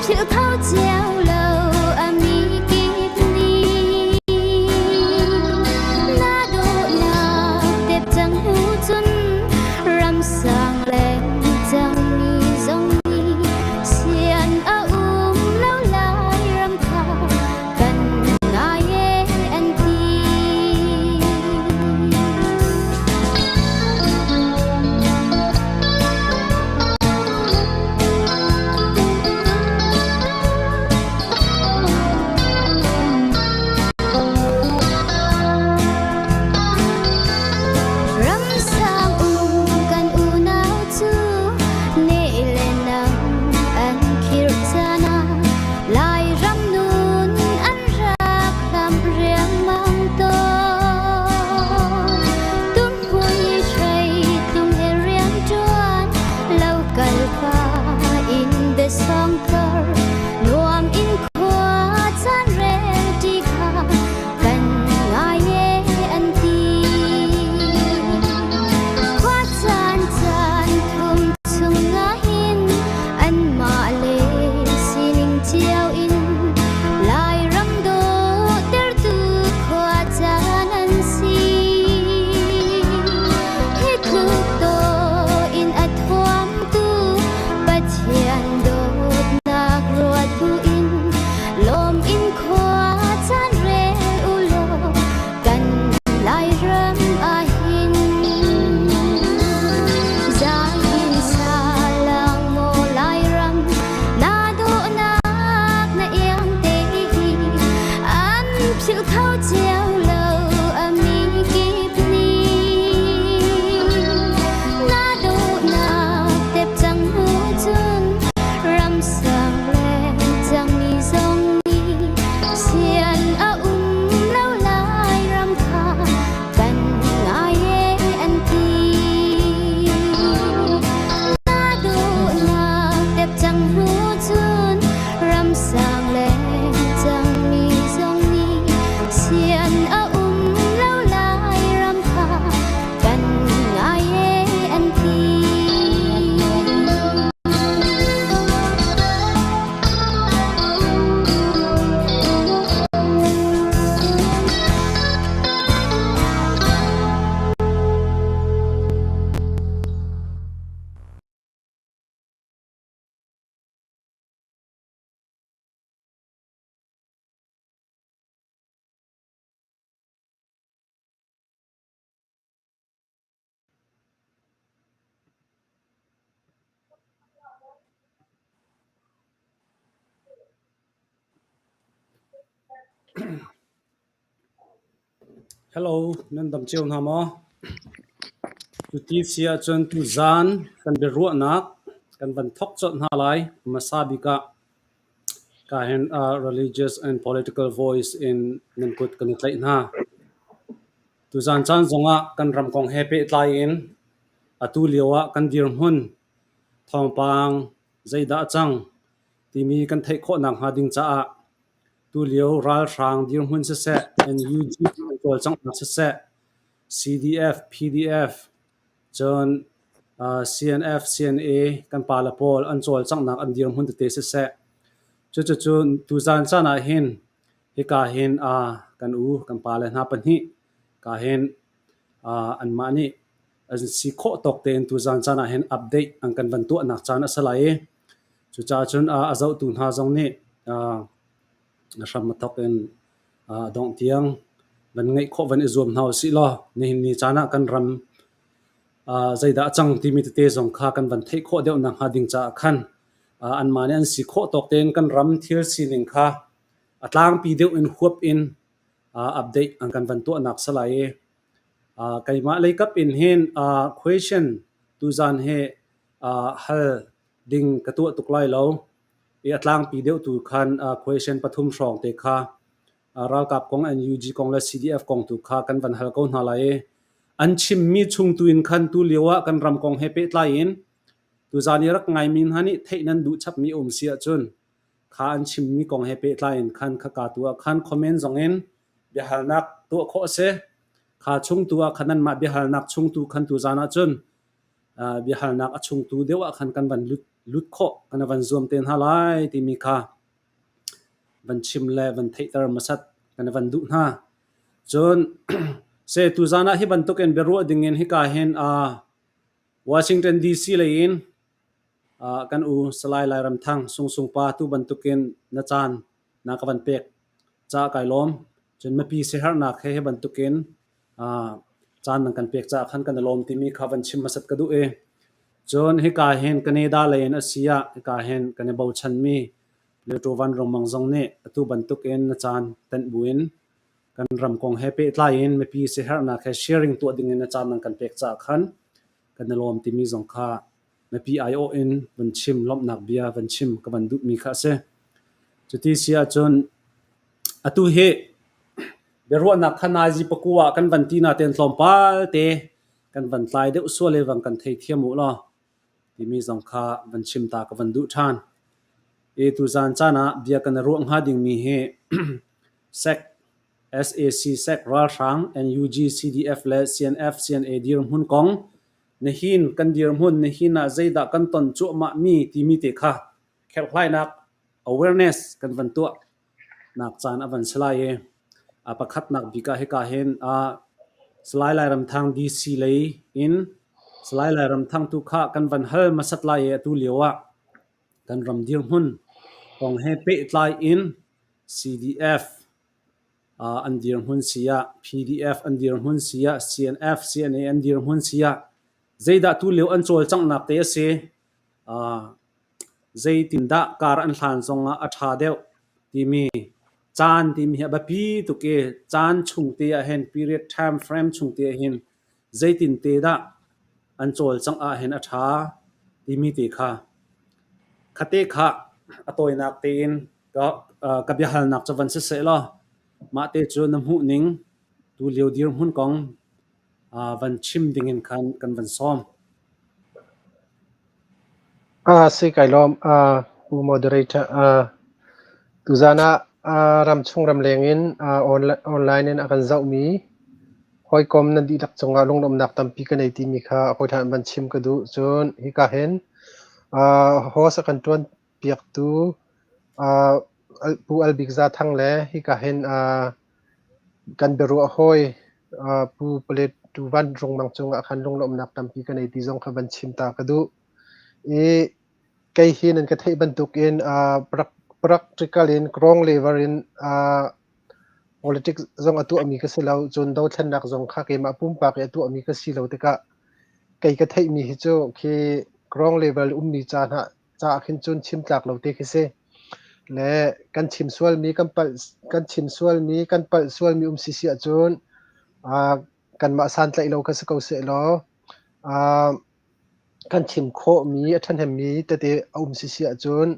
philh kho cio lo a mi kip nih. Na dawhnak tep cang hnu cun ramsang leng cangmi zong nih sian a um lo lai ram kha kan ngai e an ti. Ramsang um kan unau cu ne le nang an khirh caan ah Lairam nun an rak hlam riangmang tawn. Tumpui hrei tlung he rian ṭuan lo kal pa in biasawng tlor nuam in khua caan rel ṭi kha kan ngai e an ti. Khua caan caan thum chung ahhin anmah le sining cio in Lairam dawhtertu khua caan an si. Hi tluk dawh in a thuamtu Pathian dawtnak ruat buin lawm in khua caan rel u law kan Lairam ahhin zain salang maw Lairam na dawhnak na iang te hi an philh kho cio lo a mi kip nih na dawhnak tep cang hnu cun ramsang le cangmi zong nih sian a um lo lai ram kha kan ngai e an ti. Na duhnak tep cang hnu cun ramsang le cangmi zong nih sian a um lo lai ram kha kan ngai e an ti. Hello, nan dam cio hna maw? Cuti si ahcun tuzaan kan biaruahnak kan van thawk colh hna lai. Hmasa bik ah ka hin religious and political voice in nan kut kan i tlaih hna. Tuzaan caan zongah kan ram kong he pehtlai in atu lio ah kan dirhmun thawngpang zeidah a cang timi kan theih khawh nakhnga ding caah tulio ralhrang dirhmun siseh, NUG an cawlcanghnak siseh, CDF, PDF, cun CNF, CNA kan pale pawl an cawlcanghnak an dirhmun tete siseh, cucucu tuzaan caan ah hin hika hin kan u kan pale hna pahnih ka hin anmah nih an si khawh tawk tein tuzaan caan ah hin update an kan van tuahnak caan a si lai i cucaah cun a zohtu hna zong nih hram a thawk in dongh tiang van ngeih khawh van i zuam hna usih law nihin ni caan ah kan ram zeidah a cang timi tete zong kha kan van theih khawh deuh nakhnga ding caah khan anmah nih an si khawh tawk tein kan ram thil sining kha a tlangpi deuh in huap in update an kan van tuahnak si lai i keimah leikap in hin question tuzaan hi hal ding ka tuah tuk lai lo i a tlangpi deuh tu khan question pathum hrawng te kha ralkap kong NUG kong le CDF kong tu kha kan van hal ko hna lai i an chimmi chung tu in khan tu lio ah kan ram kong he pehtlai in tuzaan i rak ngaimi hna nih theih nan duh chapmi um si ahcun kha an chimmi kong he pehtlai in khan khaka tu ah khan comment zong in biahalnak tuah khawh a si. Kha chung tu ah khan nanmah biahalnak chung tu khan tuzaan ah cun biahalnak a chung tu deuh ah khan kan van lut lut khawh kan van zuam te hna lai timi kha van chim le van theihter hmasat kan van duh hna. Cun se tuzan ah hi bantukin biaruah dingin hika hin Washington DC lei in kan u Salai Lairamthang Sungsung pa tu bantukin na caan na ka van pek caah kai lawm. Cun mipi siaherhnak he hi bantukin caan nan kan pek caah khan kan i lawm timi kha van chim hmasat ka duh i cun hika hin Canada lei in a si ah hika hin kan i bochanmi Plato Van Rungmang zong nih atu bantukin na caan tenh buin kan ram kong he pehtlai in mipi siaherhnak he sharing tuah ding in na caan nan kan pek caah khan kan i lawm timi zong kha mipi aiawh in van chim lawmhnak bia van chim ka van duhmi kha a si. Cuti si ahcun atu hi biaruahnak kha nazi pakua ah kan van ti natein tlawmpal te kan van tlai deuh sual i van kan theithiam u law timi zong kha van chim ta ka van duh ṭhan. I tuzaan caan ah bia kan i ruah hnga dingmi hi SAC, SAC SAC ralhrang, NUG, CDF le CNF, CNA dirhmun kong nihin kan dirhmun nihin ah zeidah kan ton cuahmahmi timi te kha kherhhlainak awareness kan van tuah nak caan a van si lai i a pakhatnak bik ah hika hin Salai Lairamthang DC lei in Salai Lairamthang tu kha kan van hal hmasat lai i atu lio ah kan ram dirhmun kong he pehtlai in CDF an dirhmun si ah PDF an dirhmun si ah CNF CNA an dirhmun si ah zeidah tu lio an cawlcanghnak te a si. Zeitindah kar an hlan zongah a ṭha deuh timi caan timi hi a biapi tuk i caan chung te ahhin period time frame chung te ahhin zeitin te dah an cawlcangh ahhin a ṭha timi te kha khate kha a tawinak tein ka biahalnak cu van siseh law mah te cu na hmuhning tulio dirhmun kong van chim dingin khan kan van sawm. Si kai lawm. Pu Moderator, tuzaan ah ramchung ramleng in online in a kan zohmi hawikom nan dihlak cungah lunglawmhnak tampi ka nei timi kha hawihlan van chim ka duh. Cun hika hin host a kan ṭuan piaktu Pu Albik Za Thang le hika hin kan biaruah hawi Pu Paletu Van Rungmang cungah khan lunglawmhnak tampi ka nei ti zong kha van chim ta ka duh. I kei hi nan ka theih bantukin practical in ground level in politics zong a tuahmi ka si lo. Cun dothlennak zong kha keimah pumpak i a tuahmi ka si lo tikah kei ka theihmi hi cu khi ground level ummi ca hna caah khin cun chim tlak lo te khi si. Le kan chim sualmi kan palh kan chim sualmi kan palh sualmi um si si ahcun kanmah santlaih lo kha si ko sehlaw kan chim khawhmi a ṭhahnemmi tete a um si si ahcun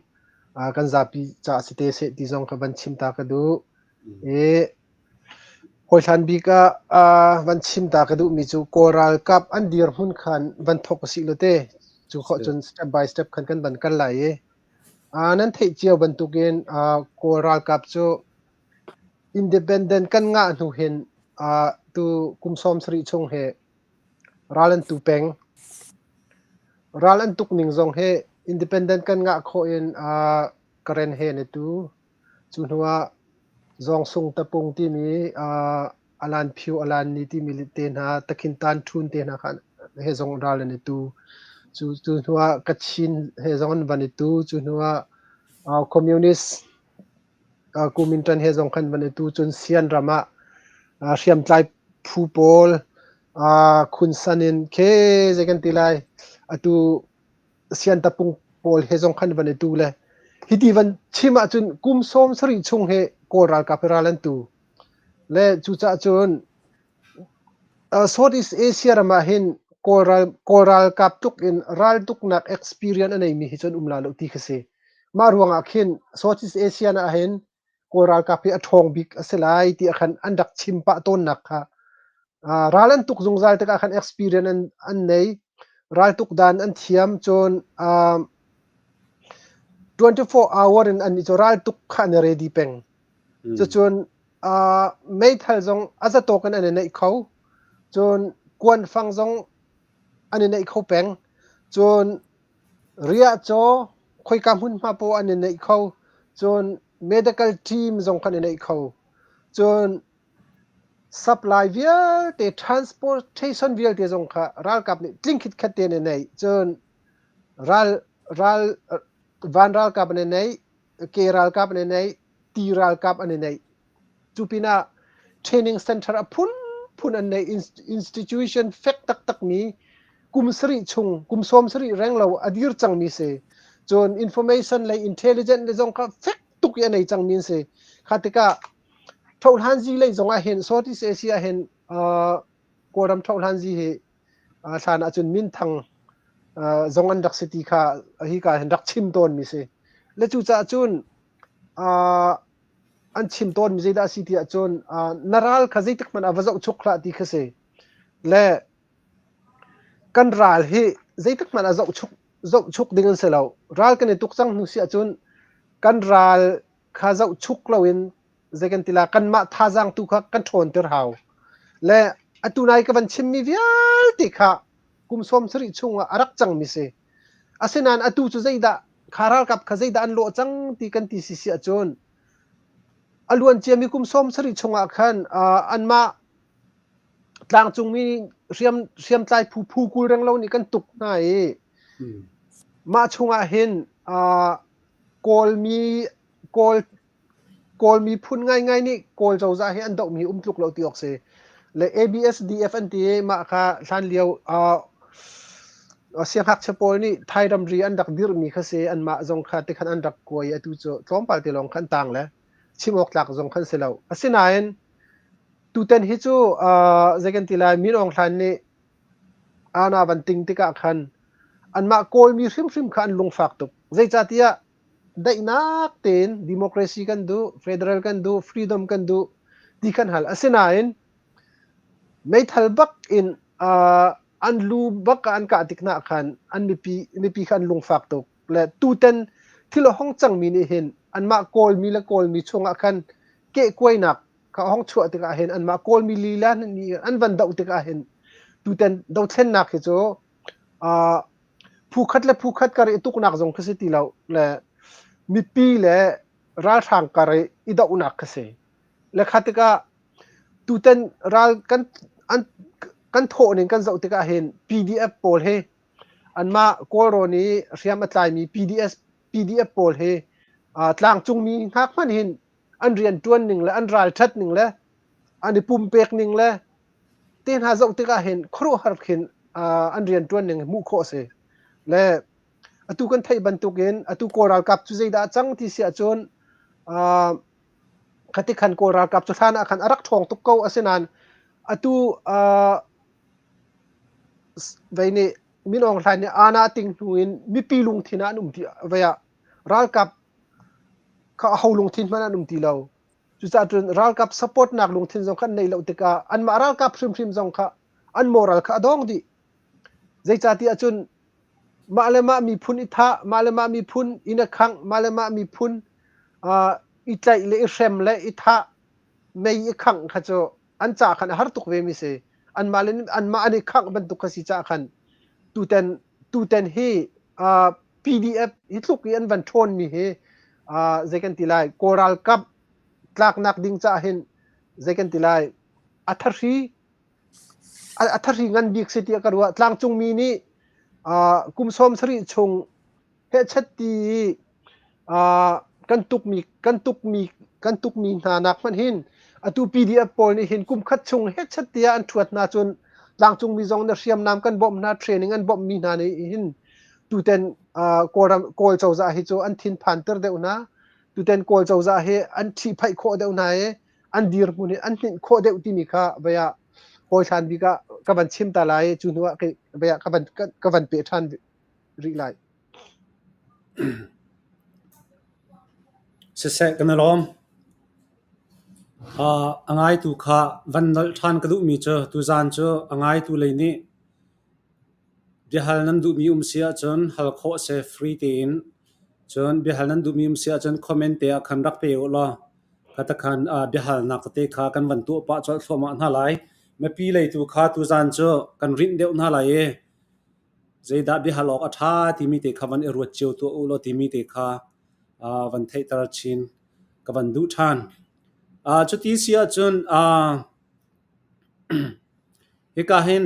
kan zapi caah si te seh ti zong kha van chim ta ka duh. I Hawihlan bik ah van chim ta ka duhmi cu Kawl ralkap an dirhmun khan van thawk usih law te cu khawh cun step by step khan kan van kal lai i nan theih cio bantukin Kawl ralkap cu independent kan ngah hnu hin tu kum 70 chung hi ral an tu peng. Ral an tuk ning zong hi independent kan ngah khawh in Karen he an i tu. Cu hnu ah Zawngsung tapung timi Alan Phyu Alan Ni timi te hna Takhin Tan Ṭhun te hna kha he zong ral an i tu. Cu cu hnu ah Kachin he zong an van i tu. Cu hnu ah Communist Kuomintang he zong khan van i tu. Cun Sian ram ah hriamtlai phu pawl Khunsan in khe zei kan ti lai atu siantapung pawl he zong khan van i tu le hiti van chim ahcun kum 70 chung he Kawl ralkap he ral an tu le cucaah cun Southeast Asia ram ah hin Kawl ral Kawl ralkap tluk in ral tuknak experience a neimi hi cun um la lo ti khi si. Mah ruangah khin Southeast Asia ah hin Kawl ralkap hi a ṭhawng bik a si lai ti ah khan an rak chim pah tawnnak kha ral an tuk zungzal tikah khan experience an nei. Raltuk dan an thiam cun 24 hour in an cu raltuk kha an i ready peng. Cucun meithal zong a zatawk in an i neih kho. Cun kuanfang zong an i neih kho peng. Cun Riahcaw khoika hmunhma poah an i neih kho. Cun medical team zong khan i neih kho. Cun supply vialte transportation vialte zong kha ralkap nih tling khitkhat tein an i neih. Cun ral ral van ralkap an i neih, ke ralkap an i neih, ti ralkap an i neih. Cu pinah training center a phunphun an nei. Institution fek taktakmi kum sarih chung, kum sawm sarih reng lo a dir cangmi si. Cun information le intelligence le zong kha fek tuk i a nei cangmi an si. Kha tikah thohlanzi lei zong ah hin Southeast Asia ah hin uh, Kawlram thohlanzi hi uh, hlan ahcun minthang uh, zong an rak si ti kha hi ka hin rak chim tawnmi si. Le cucaah cun uh, an chim tawnmi zeidah a si ti ahcun na ral kha zeitik hmanh ah va zohchuk hlah ti kha si. Le kan ral hi zeitik hmanh ah zohchuk zohchuk ding an si lo. Ral kan i tuk cang hnu si ahcun kan ral kha zohchuk loin zei kan ti la kanmah thazaang tu kha kan ṭhawnter hau. Le atu nai ka van chimmi vialte kha kum sawm sarih chungah a rak cangmi si. Asinain atu cu zeidah kha ralkap kha zeidah an lawh cang ti kan ti si si ahcun a luan ciami kum sawm sarih chungah khan uh, anmah tlangcungmi hriam hriamtlai phu phu kul reng lo nih kan tuk hna i mah chungah hin uh, Kawlmi Kawl Kawl miphun ngaingai nih Kawl cozah hi an dohmi um tluk lo ti awk si. Le ABSDF an ti i mah kha hlanlio uh, siangngakchia pawl nih Thai ramri an rak dirhmi kha si anmah zong kha tikhan an rak kuai i atu cu tlawmpal te lawng khan tang le chim awk tlak zong khan si lo. Asinain tutan hi cu uh, zei kan ti lai Min Aung Hlaing nih ana van ting tikah khan anmah Kawlmi hrimhrim kha an lungfak tuk. Zeicahtiah daihnak tein democracy kan duh, federal kan duh, freedom kan duh ti kan hal. Asinain meithal bak in uh, an lu bak ah an kah tik hna khan an mipi mipi kha an lungfak tuk. Le tuten thil a hong cangmi nih hin anmah Kawlmi le Kawlmi chungah khan kehkuainak kha a hong chuah tikah hin anmah Kawlmi lila nih an van doh tikah hin tuten dothlennak hi cu uh, phu khat le phu khat kar i tuknak zong kha si ti lo le mipi le ralhrang kar i i dohnak kha si. Le kha tikah tutan ral kan an kan thawh ning kan zoh tikah hin PDF pawl hi anmah Kawlrawn i hriam a tlaimi PDS PDF pawl hi uh, tlangcungmi hngak hmanh hin an rian ṭuan ning le an ralṭhat ning le an i pumpek ning le te hna zoh tikah hin khuaruahhar khin an rianṭuan ning hmuh khawh a si. Le atu kan theih bantukin atu Kawl ralkap cu zeidah a cang ti si ahcun khati khan Kawl ralkap cu hlan ah khan a rak ṭhawng tuk ko asinain atu vei nih Min Aung Hlaing nih aana ting hnu in mipi lungthin ah an um ti vei ah ralkap kha aho lungthin hmanh an um ti lo. Cucaah cun ralkap support nak lungthin zong kha an neih lo tikah anmah ralkap hrimhrim zong kha an moral kha a dong dih. Zeicahtiah cun mah le mah miphun i thah, mah le mah miphun inn a khangh, mah le mah miphun uh, i tlaih le i hrem le i thah, mei i khangh kha cu an ca khan a har tuk ve mi si. Anmah le anmah an i khangh bantuk kha si caah khan tuten tuten hi uh, PDF hi tluk i an van ṭhawn mi hi uh, zei kan ti lai Kawl ralkap tlaknak ding caah hin zei kan ti lai a thahri a thahri ngan bik si tiah ka ruah tlangcungmi nih uh, kum sawm sarih chung hehchet ti i uh, kan tukmi kan tukmi kan tukmi hna nak hmanh hin atu PDF pawl nih hin kum khat chung hehchet tiah an ṭhuat hna cun tlangcungmi zong na hriamnam kan bawmh hna training an bawmhmi hna nih hin tuten uh, Kawlram Kawl cozah hi cu an thinphan ter deuh hna tuten Kawl cozah hi an ṭhihphaih khawh deuh hna i an dirhmun hi an hninh khawh deuh timi kha vei ah hawi hlan bik ah ka van chim ta lai cu hnu ah vei ah ka van ka van pe ṭhan rih lai. Siseh kan i lawm. Uh, a ngaitu kha van nolh ṭhan ka duhmi cu tuzaan cu a ngaitu lei nih Biahal nan duhmi um si ahcun hal khawh a si free tein. Cun biahal nan duhmi um si ahcun comment te ah khan rak pe u law khatakhan biahalnak tete kha kan van tuah pah colh thluahmah hna lai. Mipi lei tu kha tuzaan cu kan rinh deuh hna lai i. Zeidah biahal awk a ṭha timi te kha van i ruat cio tuah u law timi te kha van theihter chin ka van duh ṭhan. Cuti si ahcun hika hin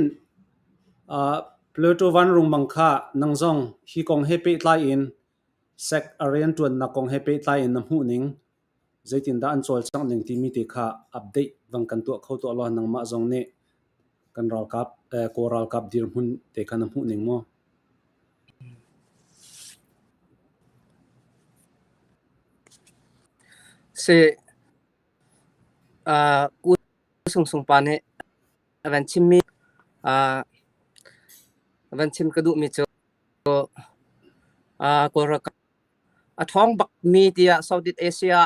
Plato vanrung bang kha nang zong hi kong he pehtlai in sec a rianṭuannak kong he pehtlai in na hmuhning zeitindah an cawlcangh ning timi te kha update van kan tuah kho tuah law nangmah zong nih kan ralkap Kawl ralkap dirhmun te kha na hmuh ning maw? Si Ku Sung Sung pa nih a van chimmi van chim ka duhmi cu Kawl ralkap a ṭhawng bakmi tiah Southeast Asia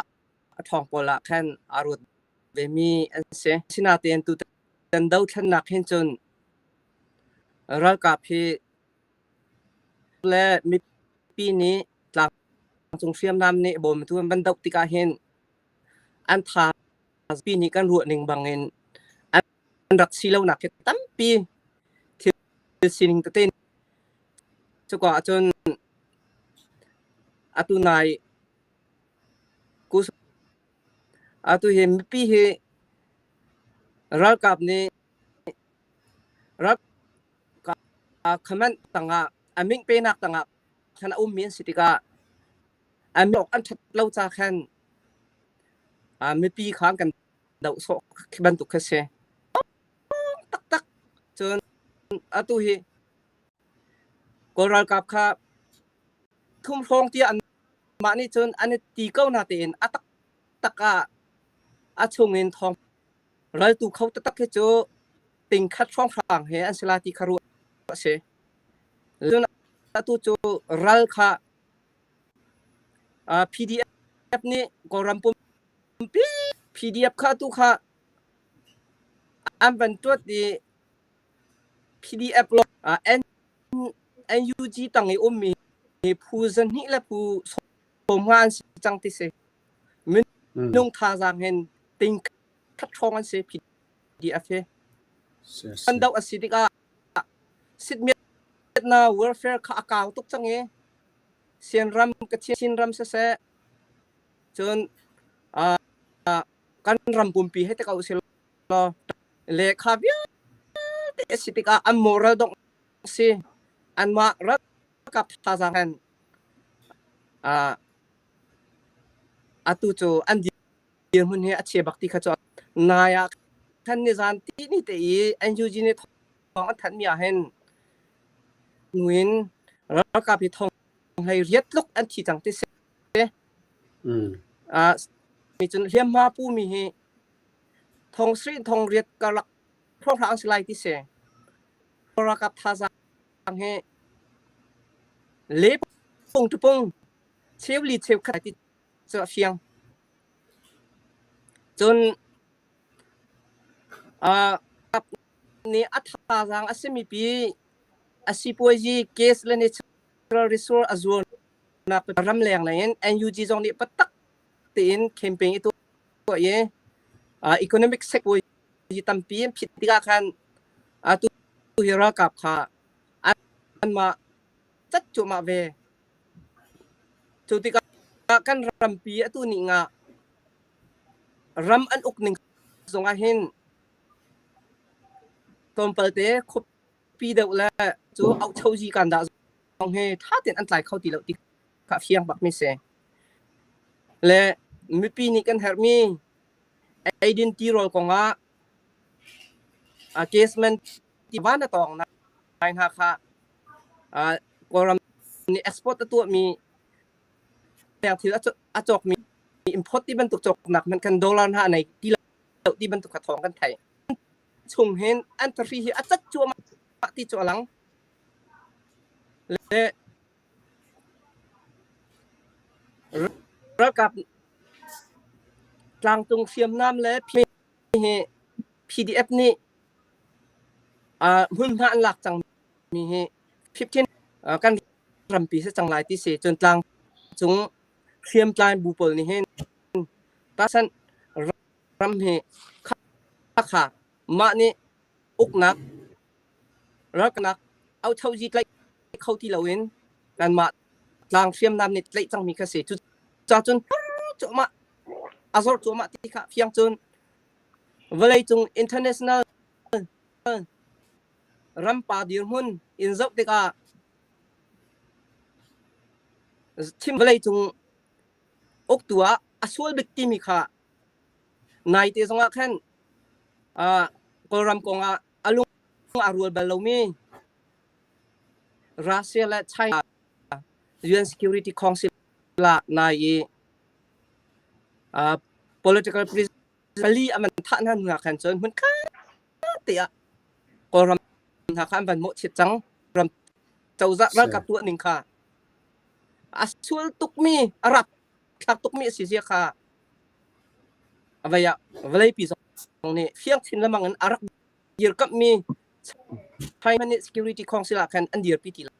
a ṭhawng pawl ah khan aa ruat vemi an si. Asinain tutan dothlennak hin cun ralkap hi le mipi nih tlangcung hriamnam nih bawmtu an van doh tikah hin an tha pi nih kan ruah ning bangin an rak si lonak hi tampi thil sining tete cuka ahcun atu nai atu hi mipi hi ralkap nih ralkap command tangah a ming penak tangah khan a ummi an si tikah an awk an ṭhat lo ca khan mipi kha an kan doh sawh khi bantuk kha si. Taktak cun atu hi Kawl ralkap kha thum hrawng tiah anmah nih cun an i ti ko na tein a taktak ah a chungin thawng raltu kho taktak hi cu tingkhat hrawnghrang he an si la ti kha ruah a si. Cun atu cu ral kha PDF nih Kawlram pumpi PDF kha atu kha an van tuat i PDF lawng NUG tang i ummi phu zahnih le phu sawmnga an si cang ti si. Minung thazaang hin ting khat hrawng an si PDF hi. An doh a si tikah sitmiatna warfare kha a kau tuk cang i Sianram Kachin ram siseh cun kan ram pumpi hei ti ko usih law lehkha vialte a si tikah an moral dongh si anmah ralkap thazaang hin atu cu an dirhmun hi a chia bak ti kha cu nai ah khan nizan ti ni te i NUG nih thawng an thanh mi ah hin nuin ralkap hi thong hlei riat tluk an thi cang ti si. Mi cun hliamhma pu mi hi thong sri thong riat karlak hrawnghrang si lai ti si. Ralkap thazaang hi le pung tu pung cheu li cheu khat ti cu a fiang. Cun nih a thazaang a simi pi a sipuazi case le natural resource a zuarnak ramleng lei in NUG zong nih patak tein campaign i tuah i economic sipuazi tampi an phit tikah khan atu hi ralkap kha anmah cat cuahmah ve. Cu tikah kan rampi atu nih nga ram an uk ning zong ah hin tlawmpal te khuapi deuh le cu auhchozi kan dah zong hi ṭha tein an tlai kho ti lo ti kha a fiang bak mi si. Le mipi nih kan herhmi eidin tirawl kongah casement ti van a tawng nai hna kha Kawlram nih export a tuahmi thil a cawkmi import ti bantuk cawknak hmanh kan dollar hna a nei ti lo ti bantuk kha thawng kan theih. Chung hin an thahri hi a cat cuahmah ti cu a lang. Le ralkap tlangcung hriamnam le hi PDF nih hmunhma an lak cang mi hi 15 kan rampi si cang lai ti si cun tlang cung hriamtlai bu pawl nih hin tasan ram hi kha mah nih uknak ralknak auchozi tlaih kho ti loin kanmah tlang hriamnam nih tlaih cangmi kha si. Cucaah cun cuahmah a zor cuahmah ti kha fiang cun vawleicung international rampa dirhmun in zoh tikah thim vawleicung uktu ah a sual bik timi kha naite zongah khan Kawlram kong ah a lung aa rual bal lomi Russia le China UN Security Council ah nai i political prisoner pali a man thah hna hnu ah khan cun hmunkhat te ah Kawlram hna kha an van mawhchiat cang. Ram cozah ralkap tuah ning kha a sual tukmi a rapthlak tukmi a si zia kha vei ah vawleipi zong nih fiang chin lengmang in a rak dirkamhmi China nih Security Council ah khan an dirpi ti lo.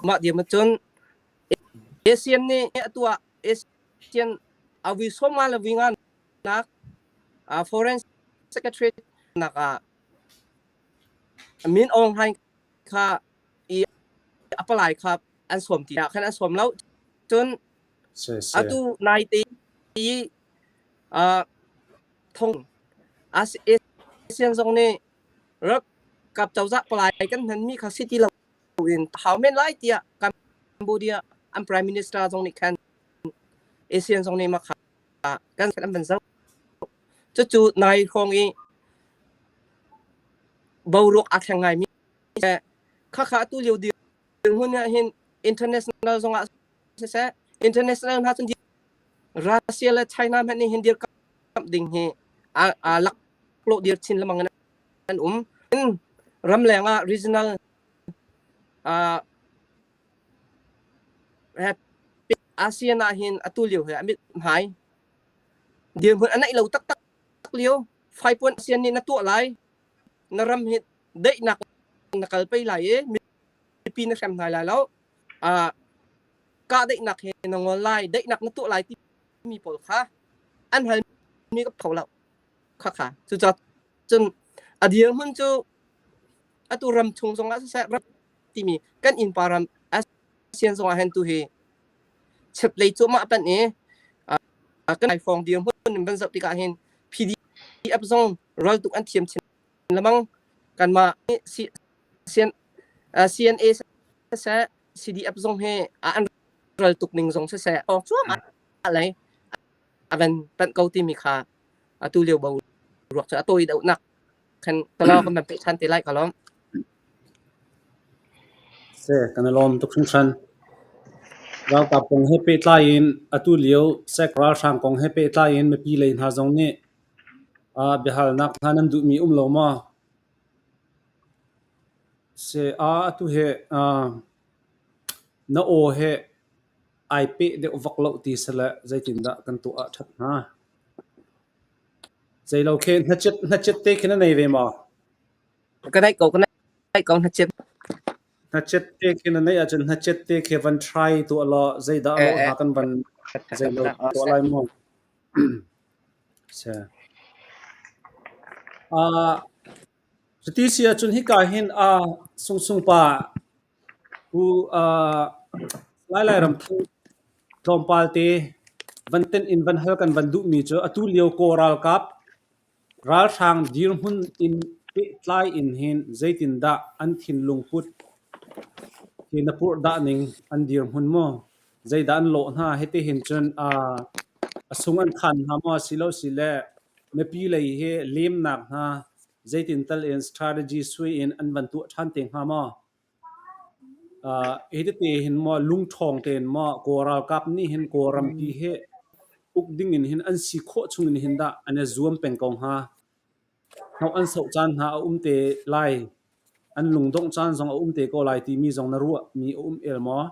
Mah dirhmun cun ASEAN nih atu ah ASEAN a vui sawmnga le vui nga nak Foreign Secretary nak ah Min Aung Hlaing kha i a palai kha an sawm ti ah khan an sawm lo. Cun atu naite i thong ASEAN zong nih ralkap cozah palai kan hmanmi kha si ti lo in hau men lai tiah Cambodia an prime minister zong nih khan ASEAN zong nih mah kha kan an van zoh. Cucu nai hrawng i boruak aa thleng ngaimi khakha atu lio dirhmun ah hin international zong ah siseh international hna cun Russia le China hmanh nih hin dirkamh ding hi a laklawh dir chin lengmang in an um. Ramleng ah regional ASEAN ah hin atu lio hi a mithmai dirhmun a naih lo taktak lio. Faipuan ASEAN nih na tuah lai, na ram hi daihnak na kal pei lai i mipi na hrem hna lai lo. Kahdaihnak he na ngol lai, daihnak na tuah lai timi pawl kha an halmi ka kho lo. Khakha. Cucaah cun a dirhmun cu atu ram chung zong ah siseh ram timi kan innpa ram ASEAN zong ah hin tu hi chiatlei cuahmah panh i kan laifawng dirhmun in van zoh tikah hin PDF zong raltuk an thiam chin lengmang. Kanmah CNA siseh CDF zong hi an ral tuk ning zong siseh awk cuahmah lei a van panh ko timi kha atu lio bo ruak cu a tawi deuhnak khan talo kan van peh ṭhan te lai ka lawm. Se kan i lawm tuk hringhran. Ralkap kong he pehtlai in atu lio sek ralhrang kong he pehtlai in mipi lei hna zong nih biahalnak hna nan duhmi um lo maw? Se atu hi na aw hi ai peh deuh vak lo ti sile zeitindah kan tuah ah ṭhat hnga? Zeilo khi hnachet te khi na nei ve maw? Ka naih ko, ka naih ko hnachet. Hnachet te khi na neih ahcun hnachet te khi van try tuah law zeidah a lawh hna kan van zeilo tuah lai maw? Se. Cuti si ahcun hika hin Sungsung pa pu Lai Lairam thang tlawmpal te van tenh in van hal kan van duhmi cu atu lio Kawl ralkap ralhrang dirhmun in pehtlai in hin zeitindah an thinlung put hi na purhdah ning an dirhmun maw? Zeidah an lawh hna? Hiti hin cun a sung an khan hna maw? Silo sile mipi lei hi lemnak hna zeitin tal in strategy sui in an van tuah ṭhan te hnga maw? Hi tete hin maw lungṭhawng tein maw Kawl ralkap nih hin Kawlrampi hi uk ding in hin an si khawh chung in hin dah an i zuam peng ko hnga? Hnok an soh caan hna a um te lai, an lungdongh caan zong a um te ko lai timi zong na ruahmi a um el maw?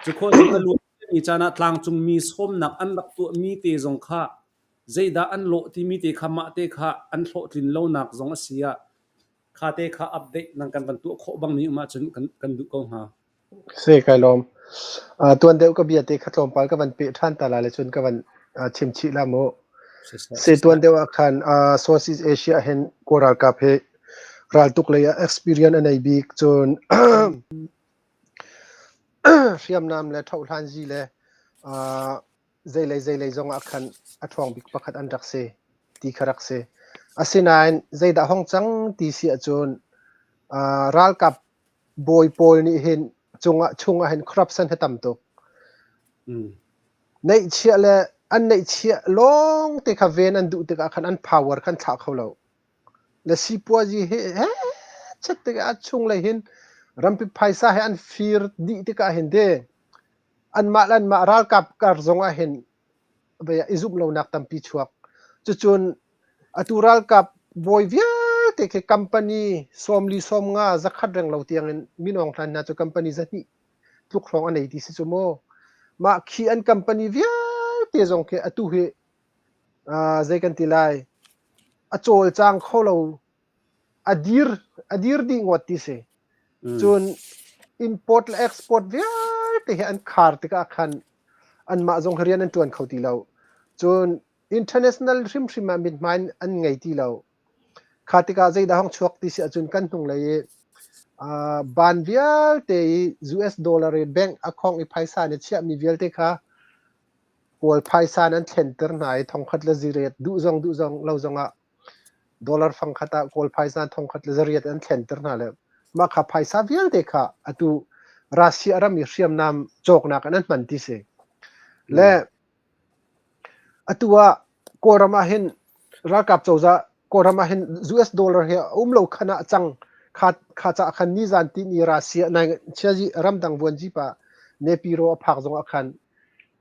Cukhua cu a luan caan ah tlangcungmi sawmnak an rak tuahmi te zong kha zeidah an lawh timi te kha mah te kha an hlawhtlin lonak zong a si ah kha te kha update nan kan van tuah khawh bangmi um ahcun kan duh ko hnga. Si kai lawm. Tuan deuh ka bia te kha tlawmpal ka van peh ṭhan ta lai le cun ka van chim chih la mu. Si tuan deuh ah khan Southeast Asia hin Kawl ralkap hi raltuk lei ah experience a nei bik cun. Hriamnam le ṭhohhlanzi le zeilei zeilei zongah khan a ṭhawng bik pakhat an rak si ti kha rak si. Asinain zeidah hong cang ti si ahcun ralkap bawi pawl nih hin cungah chungah hin corruption hi tam tuk. Neihchiah le an neihchiah lawng te kha ven an duh tikah khan an power khan thlah kho lo. Le sipuazi hi hechet tikah a chunglei hin rampi phaisa he an fir dih tikah hin te anmah le anmah ralkap kar zongah hin i zumh lonak tampi chuak. Cucun atu ralkap bawi vialte khi company sawmli sawmnga zakhat reng lo tiangin Min Aung Hlaing hna cu company zahnih tluk hrawng a nei ti si cu mu. Mah khi an company vialte zong khi atu hi zei kan ti lai a cawlcang kho lo a dir a dir dih ngawt ti si. Cun import le export vialte hi an khar tikah khan anmah zong hi rian an ṭuan kho ti lo. Cun international hrimhrim ah mithmai an ngei ti lo. Kha tikah zeidah hong chuak ti si ahcun kan hnunglei i ban vialte i US dollar i bank a khong i phaisa nih chiahmi vialte kha Kawl phaisa in an thlenter hna i thongkhat le ziriat duh zong duh zong lo zongah dollar fangkhat ah Kawl phaisa thongkhat le zariat an thlenter hna le mah kha phaisa vialte kha atu Russia ram i hriamnam cawknak in an hman ti si. Le atu ah Kawlram ah hin ralkap cozah Kawlram ah hin US dollar hi a um lo khan ah cang kha kha ca khan nizan ti ni Russia nai chiazi ramdang vuanzi pa Nepiro a phak zong ah khan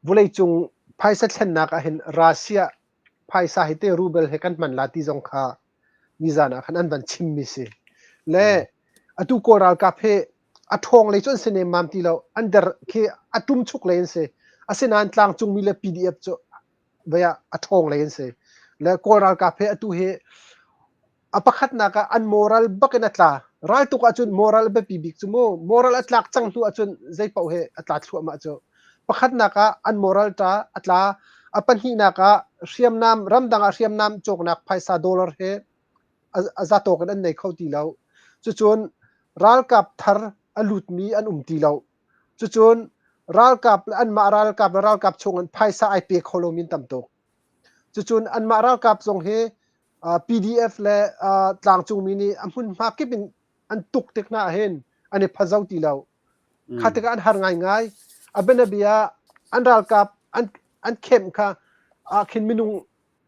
Vawleicung phaisa thlennak ah hin Russia phaisa hi te ruble he kan hman la ti zong kha nizan ah khan an van chimmi si. Le atu Kawl ralkap hi a ṭhawng lei cu an si nemmam ti lo. An der khi a ṭumchuk lei an si. Asinain tlangcungmi le PDF cu vei ah a ṭhawng lei an si. Le Kawl ralkap hi atu hi A pakhatnak ah an moral bak in a tla. Raltuk ahcun moral a biapi bik cu mu. Moral a tlak cang hnu ahcun zei paoh he a tla thluahmah cu. Pakhatnak ah an moral ta a tla. A pahnihnak ah hriamnam ramdang ah hriamnam cawknak phaisa dollar he a zatawk in an nei kho ti lo. Cucun ralkap thar a lutmi an um ti lo. Cucun ralkap le anmah ralkap le ralkap chung in phaisa ai pe kho lomi an tam tuk. Cucun anmah ralkap zong hi PDF le tlangcungmi nih a hmunhma kip in an tuk tik hna ahhin an i phazo ti lo. Kha tikah an har ngaingai. A bianabia an ralkap an an kemh kha ah khin minung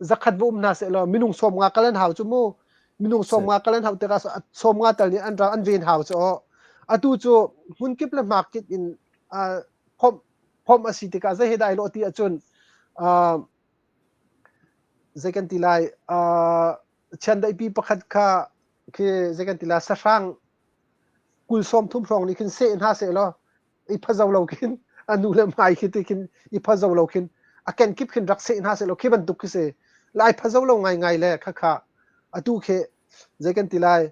zakhat va um hna seh law minung 50 kal an hau cu mu. Minung 50 kal an hau tikah 50 tal nih an ral an ven hau cu. Atu cu hmunkip le hmakip in phomh phomh a si tikah zei he dah ai lawh ti ahcun Zei kan ti lai chiandeihpi pakhat kha khi zei kan ti lai sahrang kul sawm thum hrawng nih khin seh hna seh law i phazo lo khin a nu le hmai khi ti khin i phazo lo khin a kenkip khin rak seh hna seh law khi bantuk khi si lai phazo lo ngaingai le khakha atu khi zei kan ti lai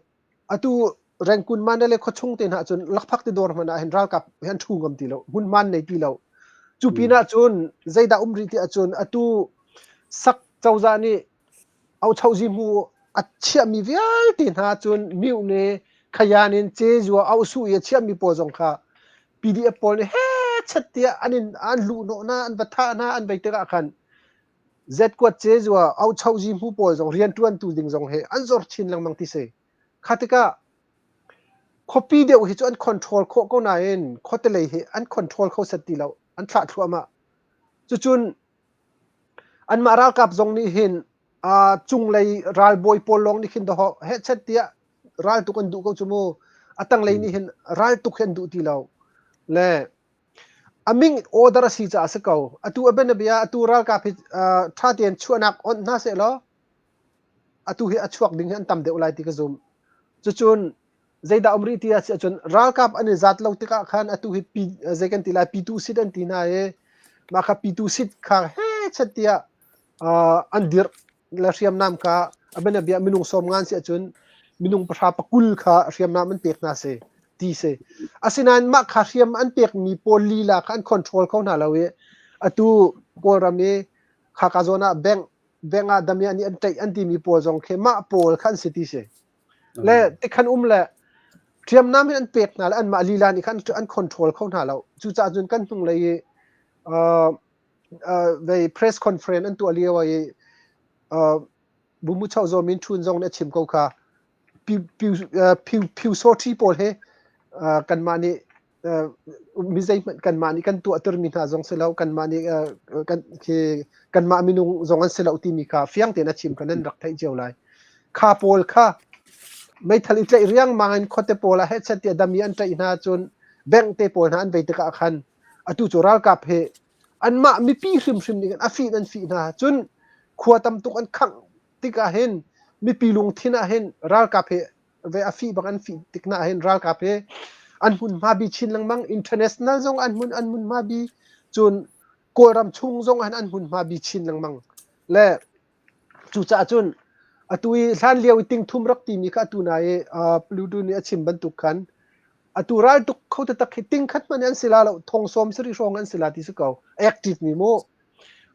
Atu Rangoon Mandalay khuachung te hna cun lakphak ti dawr hmanh ah hin ralkap hi an ṭhu ngam ti lo hmunhma an nei ti lo. Cu pin ah cun zeidah um rih ti ahcun atu sak cozah nih auchozi hmu a chiahmi vialte hna cun Myohne Khayan in Cezua Auhsu i a chiahmi pawl zong kha PDF pawl nih hechet tiah an in an luhhnawh hna an va thah hna an vei tikah khan Zetkuat cezua auchozi hmu pawl zong rianṭuantu ding zong he an zor chin lengmang ti si. Kha tikah khuapi deuh hi cu an control khawh ko nain khuatelei hi an control kho set ti lo. An thlah thluahmah. Cucun anmah ralkap zong nih hin uh, cunglei ralbawi pawl lawng nih khin dawh hehchet tiah raltuk an duh ko cu mu. A tanglei nih hin raltuk hi an duh ti lo. Le A min order a si caah a si ko. Atu a bianabia atu ralkap hi ṭha tein chuahnak onh hna sehlaw atu hi a chuak ding hi an tam deuh lai ti ka zumh. Cucun zeidah um rih ti a si ahcun ralkap an i zat lo tikah khan atu hi pi, zei kan ti lai pitu sit an ti hna i mah kha pitu sit kha hechet tiah an dirh le hriamnam kha a bianabia minung sawm ngan si ahcun minung pahra pakul kha hriamnam an pek hna si ti si. Asinain mah kha hriam an pekmi pawl lila kha an control kho hna lo i atu Kawlram i khaka zawn ah bank bank ah damiah nih an ṭaih an timi pawl zong khi mah pawl kha an si ti si. Le tikhan um le. Hriamnam hi an pek hna le anmah lila nih khan an control kho hna lo. Cucaah cun kan hnunglei i uh, uh, vei press conference an tuah lio i uh, Bumucho Zaw Min Htun zong nih a chim ko kha. Pyu pawl he kanmah nih mi zeihmanh kanmah nih kan tuahtermi hna zong si lo kanmah nih kan khi kanmah minung zong an si lo timi kha fiang tein a chim kha nan rak theih cio lai. Kha pawl kha meithal i tlaih riangmang in khuate pawl ah hehchet tiah dami an tlaih hna cun bank te pawl hna an vei tikah khan atu cu ralkap he anmah mipi hrimhrim nih a fih an fih hna cun khua tam tuk an khangh tikah hin mipi lungthin ah hin ralkap he ve a fih bak an fih tik na hin ralkap he an hmunhma bi chin lengmang international zong an hmun an hmunhma bi cun kawlram chung zong an an hmunhma bi chin lengmang le cucaah cun atu i hlan lio i tingthum rak timi kha atu na i Pluto nih a chim bantuk khan atu raltuk kho taktak hi tingkhat hmanh an si la lo thong sawm sari hrawng an si la ti si ko active mi mu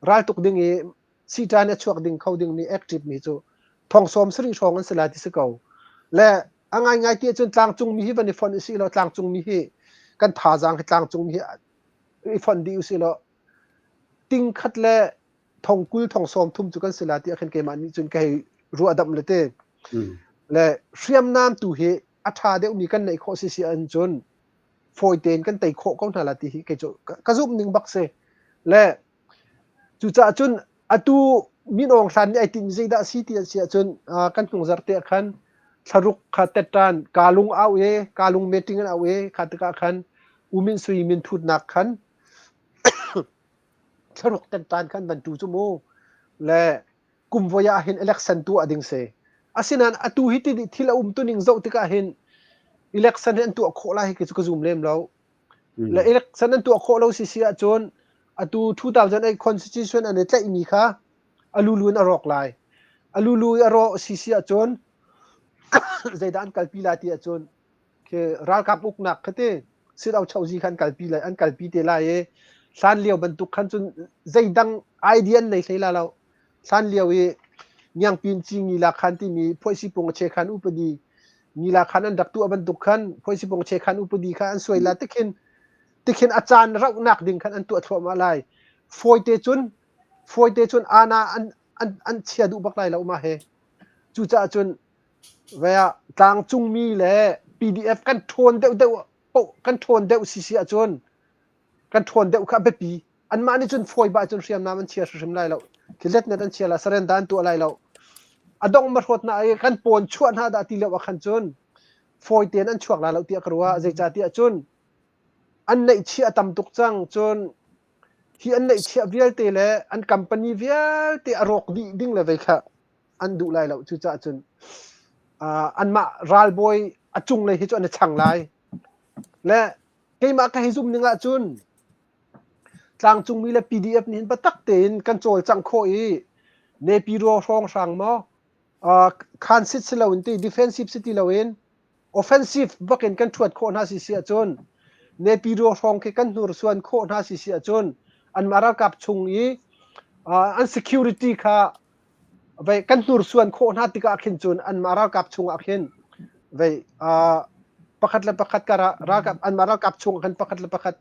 raltuk ding i siṭan a chuak ding kho ding mi active mi cu thong 70 hrawng an si lai ti si ko. Le a ngaingai ti ahcun tlangcung mi hi van i fonh usih law tlangcung mi hi kan thazaang hi tlangcung mi hi i fonh dih usih law ting khat le thong 20 thong 30 cu kan si la ti ah khin keimah nih cun ka hei ruahdamh le te. Le hriamnam tu hi a ṭha deuhmi kan neih khawh si si ahcun fawi tein kan tei khawh ko hna la ti hi kei cu ka zumh ning bak si. Le Cucaah cun atu Min Aung Hlaing nih ai tinh zeidah a si ti a si ahcun kan hnungzarh te ah khan thlaruk kha tetṭan Kalung au i Kalung meeting an au i kha tikah khan U Min Sui minthutnak khan thlaruk tetṭan khan van tu cu mu le kum voi ah hin election tuah ding si. Asinain atu hi ti thil a um tuning zoh tikah hin election hi an tuah khawh lai hi cu ka zum lem lo. Le election an tuah khawh lo si si ahcun atu 2008 constitution an i tlaihmi kha a lulu in a rawk lai. A lulu i a rawh si si ahcun zeidah an kalpi lai ti ahcun khi ralkap uknak kha ti sit chozi kha an kalpi lai an kalpi te lai i hlan lio bantuk khan cun zeidang idea an nei hlei la lo. Hlan lio i Ngiangpin ci ngila khan timi phuaisi pung a che khan upadi ngila khan an rak tuah bantuk khan phuaisi pung che khan upadi kha an suai la tikhin tikhin a caan rauhnak ding khan an tuah thluahmah lai. Fawite cun fawite cun ana an an an chia duh bak lai lo ma he. Cucaah cun vea tlangcungmi le PDF kan ṭhawn deuh deuh poh kan ṭhawn deuh si si ahcun kan ṭhawn deuh kha a biapi. Anmah nih cun fawi bah cun hriamnam an chia hrimhrim lai lo. Thilletnet an chia la, surrender an tuah lai lo. A dong mahrawt na i kan pawn chuah hna dah ti lio ah khan cun fawi tein an chuak lai lo tiah ka ruah. Zeicahtiah cun an neihchiah a tam tuk cang. Cun hi an neihchiah vialte le an company vialte a rawk dih ding le vei kha an duh lai lo. Cucaah cun uh, anmah ralbawi a cunglei hi cu an i chang lai. Le keimah ka hei zum ning ahcun tlangcungmi le PDF nih hin biatak tein kan cawlcangh khawh i Nepiro hrawnghrang maw uh, khansit si loin ti defensive si ti loin offensive bakin kan ṭhuat khawh hna si si ahcun Nepiro hrawng khi kan hnursuan khawh hna si si ahcun anmah ralkap chung i uh, an security kha vei kan hnursuan khawh hna tikah khin cun anmah ralkap chungah khin vei uh, pakhat le pakhat karah ralkap anmah ralkap chungah khin pakhat le pakhat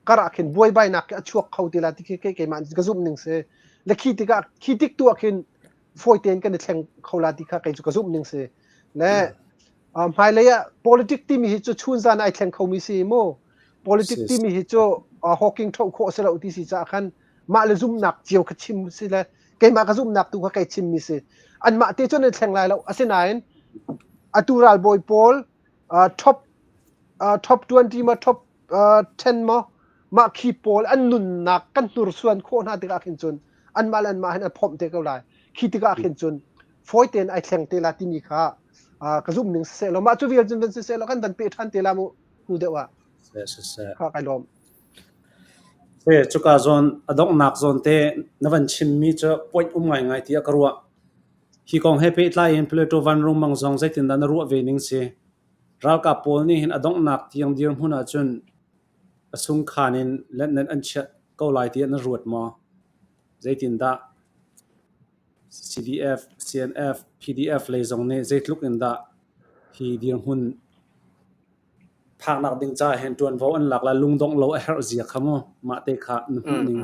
karah khin buaibainak khi a chuak kho ti la ti khi kei keimah ka zumh ning si le khi tikah khi tik tu ah khin fawi tein kan i thleng kho la ti kha kei cu ka zumh ning si le hmailei ah politic timi hi cu chun zan ai thleng khomi si mu politic timi hi cu hawking tho khawh si lo ti si caah khan mah le zumhnak cio kha chim si le keimah ka zumhnak tu kha kei chimmi si anmah te cun an thleng lai lo asinain atu ralbawi pawl top top 20 ma top 10 maw mah khi pawl an nunnak kan hnursuan khawh hna tikah khin cun anmah le anmah hin an phomh te ko lai khi tikah khin cun fawi tein ai thleng te la timi kha ka zumh ning siseh law mah cu vial cun van siseh law kan van pe ṭhan te la mu hnu deuh ah kha kai lawm Cuka zawn a donghnak zawn te na van chimmi cu point um ngaingai tiah ka ruah. Hi kong he pehtlai in Plato Vanrungmang zong zeitindah na ruah ve ning si? Ralkap pawl nih hin a donghnak tiang dirhmun ahcun a sungkhan in letnet an chiah ko lai tiah na ruat maw? Zeitindah CDF, CNF, PDF lei zong nih zeitluk in dah hi dirhmun? phaknak ding caah hin ṭuanvo an lak la lungdongh lo a herh zia kha mu mah te kha na hmuh ning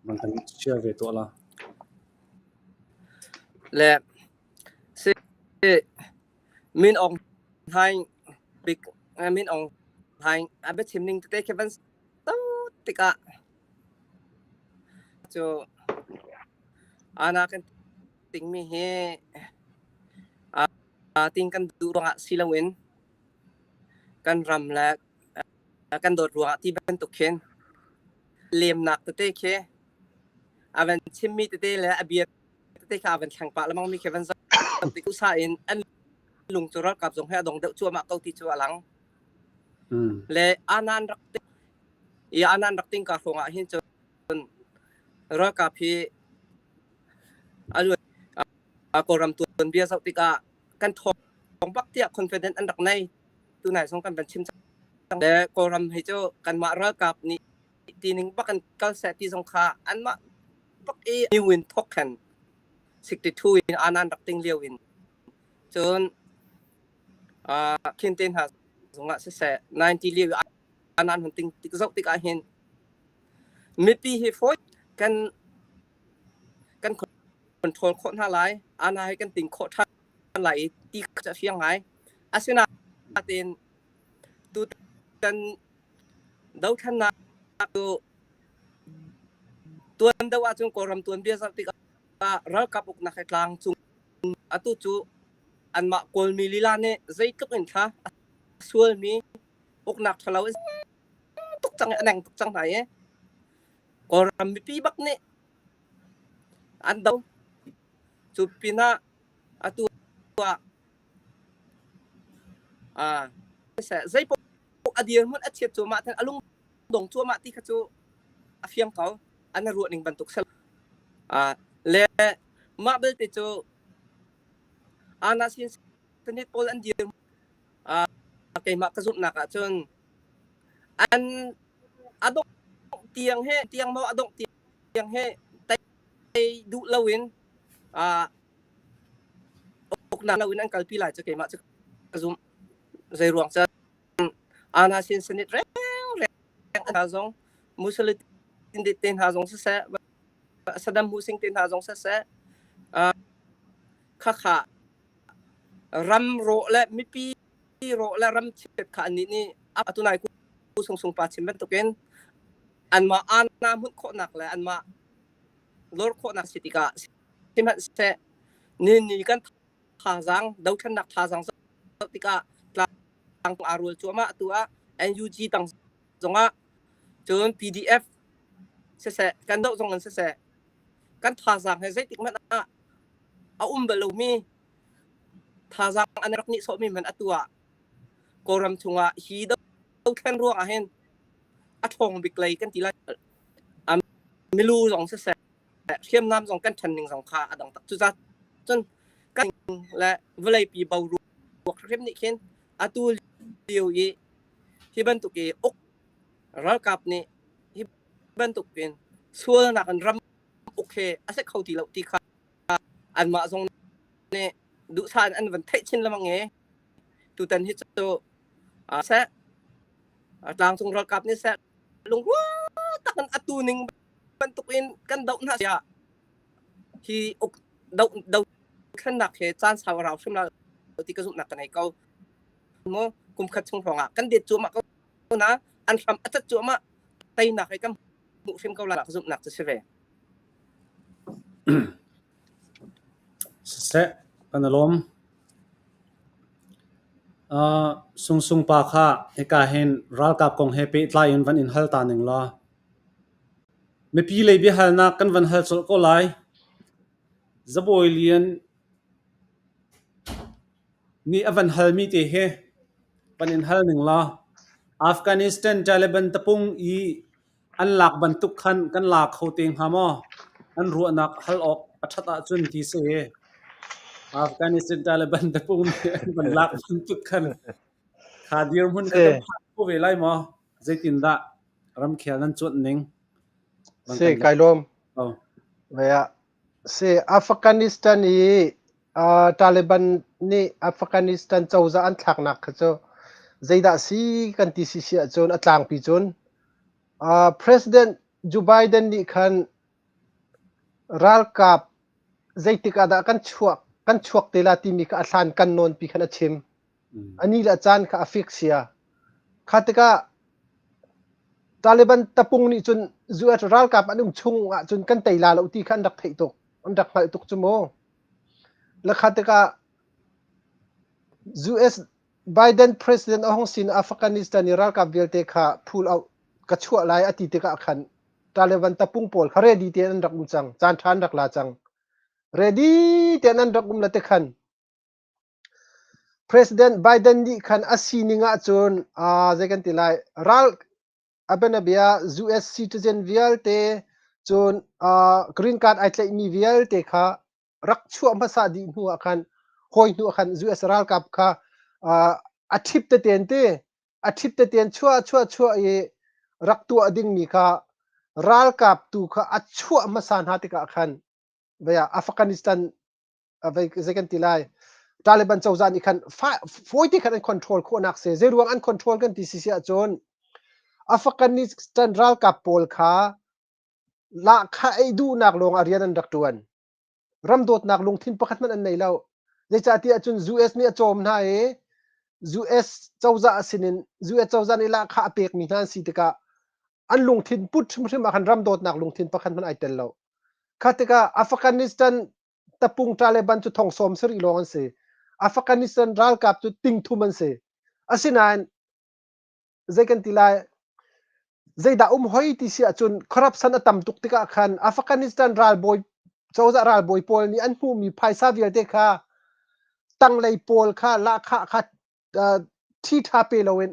van kan share ve tuah la. Le si Min Aung Hlaing bik Min Aung Hlaing a biachim ning tete khi van to tikah cu ana kan tingmi hi ting kan duh ruangah si loin kan ram le kan dawt ruangah ti bantuk khin lemnak tete khi a van chimmi tete le a bia tete kha a van thleng pah lengmang mi khi van zoh tik usa in an lung cu ralkap zong he a dong deuh cuahmah ko ti cu a lang. Le anan rak i anan rak ting ka hrawng ah hin cun ralkap hi a Kawlram tuanbia zoh tikah kan thawng bak tiah confident an rak nei. Tunai zong kan van chim cang. Le Kawlram hi cu kanmah ralkap nih tining bak an kal seh ti zong kha anmah bak i new in thok khan 62 in anan rak ting lio in cun khin te hna zongah siseh 90 lio anan hun ting tik zoh tikah hin mipi hi fawi kan kan control khawh hna lai ana hi kan ting khawh ṭhan lai i ti kha a fiang ngai asinain tutan dothlennak cu tuan deuh ahcun Kawlram tuanbia zoh tikah ralkap uknak he tlang cung atu cu anmah Kawlmi lila nih zeitluk in thla a sualmi uknak ṭhalo in tuk cang i a neng tuk cang hna i Kawlram mipi bak nih an do. Cu pinah atu ah ah zei paoh a dirhmun a chiat cuahmah then a lung dong cuahmah ti kha cu a fiang ko. An ruah ning bantuk sel. Ah le mah belte cu ana sin sanit pawl an dir ah keimah ka zumhnak ahcun an a dongh tiang he tiang maw a dongh tiang he tei duh loin uh, uknak loin an kalpi lai cu keimah cu ka zumh. Zei ruang cun ana sin sanit reng reng hna zong Muslim te hna zong siseh Saddam Hussein te hna zong siseh khakha ram rawh le mipi rawh le ram chiat kha annih nih atunai ku sung sung pa chim bantukin anmah ana hmunh khawhnak le anmah lor khawhnak si tikah sihmanhseh ni ni kan thazaang dothlennak thazaang zoh tikah tlang aa rual cuahmah tu ah NUG tang zongah cun PDF siseh kan doh zong in siseh kan thazaang he zeitik hmanh ah a um bal lomi thazaang an rak nihsawhmi hmanh atu ah Kawlram chungah hi dothlen ruang ah hin a ṭhawng bik lei kan ti lai. Milu zong siseh, hriamnam zong kan ṭhan ning zong kha a dang tak. Cucaah cun kan le vawleipi boruak hrim nih khin atu lio i hi bantuk i uk ralkap nih hi bantuk in sualnak in ram uk he a si kho ti lo ti kha anmah zong nih duhsah in an van theih chin lengmang i tutan hi cu seh tlangcung ralkap nih seh lungrual tak in atu ning bantuk in kan doh hna sia hi uk do dothlennak he caan sau a rau hrim la ti ka zumhnak ka nei ko mu kum khat chung hrawng ah kan det cuahmah ko na an hram a cat cuahmah teinak he kan hmuh hrim ko la ka zumhnak cu si ve. Siseh, kan i lawm. Sungsung pa kha hika hin ralkap kong he pehtlai in van in hal ta ning law. Mipi lei biahalnak kan van hal colh ko lai. Zabawi Lian nih a van halmi te hi van in hal ning law. Afghanistan Taliban tapung i An lak bantuk khan kan la kho te hnga maw? An ruahnak hal awk a ṭhat ahcun ti si. Afghanistan Taliban tapung nih an van lak bantuk khan kha dirhmun kha kan phan kho ve lai maw? Zeitindah ramkhel nan cuanh ning? Si, kai lawm. Oh. Si, Afghanistan i Taliban nih Afghanistan cozah an thlaknak kha cu Zeidah si kan ti si si ahcun a tlangpi cun President Joe Biden nih khan ralkap zeitik ah dah kan chuak kan chuak te la timi kha a hlan kan nawn pi khan a chim. A ni le a caan kha a fix sia. Kha tikah Taliban tapung nih cun US ralkap an um chung ahcun kan tei la lo ti kha an rak theih tuk. An rak hngalh tuk cu mu. Le kha tikah US Biden president a hung sin Afghanistan i ralkap vialte kha pull out ka chuah lai a ti tikah khan Taliban tapung pawl kha ready tein an rak um cang. Caan ṭha an rak la cang. Ready tein an rak um la te khan President Biden nih khan a sining ahcun zei kan ti lai ral a bianabia US citizen vialte cun green card ai tlaihmi vialte kha rak chuah hmasa dih hnu ah khan hawi hnu ah khan US ralkap kha a ṭhip tete an ti a ṭhip tete an chuah chuah chuah i rak tuah dingmi kha ralkap tu kha a chuah hmasa hna tikah khan Afghanistan zei kan ti lai Taliban cozah nih khan fawi te khan an control khawhnak si zei ruang an control kan ti si si ahcun Afghanistan ralkap pawl kha lahkhah ei duhnak lawng ah rian an rak ṭuan ram dawtnak lungthin pakhat hmanh an nei lo zeicahtiah cun US nih a cawm hna i US cozah sinin US cozah nih lahkhah a pekmi hna an si tikah an lungthin put hrimhrim ah khan ram dawtnak lungthin pakhat hmanh ai tel lo kha tikah Afghanistan tapung Taliban cu thong sawm sarih lawng an si. Afghanistan ralkap cu ting thum an si. Asinain zei kan ti lai zeidah um hoi ti si ahcun corruption a tam tuk tikah khan Afghanistan ralbawi cozah ralbawi pawl nih an hmuhmi phaisa vialte kha tanglei pawl kha lahkhah kha ṭhi ṭha pe loin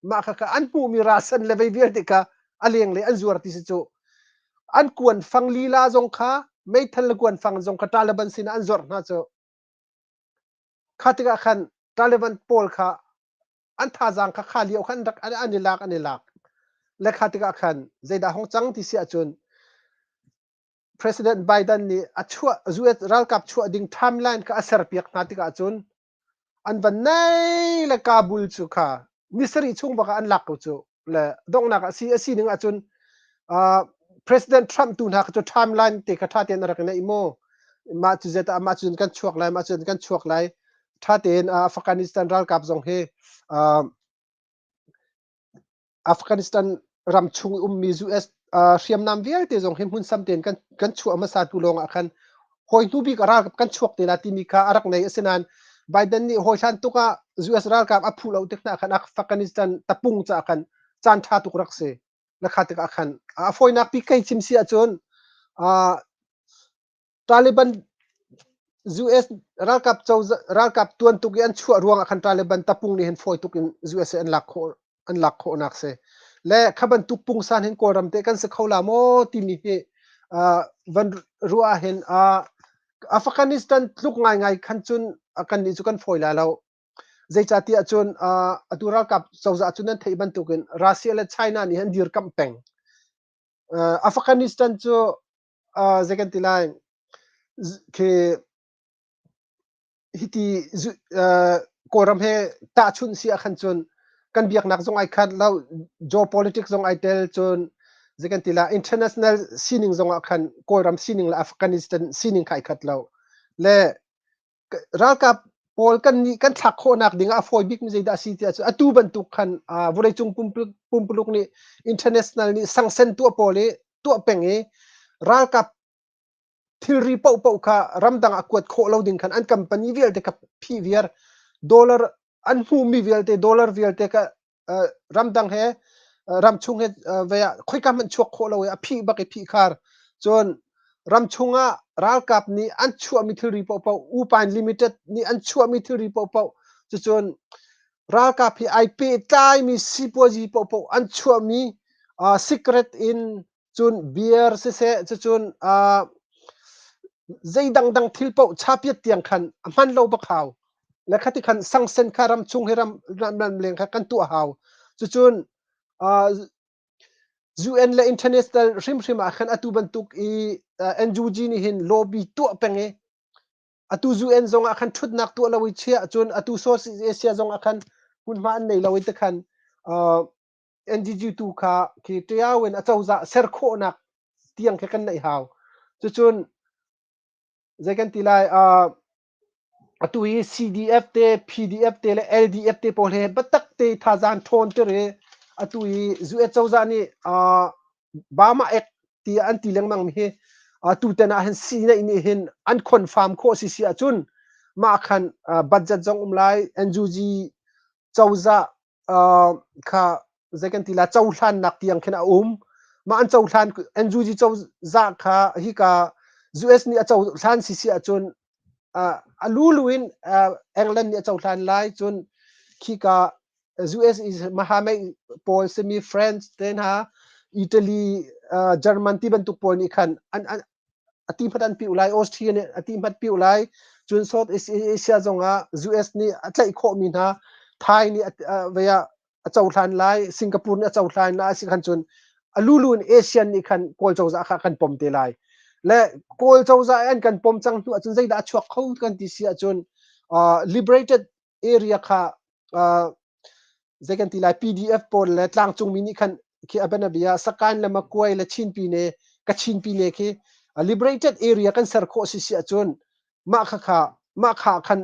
mah kha an hmuhmi rasan le vei vialte kha a lenglei an zuar ti si cu an kuan fang lila zong kha meithal le kuan fang zong kha Taliban sinah an zuarh hna cu kha tikah khan Taliban pawl kha an thazaang kha kha lio khan rak an i lak an i lak le kha tikah khan zeidah hong cang ti si ahcun President Biden nih a chuah US ralkap chuah ding timeline kha a serpiak hna tikah cun an van nei le Kabul cu kha ni sarih chung bak ah an lak ko cu le donghnak ah si a sining ahcun uh, President Trump tu hna kha cu timeline te kha ṭha tein a rak neih mu mah cu zet ah mah cun kan chuak lai mah cun kan chuak lai ṭha tein uh, Afghanistan ralkap zong hi uh, Afghanistan ram chung i ummi US hriamnam vialte zong hi hmunsam tein kan kan chuah hmasa tu lawng ah khan hawi hnu bik ralkap kan chuak te la timi kha a rak nei asinain Biden nih hawi hlan tuk ah US ralkap a phu lo tik hna khan Afghanistan tapung ca khan caan tha tuk rak si na kha tikah khan a fawinak bik kai chim si ahcun Taliban US ralkap cozah ralkap tuan tuk i an chuah ruangah khan Taliban tapung nih hin fawi tuk in USA an lak khawh an lak khawhnak si. Le kha bantuk pungsan hin Kawlram te kan si kho la maw timi hi uh, van ruah ah hin uh, Afghanistan tluk ngaingai khan cun uh, kan nih cu kan fawi la lo. Zeicahtiah cun uh, atu ralkap cozah cu nan theih bantukin Russia le China nih an dirkamh peng. Uh, Afghanistan cu uh, zei kan ti lai khi hiti uh, Kawlram he tahchunh si ah khan cun kan biaknak zong ai khat lo geopolitics zong ai tel cun zei kan ti la international sining zong ah khan Kawlram sining le Afghanistan sining kha ai khat lo le ralkap pawl kan nih kan thlak khawhnak ding ah a fawi bik mi zeidah a si tiah cu atu bantuk khan vawleicung pumpuluk nih international nih sangsen tuah pawl i tuah peng i ralkap thilri paohpaoh kha ramdang ah kuat khawh lo ding khan an company vialte kha phih viar dollar an hmuhmi vialte dollar vialte kha ramdang he ramchung he ve ah khoika hmanh chuak khawh lo i a phih bak i phih khar cun ramchung ah ralkap nih an chuahmi thilri paohpaoh Upain Limited nih an chuahmi thilri paohpaoh cucun ralkap hi ai pehtlaimi sipuazi paohpaoh an chuahmi secret in cun beer siseh cucun zei dangdang thil paoh chapiat tiang khan a hman lo bak hau le khati khan sangsen kha ram chung hi ram ram leng kha kan tuah hau cucun UN le international hrimhrim ah khan atu bantuk i NUG nih hin lobby tuah peng i atu UN zong ah khan thutnak tuah lo i chiah cun atu South Asia zong ah khan. Hmunhma an nei lo i tikhan NGG tu kha khi ṭiao in a cozah ser khawhnak tiang khi kan neih hau. Cucun zei kan ti lai atu hi CDF te PDF te le LDF te pawl he biatak te thazaang ṭhawn tir i atu hi US cozah nih Bama Act tiah an ti lengmang mi hi tutan ah hin sii nih hin an confirm khawh si si ahcun mah khan budget zong um lai NUG cozah kha zei kan ti la cohlannak tiang khin a um mah an cohlan NUG cozah kha hika US nih a cohlan si si ahcun a lulu in England nih a cohlan lai cun khika US is Mahamei pawl simi France te hna Italy German ti bantuk pawl nih khan an an a ti hmat an piu lai Austria nih a ti hmat piu lai cun South Asia zongah US nih a tlaih khawhmi hna Thai nih vei ah a cohlan lai Singapore nih a cohlan lai si khan cun a lulu in ASEAN nih khan Kawl cozah kha kan pom te lai le Kawl cozah an kan pom cang hnu ahcun zeidah a chuak kho kan ti si ahcun liberated area kha zei kan ti lai PDF pawl le tlangcungmi nih khan khi abanabia Sakan le Makuai le Chin Pine Kachin Pine khi liberated area kan ser khawh si si ahcun mah kha kha mah kha khan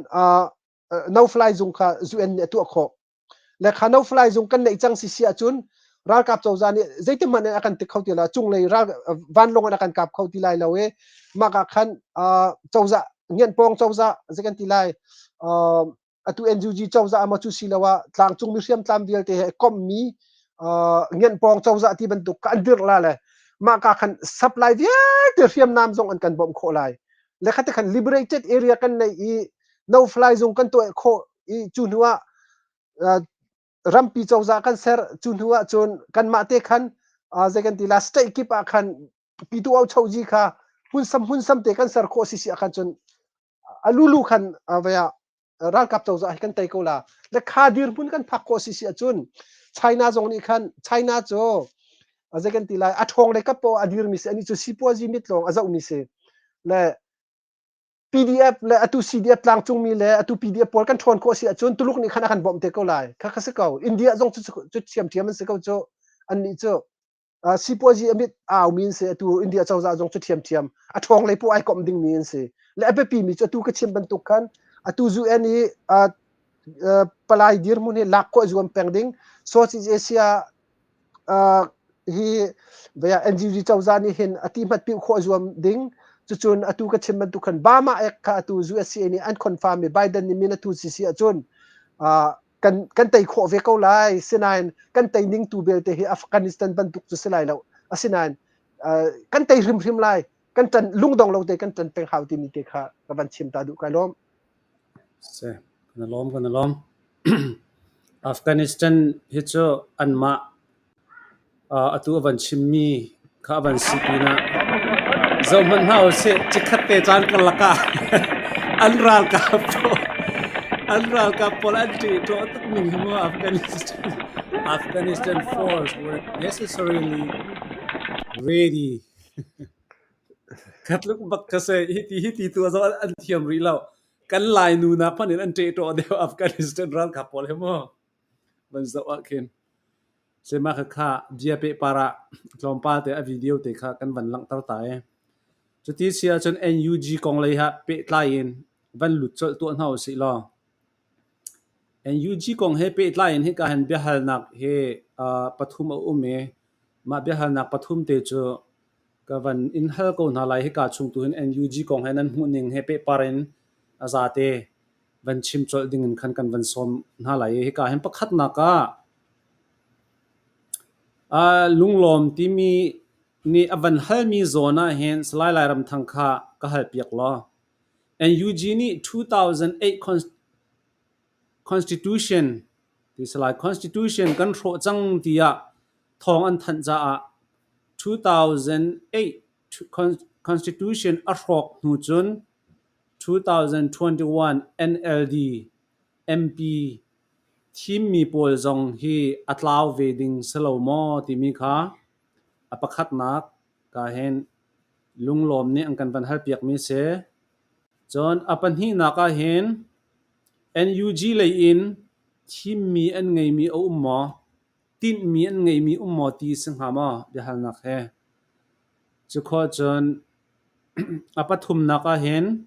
no fly zung kha UN nih a tuah khawh le kha no fly zung kan neih cang si si ahcun ralkap cozah nih zeitin hmanh in a kan tik kho ti lo cunglei ral vanlawng in a kan kap kho ti lai lo i mah ka khan cozah ngianpawng cozah zei kan ti lai atu NUG cozah ama cu si lo ah tlangcung mi hriamtlam vialte he kommi ngianpawng cozah ti bantuk ka an dirh la le mah ka khan supply vialte hriamnam zong an kan bawmh khawh lai le khate khan liberated area kan nei i no fly zung kan tuah khawh i cu hnu ah rampi cozah kan ser cu hnu ah cun kanmah te khan zei kan ti la state kip ah khan pitu au choji kha hmunsam hmunsam te kan ser khawh si si ah khan cun a lulu khan vaya ralkap cozah hi kan tei ko la le kha dirhmun kan phak khawh si si ahcun China zong nih khan China cu zei kan ti lai a ṭhawng le kap a dirmi si ani cu sipuazi mit lawng a zohmi si le PDF le atu CDF tlangcungmi le atu PDF pawl kan ṭhawn khawh si ahcun Tuluk nih khan a kan bawmh te ko lai. Kha kha si ko. India zong cu cu ṭhiamṭhiam an si ko cu. Annih cu sipuazi a mit aumi an si. Atu India cozah zong cu ṭhiamṭhiam a ṭhawng lei poh ai komh dingmi an si. Le a biapi mi cu atu ka chim bantuk khan atu UN i palai dirhmun hi lak khawh zuam peng ding. Southeast Asia hi vaya NGG cozah nih hin a ti hmat piu khawh zuam ding cucun atu ka chim bantuk khan Bama Act kha atu USCA nih an confirm i Biden nih min a tu si si ahcun kan kan tei khawh ve ko lai sinain kan tei ning tu belte hi Afghanistan bantuk cu si lai lo asinain kan tei hrimhrim lai kan ṭan lungdong lo te kan ṭan peng hau timi te kha ka van chim ta duh kai lawm Se kan lawm kan lawm Afghanistan hi cu anmah atu a van chimmi kha a van si pinah zohhmanh hna usih chikkhat te caan karlak ah an ralkap pawl an ralkap pawl an ṭihṭawh tuk ning hi mu Afghanistan Afghanistan force were necessarily ready. Khatluk bak ka si. Hiti hiti tu zoh an thiam rih lo. Kan Lai nu nak hmanh in an ṭehṭawh deuh Afghanistan ralkap pawl hi mu. Van zoh ah khin. Sema kha kha bia pehpar ah tlawmpal te a video te kha kan van langhter ta i. Cuti si ahcun NUG kong lei ha pehtlai in van lut colh tuah hna usih law. NUG kong he pehtlai in hika hin biahalnak hi pathum a um i mah biahalnak pathum te cu ka van in hal ko hna lai. Hika chung tu hin NUG kong he nan hmuhning he pehpar in a zate van chim colh ding in khan kan van sawm hna lai i hika hin pakhatnak ah lunglawm timi nih a van halmi zawn ah hin Salai Lairamthang kha ka halpiak law NUG nih 2008 Constitution ti Salai Constitution kan hrawh cang tiah thawng an thanh caah 2008 Constitution a hrawk hnu cun 2021 NLD MP thimmi pawl zong hi a tlau ve ding si lo maw timi kha a pakhatnak ka hin lunglawm nih an kan van halpiakmi si. Cun a pahnihnak ah hin NUG lei in Thimmi an ngeimi a um maw? Tinhmi an ngeimi um maw ti si hnga maw? Biahalnak he. Cukhua cun a pathumnak ahhin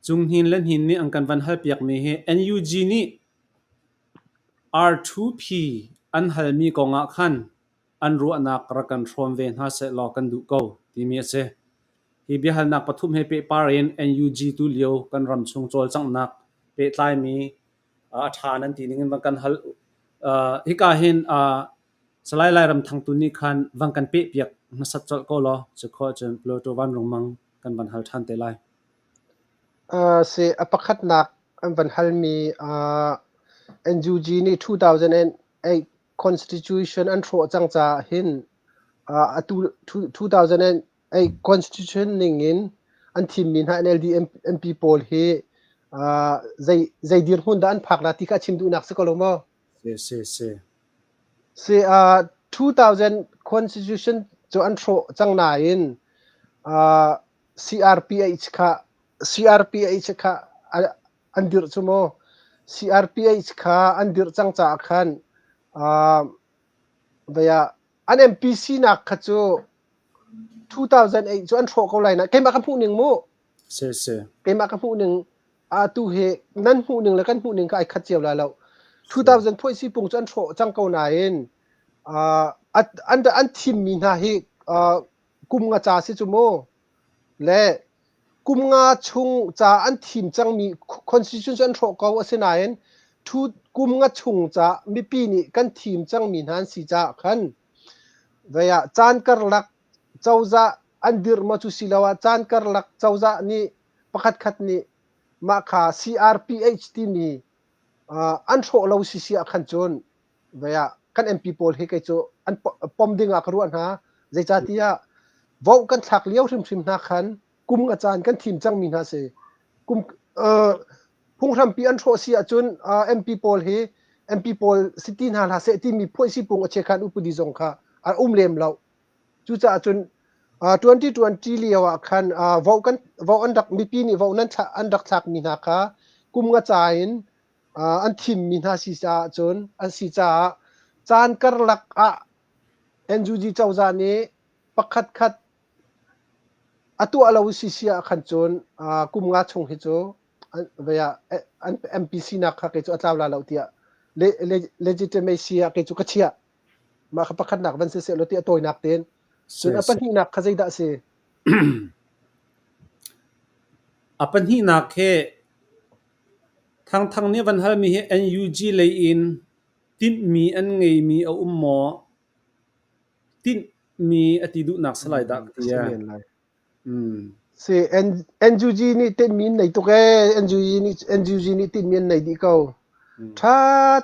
Cung Hnin le Hnin nih an kan van halpiakmi hi NUG nih R2P an halmi kong ah khan an ruahnak rak kan hrawm ve hna sehlaw kan duh ko timi a si. Hi biahalnak pathum he pehpar in NUG tulio kan ramchung cawlcanghnak pehtlaimi a ṭha nan ti ning in van kan hal. Hika hin Salai Lairam Thangtu nih khan van kan pehpiak hmasat colh ko law cu khawh cun Pluto Vanrung Mang kan van hal ṭhan te lai. Si a pakhatnak an van halmi NUG nih 2008 Constitution an hrawh cang caah hin atu 2008 Constitution ning in an thimmi hna NLD MP pawl hi zei zei dirhmun dah an phak la ti kha chim duhnak si ko lo maw? Si si si. Si 2000 Constitution cu an hrawh cang nain CRPH kha CRPH kha an dirh cu mu. CRPH kha an dirh cang caah khan an MP sinak kha cu 2008 cu an hrawh ko lai na keimah ka hmuh ning mu. Si si. Keimah ka hmuh ning atu hi nan hmuh ning le kan hmuh ning kha ai khat cio lai lo. 2000 phuai sipung cu an hrawh cang ko nain an an thimmi hna hi kum nga ca si cu mu. Le kum nga chung ca an thim cangmi constitution cu an hrawh ko asinain thu kum nga chung ca mipi nih kan thim cangmi hna an si caah khan vei ah caan karlak cozah an dirh maw cu siloah caan karlak cozah nih pakhatkhat nih mah kha CRPH timi an hrawh lo si si ah khan cun vei ah kan MP pawl hi kei cu an pom ding ah ka ruah hna. Zeicahtiah vote kan thlak lio hrimhrim hna khan kum a caan kan thim cangmi hna si. Kum phunghrampi an hrawh si ahcun MP pawl hi MP pawl si ti hna hlah seh timi phuaisipung a chiakhan upadi zong kha a um lem lo. Cucaah cun 2020 lio ah khan vote kan vote an rak mipi nih vote nan an rak thlakmi hna kha kum nga ca in an thimmi hna si caah cun an si caah caan karlak ah NUG cozah nih pakhat khat a tuah lo si si ah khan cun kum nga chung hi cu an MP sinak kha kei cu a tlau la lo tiah legitimacy ah kei cu ka chiah. Mah kha pakhatnak van si seh law ti a tawinak tein. Cun a pahnihnak kha zeidah a si? A pahnihnak hi Thangthang nih van halmi hi NUG lei in tinhmi an ngeimi a um maw? Tinhmi a ti duhnak salai dah ka ti. Si men lai. Si NUG nih tinhmi an nei tuk ee. NUG nih NUG nih tinhmi an nei dih ko. Ṭha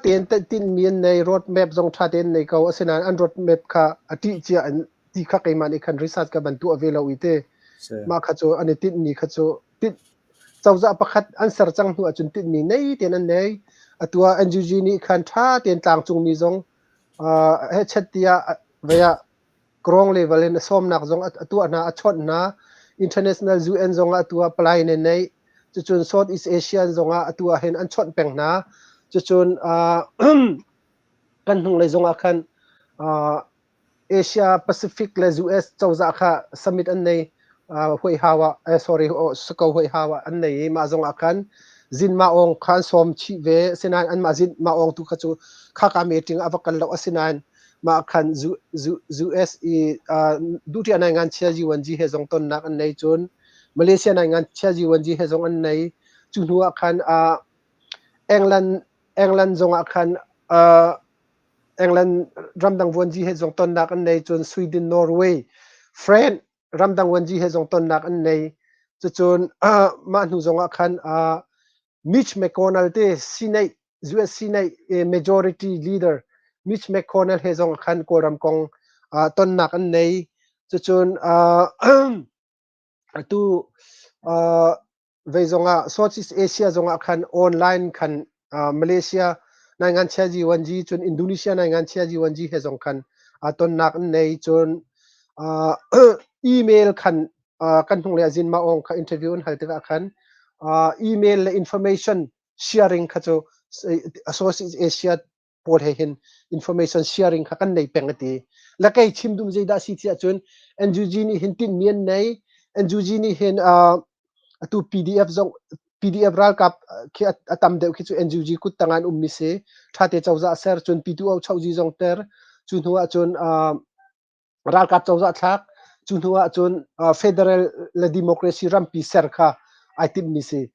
tein tinhmi an nei, road map zong ṭha tein nei ko. Asinain an road map kha a ṭih cia an ti kha keimah nih khan research ka van tuah ve lo i te. Mah kha cu an i tinhmi kha cu tinh cozah pakhat an ser cang hnu ahcun tinhmi nei tein an nei. Atu ah NUG nih khan ṭha tein tlangcungmi zong hechet tiah vei ah Grong level in a sawmnak zong a tuah hna, a chawnh hna. International UN zong ah atu ah palai in an neih. Cucun Southeast Asian zong ah atu ah hin an chawnh peng hna. Cucun kan hnunglei zong ah khan Asia Pacific le US cozah kha summit an nei. Huai hau ah sorry sako huai hau ah an nei i mah zong ah khan Zin Ma Aung kha an sawm chih ve. Asinain anmah Zin Ma Aung tu kha cu khaka meeting a va kal lo. Asinain mah khan US i duhṭiah nai ngan chia G1G he zong tonnak an nei cun Malaysia nai ngan chia G1G he zong an nei cu hnu ah khan England England zong ah khan England ramdang vuanzi he zong tonnak an nei cun Sweden Norway France ramdang vuanzi he zong tonnak an nei cucun mah hnu zong ah khan Mitch McConnell te Senate US Senate Majority Leader Mitch McConnell he zong khan Kawlram kong tonnak an nei. Cucun atu vei zongah Southeast Asia zongah khan online khan Malaysia naingan chia G1G cun Indonesia naingan chia G1G he zong khan tonnak an nei cun email khan kan hnung le Zin Ma Aung kha interview an hal tikah khan email le information sharing kha cu Southeast Asia pawl he hin information sharing kha kan nei peng ati. La kei chim dum zeidah si ti ahcun NUG nih hin tinhmi an nei. NUG nih hin uh, atu PDF zong PDF ralkap khi a tam deuh khi cu NUG kut tang an ummi si. Thate cozah ser cun P2O chozi zong ter. Cu hnu ahcun uh, ralkap cozah thlak cu hnu ahcun uh, federal le democracy rampi ser kha ai timhmi si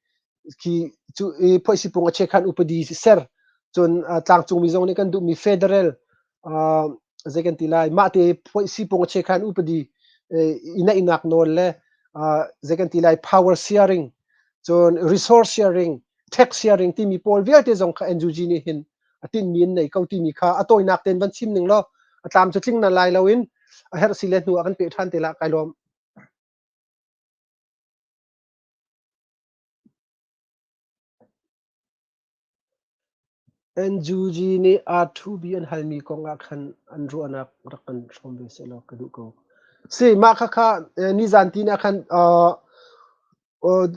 khi cu i phoisipung a chekhan upadi ser cun uh, tlangcungmi zong nih kan duhmi federal uh, zei kan ti lai mah te phoisipung a chekhan upadi i naihnak nawl le uh, zei kan ti lai power sharing cun resource sharing tax sharing timi pawl vialte zong kha NUG nih hin a tinhmi in nei ko timi kha a tawinak tein van chim ning law a tlam cu tling na lai lo in a herh si le hnu ah kan peh ṭhan te la kai lawm. NUG nih R2B an halmi kong ah khan an ruahnak rak kan hrawm ve sehlaw ka duh ko. Si, mah khakha nizan tin ah khan uh,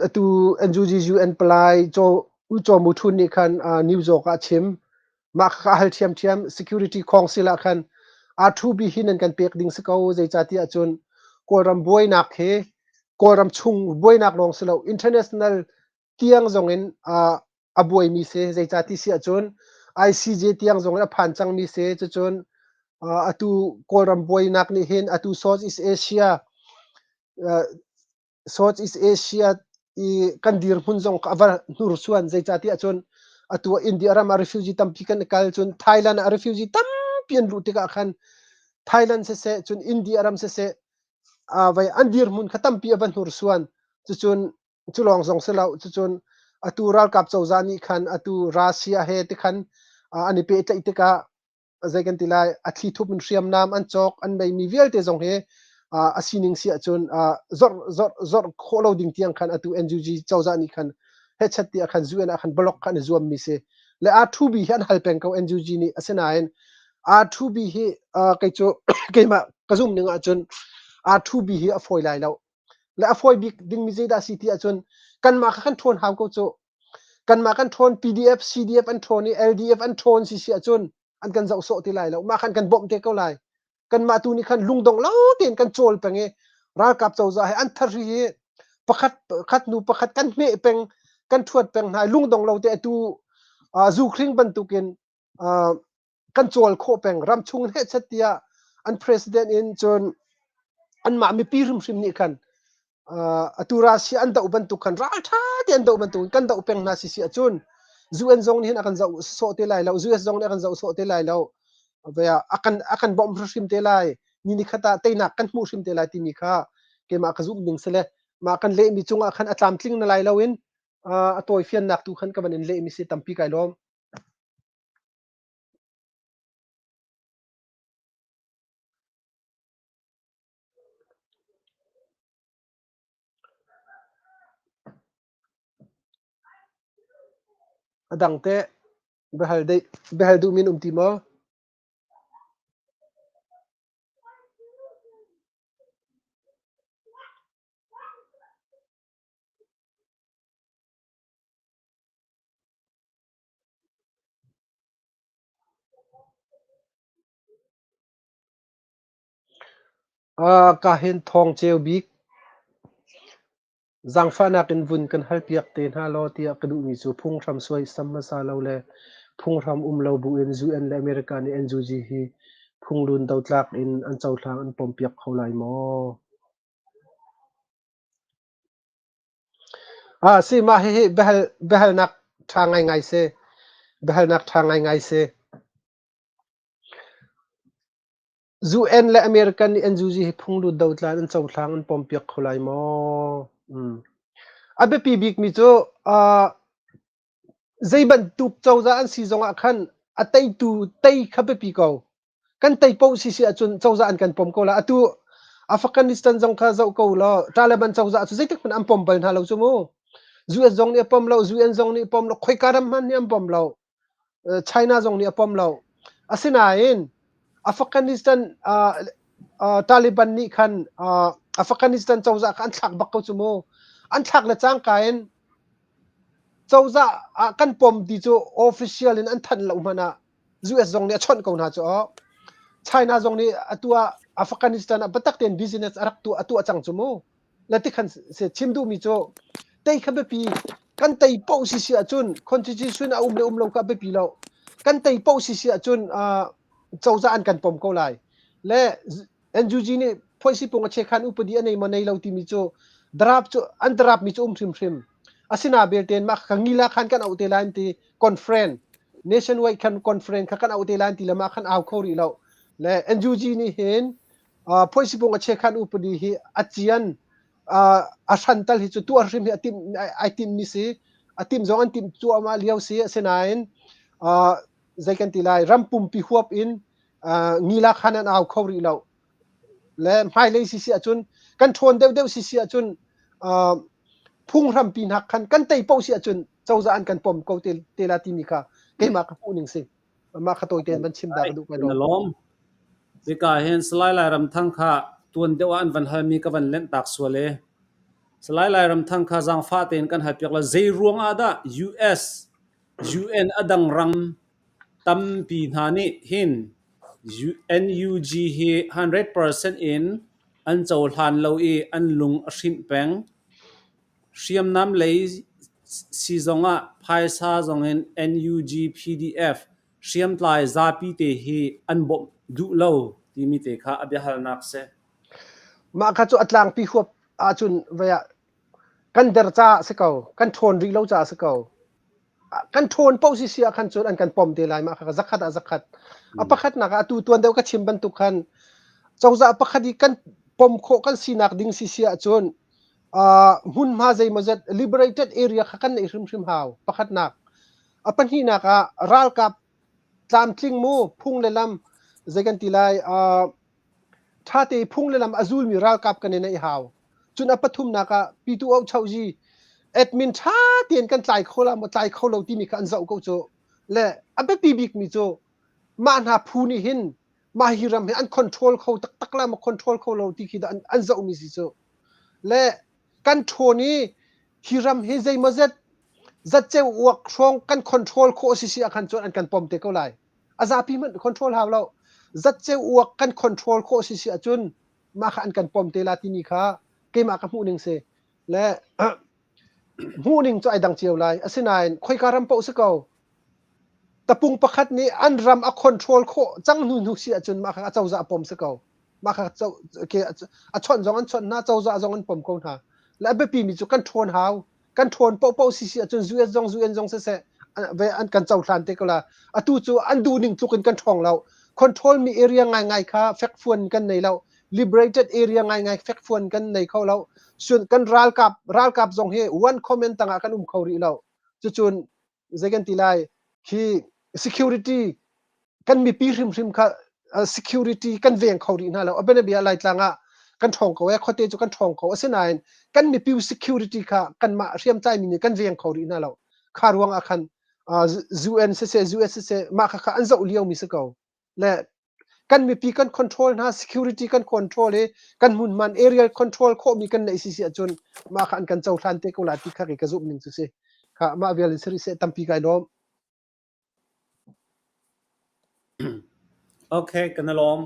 atu NUG UN palai Caw U Caw Mu Htun nih khan New York ah a chim. Mah kha a hal ṭhiamṭhiam. Security Council ah khan R2B hi nan kan pek ding si ko. Zeicahtiah cun Kawlram buainak hi Kawlram chung buainak lawng si lo international tiang zong in a buaimi si. Zeicah ti si ahcun ICJ tiang zong in a phan cangmi si. Cucun atu Kawlram buainak nih hin atu Southeast Asia Southeast Asia i kan dirhmun zong a va hnursuan zeicahtiah cun atu ah India ram ah refugee tampi kan i kal cun Thailand ah refugee tampi an luh tikah khan Thailand siseh cun India ram siseh vai an dirhmun kha tampi a va hnursuan cucun cu lawng zong si lo cucun atu ralkap cozah nih khan atu Russia he tikhan an i pehtlaih tikah zei kan ti lai a thli thup in hriamnam an cawk an meimi vialte zong hi a sining si ahcun zorh zorh zorh khawh lo ding tiang khan atu NUG cozah nih khan hechat ti ah khan UN ah khan block kha an i zuam mi si le R2B hi an hal peng ko NUG nih asinain R2B hi kei cu keimah ka zum ning ahcun R2B hi a fawi lai lo le a fawi bik dingmi zeidah si ti ahcun kanmah kha kan ṭhawn hau ko cu Kanmah kan ṭhawn PDF, CDF an ṭhawn i LDF an ṭhawn si si ahcun an kan zoh sawh ti lai lo. Mah khan kan bawmh te ko lai. Kanmah tu nih khan lungdong lo tein kan cawl peng i ralkap cozah he an thari hi pakhat khat hnu pakhat kan hmeh peng kan ṭhuat peng hna i lungdong lo te atu uh, zukhring bantukin uh, kan cawl khawh peng ramchung hehchet tiah an president in cun anmah mipi hrimhrim nih khan uh, atu Russia an doh bantuk khan ralṭha te an doh bantuk kan doh peng hna si si ahcun UN zong nih hin a kan zoh sawh te lai lo US zong nih a kan zoh sawh te lai lo a kan a kan bawmh hrim te lai ni ni khat ah teinak kan hmuh hrim te lai timi kha keimah ka zumh ning sile mah kan lehmi cungah khan a tlamtling na lai lo in uh, a tawifiannak tu khan ka van in lehmi si tampi kai lawm. A dang teh biahal dei biahal duhmi na um ti maw? Ka hin thawng ceu bik zaangfahnak in vun kan halpiak te hna law tiah ka duhmi cu phunghram suaisam hmasa lo le phunghram um lo buin UN le America nih NUG hi phunglun dotlak in an cohlang an pompiak kho lai maw? Ah si mah hihi biahal biahalnak ṭha ngaingai si. Biahalnak ṭha ngaingai si. UN le American nih NUG hi phunglut dotlan an cohlang an pompiak kho lai maw? Mm. A biapi bikmi cu uh, zei bantuk cozah an si zongah khan a teitu tei kha biapi ko. Kan tei paoh si si ahcun cozah an kan pom ko la. Atu Afghanistan zong kha zoh ko law Taliban cozah cu zeitik hmanh an pom bal hna lo cu mu. US zong nih a pom lo, UN zong nih a pom lo, khoika ram hmanh nih an pom lo. China zong nih a pom lo. Asinain Afghanistan uh, uh, Taliban nih khan uh, Afghanistan cozah kha an thlak bak ko cu mu. An thlak le cangka in. Cozah ah kan pom ti cu official in an thanh lo hmanh ah US zong nih a chawnh ko hna cu aw. China zong nih atu ah Afghanistan ah biatak tein business a rak tuah a tuah cang cu mu. Le tikhan se chim duhmi cu tei kha biapi kan tei poh si si ahcun constitution a um le um lo kha biapi lo. Kan tei poh si si ahcun uh, cozah an kan pom ko lai. Le NUG nih phoisipung a chekhan upadi a nei maw nei lo timi cu draft cu an draft mi cu um hrimhrim. Asina belte mah kha ngila khan kan auh te lai ti conference nationwide khan conference kha kan auh te lai ti le mah khan au kho rih lo. Le NUG nih hin uh, phoisipung a chekhan upadi hi a cian uh, a hran tal hi cu tuah hrim hi a tim ai tim mi si a tim zong an tim cuahmah lio si asinain uh, zei kan ti lai ram pumpi huap in ngila khan an au kho rih lo le hmailei si si ahcun kan ṭhawn deuhdeuh si si ahcun phunghrampi hna khan kan tei paoh si ahcun cozah an kan pom ko te, te la timi kha keimah ka hmuh ning si mah kha tawi tein van chim da ka duh kai Na lawm. Hika hin Salai Lairam Thang kha tuan deuh ah an van halmi ka van lenh tak sual e. Salai Lairam Thang kha zaangfah tein kan hal piak la zei ruang ah dah US UN a dang ram Tampi hna nih hin NUG hi 100% in an cohlan lo i an lung a hrinh peng. Hriamnam lei si zongah phaisa zongin NUG PDF hriamtlai zapi te hi an bawmh duh lo timi te kha a biahalnak si. Mah kha cu a tlangpi huap ahcun vei ah kan der caah si ko, kan ṭhawn rih lo caah si ko. Kan ṭhawn paoh si si ah khan cun an kan pom te lai mah kha zakhat ah zakhat. A pakhatnak ah atu tuan deuh ka chim bantuk khan cozah pakhat i kan pom khawh kan sinak ding si si ahcun uh, hmunhma zeimawzat liberated area kha kan neih hrimhrim hau pakhatnak. A pahnihnak ah ralkap tlamtling mu phung le lam zei kan ti lai uh, Ṭhate i phung le lam a zulmi ralkap kan i neih hau. Cun a pathumnak ah Pitu Ohchohzi admin ṭha tein kan tlai kho la maw tlai kho lo timi kha an zoh ko cu. Le a biapi bikmi cu mah hna phu nih hin mah hi ram hi an control kho taktak la maw control kho lo ti khi dah an, an zohmi si cu. Le kan ṭhawn i hi ram hi zeimawzet zatceu uak hrawng kan control khawh si si ah khan cun an kan pom te ko lai. A zapi hmanh control hau lo. Zatceu uak kan control khawh si si ahcun mah kha an kan pom te la timi kha keimah ka hmuh ning si. Le hmuh ning cu ai dang cio lai. Asinain khoika ram paoh si ko. Tapung pakhat nih an ram a control khawh cang hnu hnu si ahcun mah kha a cozah a pom si ko. Mah kha a chawnh zong an chawnh hna, cozah zong an pom ko hna. Le a biapi mi cu kan ṭhawn hau. Kan ṭhawn paohpaoh si si ahcun US zong UN zong siseh an kan cohlan te ko la. Atu cu an duh ning tluk in kan ṭhawng lo. Control mi area ngaingai kha fekfuan kan nei lo. Liberated area ngaingai fekfuan kan nei kho lo. Sun kan ralkap ralkap zong hi one comment tangah kan um kho rih lo. Cucun zei kan ti lai khi security kan mipi hrimhrim kha security kan veng kho rih hna lo a bianabia laitlang ah kan ṭhawng ko e khuate cu kan ṭhawng ko asinain kan mipi security kha kanmah hriamtlai mi nih kan veng kho rih hna lo kha ruang ah khan UN siseh US siseh mah kha kha an zoh lio mi si ko le kan mipi kan control hna security kan control i kan hmunhman aerial control khawhmi kan neih si si ahcun mah kha an kan cohlan te ko la ti kha ka zumh ning cu si kha mah vial in siri seh tampi kai lawm. Okay kan i lawm.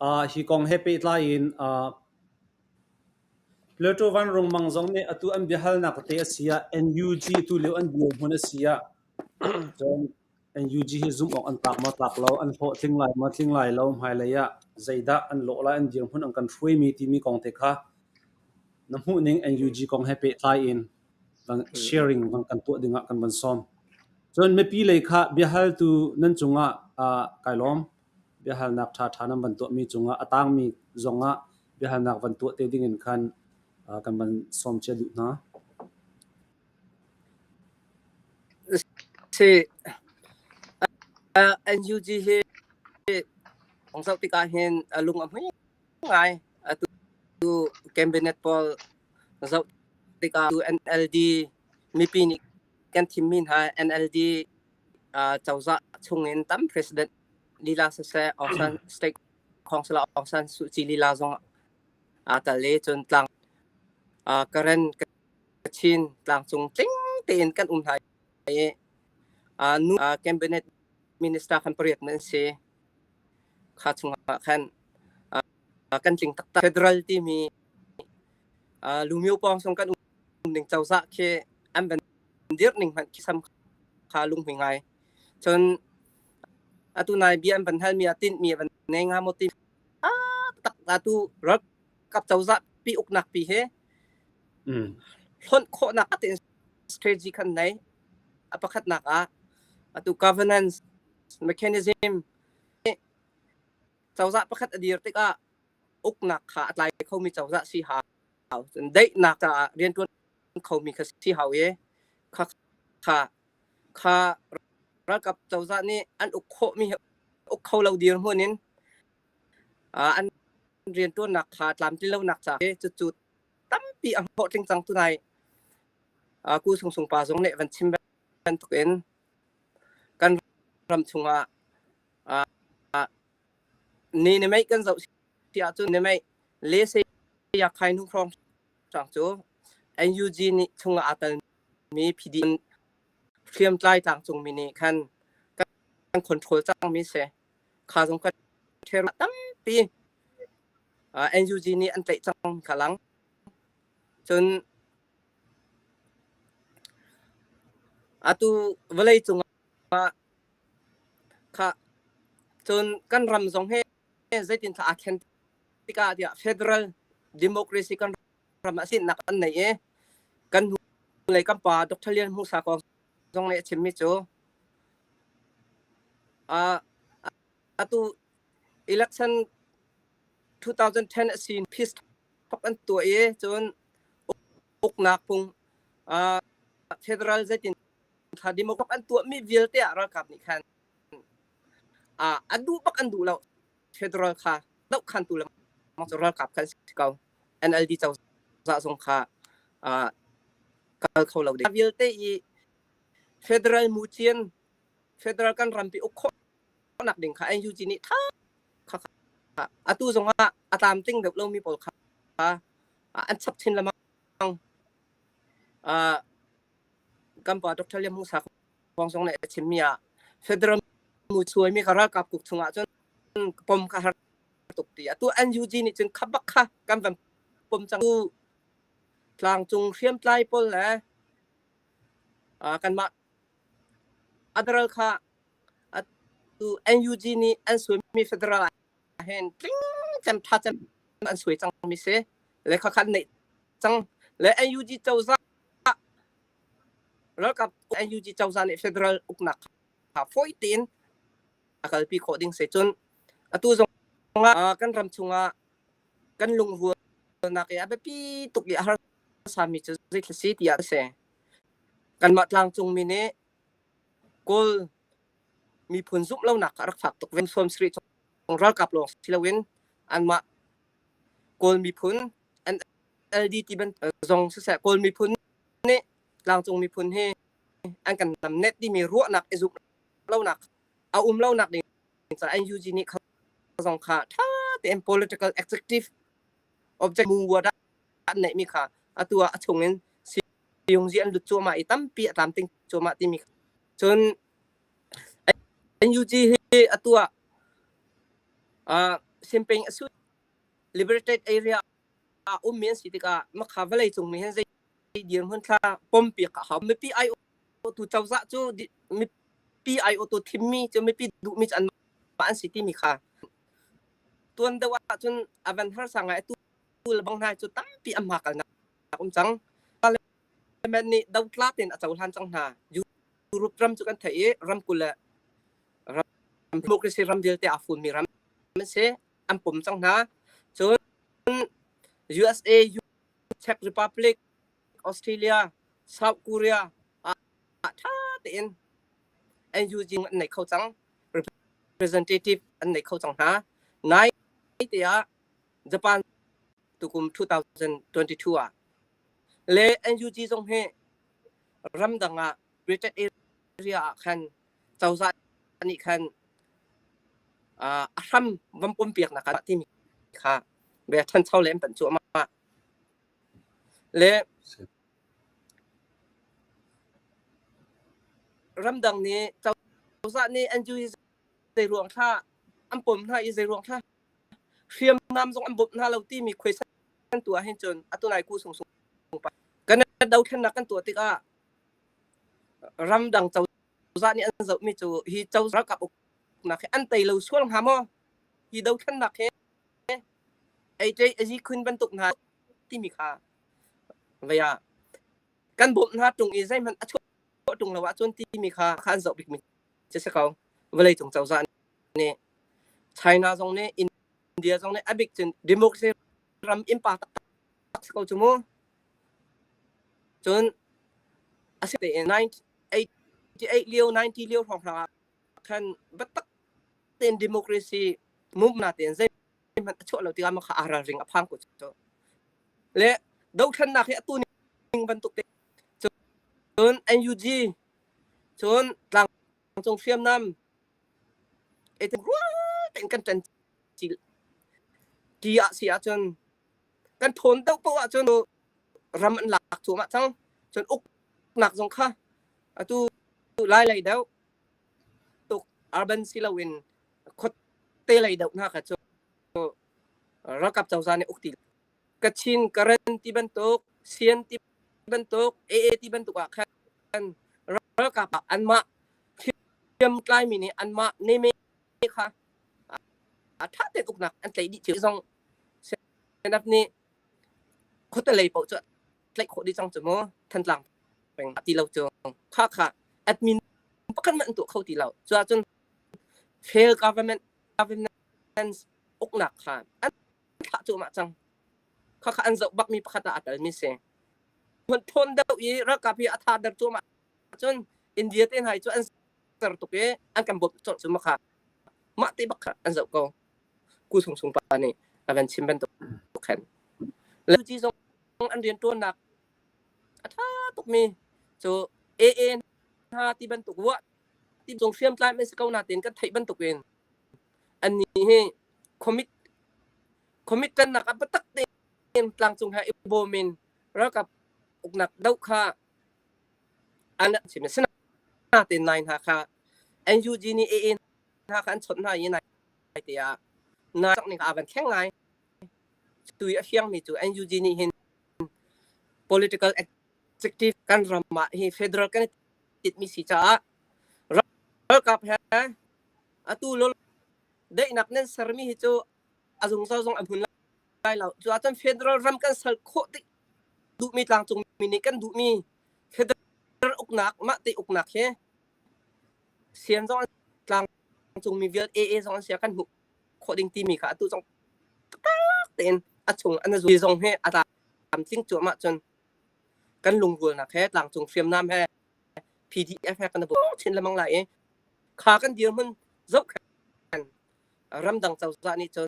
Uh, hi kong he pehtlai in uh, Plato Van Rung Mang zong nih atu an biahalnak te a si ah NUG tu lio an dirhmun a si ah cun NUG hi zumh awk an tlak maw tlak lo, an hlawhtling lai maw tling lai lo, hmailei ah zeidah an lawh lai, an dirhmun an kan hruaimi timi kong te kha na hmuhning NUG kong he pehtlai in sharing van kan tuah dingah kan van sawm. Cun mipi lei kha biahaltu nan cungah uh, kai lawm. Biahalnak ṭhaṭha nan van tuahmi cungah a tangmi zongah biahalnak van tuah te dingin khan uh, kan van sawm cia duh hna. Si NUG hi ong zoh tikah hin a lung a hmui ngai. Atu cabinet pawl zoh tikah NLD mipi nih kan thimmi hna NLD cozah chungin tam president lila siseh Aung San state council Aung San Suu Kyi lila zong aa tel i cun tlang Karen Kachin tlangcung tling tein. tein kan um hna i nu cabinet minister khan pariat nan si. Kha chungah khan kan tling taktak. Federal timi Lumio pawng song kan um ning cozah khi an van dirh ning hmanh khi sam kha lunghmui ngai. Cun atu nai bia an van halmi ah tinhmi a van nei nga maw ti tak atu ralkap cozah pi uknak pi he hlonh khawhnak tein strategy khan nei. A pakhatnak ah atu governance mechanism cozah pakhat a dir tikah uknak kha a tlai khomi cozah si hau. Cun daihnak caah rianṭuan khomi kha si hau i kha kha kha ralkap cozah nih an uk khawhmi hi uk kho lo dirhmun in an rianṭuannak kha tlamtlin lonak ca cucu tampi a hlawhtling cang tunai Ku Sung Sung pa zong nih van chim bantukin kan ram chungah ni ni mei kan zoh si ahcun ni mei le se ya khai nu hrawng hrang cu NUG nih chungah aa telmi PD hriamtlai tlangcungmi nih khan kan control cangmi si. Kha zong kha tampi NUG nih an tlaih cang kha lang. Cun atu vawlei cungah kha cun kan ram zong hi zeitin thla aa thlen tikah tiah federal democracy kan ram ah sinak an nei i kan hnulei kan pa Dr. Lian Hmuh Sakawng zong nih a chimmi cu atu election 2010 a si peace talk an tuah i cun uknak phung federal zeitin thla democrat an tuahmi vialte ah ralkap nih khan an duh bak an duh lo federal kha dohkhantu le cu ralkap khan si ko NLD cozah zong kha kal kho lo ding vialte i federal mucian federal kan rampi uk khawhnak ding kha NUG nih tha kha atu zong ah a tlamtling deuh lomi pawl kha an chap chin lengmang. Kan pa Dr. Liam Hung Sa Kong zong nih a chimmi ah federal mu chuaimi kha ralkap kuk chungah cun pom kha har tuk ti. Atu NUG nih cun kha bak kha kan van pom cang. Tu tlangcung hriamtlai pawl le kanmah federal kha atu NUG nih an suaimi federal ah hin tling cem tha cem an suai cangmi si le kha kha an neih cang le NUG cozah ralkap NUG cozah nih federal uknak kha fawi tein a kalpi khawh ding si cun atu zong ah kan ram chungah kan lungrualnak i a biapi tuk i a harsami cu zeithil si tiah a si. Kanmah tlangcungmi nih Kawl miphun zumh lonak kha a rak fak tuk ve. Sawm sarih chung ralkap lawng si loin anmah Kawl miphun NLD ti bantuk zong siseh Kawl miphun nih tlangcung miphun hi an kan namnet timi ruahnak i zumh lonak a um lonak ding caah NUG nih kha zong kha ṭha tein political executive object mu wadah an neihmi kha atu ah a chungin siyungzi an lut cuahmah i tampi a tlamtling cuahmah timi cun NUG hi atu ah uh, Simpeng asu liberated area ah ummi an si tikah makha vawlei cung mi hin zei dirhmun thla pompiak a hau mipi ai tu cozah cu mipi ai tu thimmi cu mipi duhmi cu anmah an si timi kha tuan deuh ahcun a van harsa ngai atu le bang hna cu tampi an hma kalnak um cang parliament nih dotla tein a cohlan cang hna Europe ram cu kan theih i ramkulh le ram democracy ram vialte aa funmi ram an si an pom cang hna cun USA Czech Republic Australia South Korea ah ṭha tein NUG an nei kho cang representative an nei kho cang hna nai te ah Japan tukum 2022 ah le NUG zong hi ramdang ah British area ah khan cozah nih khan a hram van pompiaknak ah timi kha bia ṭhancho le an panh cuahmah. Le. Ramdang nih cozah nih NUG zei ruang thla an pom hna i zei ruang thla hriamnam zong an bawmh hna lo timi khuaisan tuah hin cun atu nai ku sung sung pa kan dothlennak kan tuah tikah ramdang cozah nih an zohmi cu hi cozah ralkap uknak hi an tei lo sual hnga maw hi dothlennak hi ei azi khun bantuk hna timi kha vei ah kan bawmh hna tung i zeihmanh a chuah tung lo ahcun timi kha kha an zoh bikmi cu si ko vawlei cung cozah nih China zong nih India zong nih a bik cun democracy ram innpa taktak si ko cu mu. Cun a si tein 88 lio 90 lio hrawnghrang ah khan biatak tein democracy mumna tein zeihmanh a chuah lo tikah mah kha aa ralring a phang ko cu. Le dothlennak hi atu ning bantuk te cun NUG cun tlangcung hriamnam rual tein kan ṭan ti ah si ahcun kan ṭhawn deuh paoh ahcun ram an lak cuahmah cang. Cun uknak zong kha atu lai lei deuh tuk urban si loin khuate lei deuh hna kha cu ralkap cozah nih uk ti Kachin, Karen ti bantuk, Sian ti bantuk, AA ti bantuk ah khan ralkap ah anmah hriamtlaimi nih anmah neme kha a ṭha tein uknak an tlaih dih cio zong CNF nih khuate lei paoh cu tlaih khawh dih cang cu mu Thantlang peng ti lo cu kha kha admin pakhat hmanh an tuah kho ti lo cu ahcun fail government governance uknak kha an thlah cuahmah cang. Khakha an zoh bakmi pakhat ah a telmi si. Hmun thawn deuh i ralkap hi a tha der cuahmah cun India te hna hi cu an ser tuk i an kan bawmh colh cu makha. Mah te bak kha an zoh ko. Ku Sung Sung pa nih a van chim bantuk khan. Le zong an rianṭuannak a ṭha tukmi cu AA hna ti bantuk ruah ti cung hriamtlai an si ko nain kan theih bantukin annih hi commit commit ṭannak ah biatak tein tlangcung he i bawm in ralkap uknak doh kha an chim. Sinain nai hna kha NUG nih AA hna kha an chawnh hna i nai te ah nai ning aa van thleng ngai. Tu i a fiangmi cu NUG nih hin political executive kan ram ah hi federal kan i titmi si caah ralkap he atu lol daihnak nan sermi hi cu a zungzal zong a hmun lai lo. Cu ahcun federal ram kan sal khawh tik duhmi tlangcung mi nih kan duhmi federal uknak mah te uknak hi sian zong tlangcung mi vial AA zong an sia kan hmuh khawh ding timi kha atu zong taktak tein a chung an zu zong he a tlam tling cuahmah cun kan lungrualnak he tlangcung hriamnam he PDF he kan bu chin lemang lai i kha kan dirhmun zohkhen ramdang cozah nih cun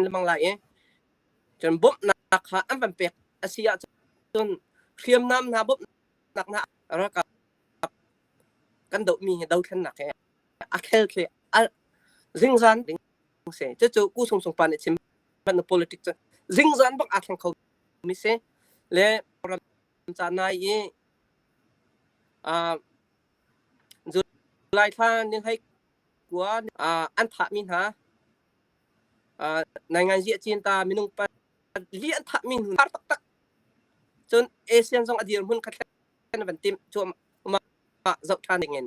lemang lai i cun bawmhnak kha an van pek a si ahcun hriamnam hna bawmhnak hna ralkap kan dohmi hi dothlennak he a khel khi a zingzan ding si cucu ku sung sung pa nih chim na politics cu zingzan bak aa thleng kho mi si le ram ca nai i July thla ni hlei kua an thahmi hna nainganzi a cin ta minung pa li an thahmi hnu har taktak cun ASEAN zong a dirhmun kha thlen van timh cuahmah zoh ṭhan ding in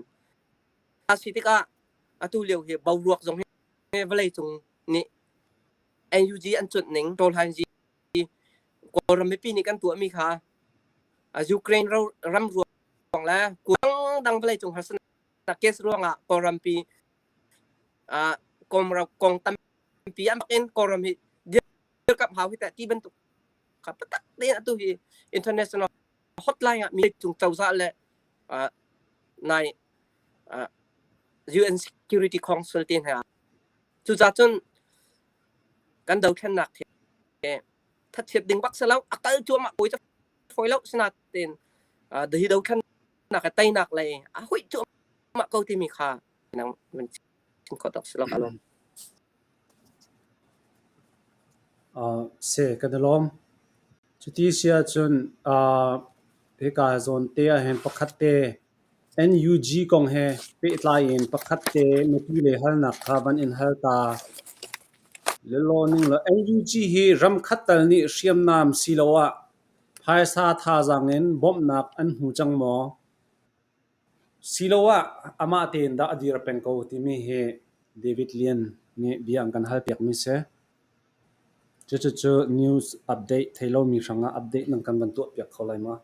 a si tikah atu lio hi boruak zong hi vawlei cung nih NUG an cuanh ning Tawlhanzi Kawlram mipi nih kan tuahmi kha Ukraine ram ruang le dang vawlei cung harsatnak case ruangah Kawlrampi kong tampi an in Kawlram hi dirkamh hau hi teh ti bantuk kha taktak tein atu hi international hotline ah mi cung cozah le nai UN Security Council te hna cucaah cun kan dothlennak hi thatchiat ding bak si lo a kal cuahmah kawi cu fawi lo sinain hi dothlennak he teinak lei a huih cuahmah ko timi kha nang van chim khawh tak si lo ka lawm. Se kan i lawm. Cuti si ahcun hika zawn te ahhin pakhat te. NUG kong he pehtlai in pakhat te mipi lei halnak kha van in hal ta lelaw ning law NUG hi ramkhat tal nih hriamnam siloah phaisa thazaang in bawmhnak an hmu cang maw? Siloah amah tein dah a dir peng ko timi hi David Lian nih bia an kan halpiakmi si. Cucucu news update thei lomi hrangah update nan kan van tuahpiak kho lai maw?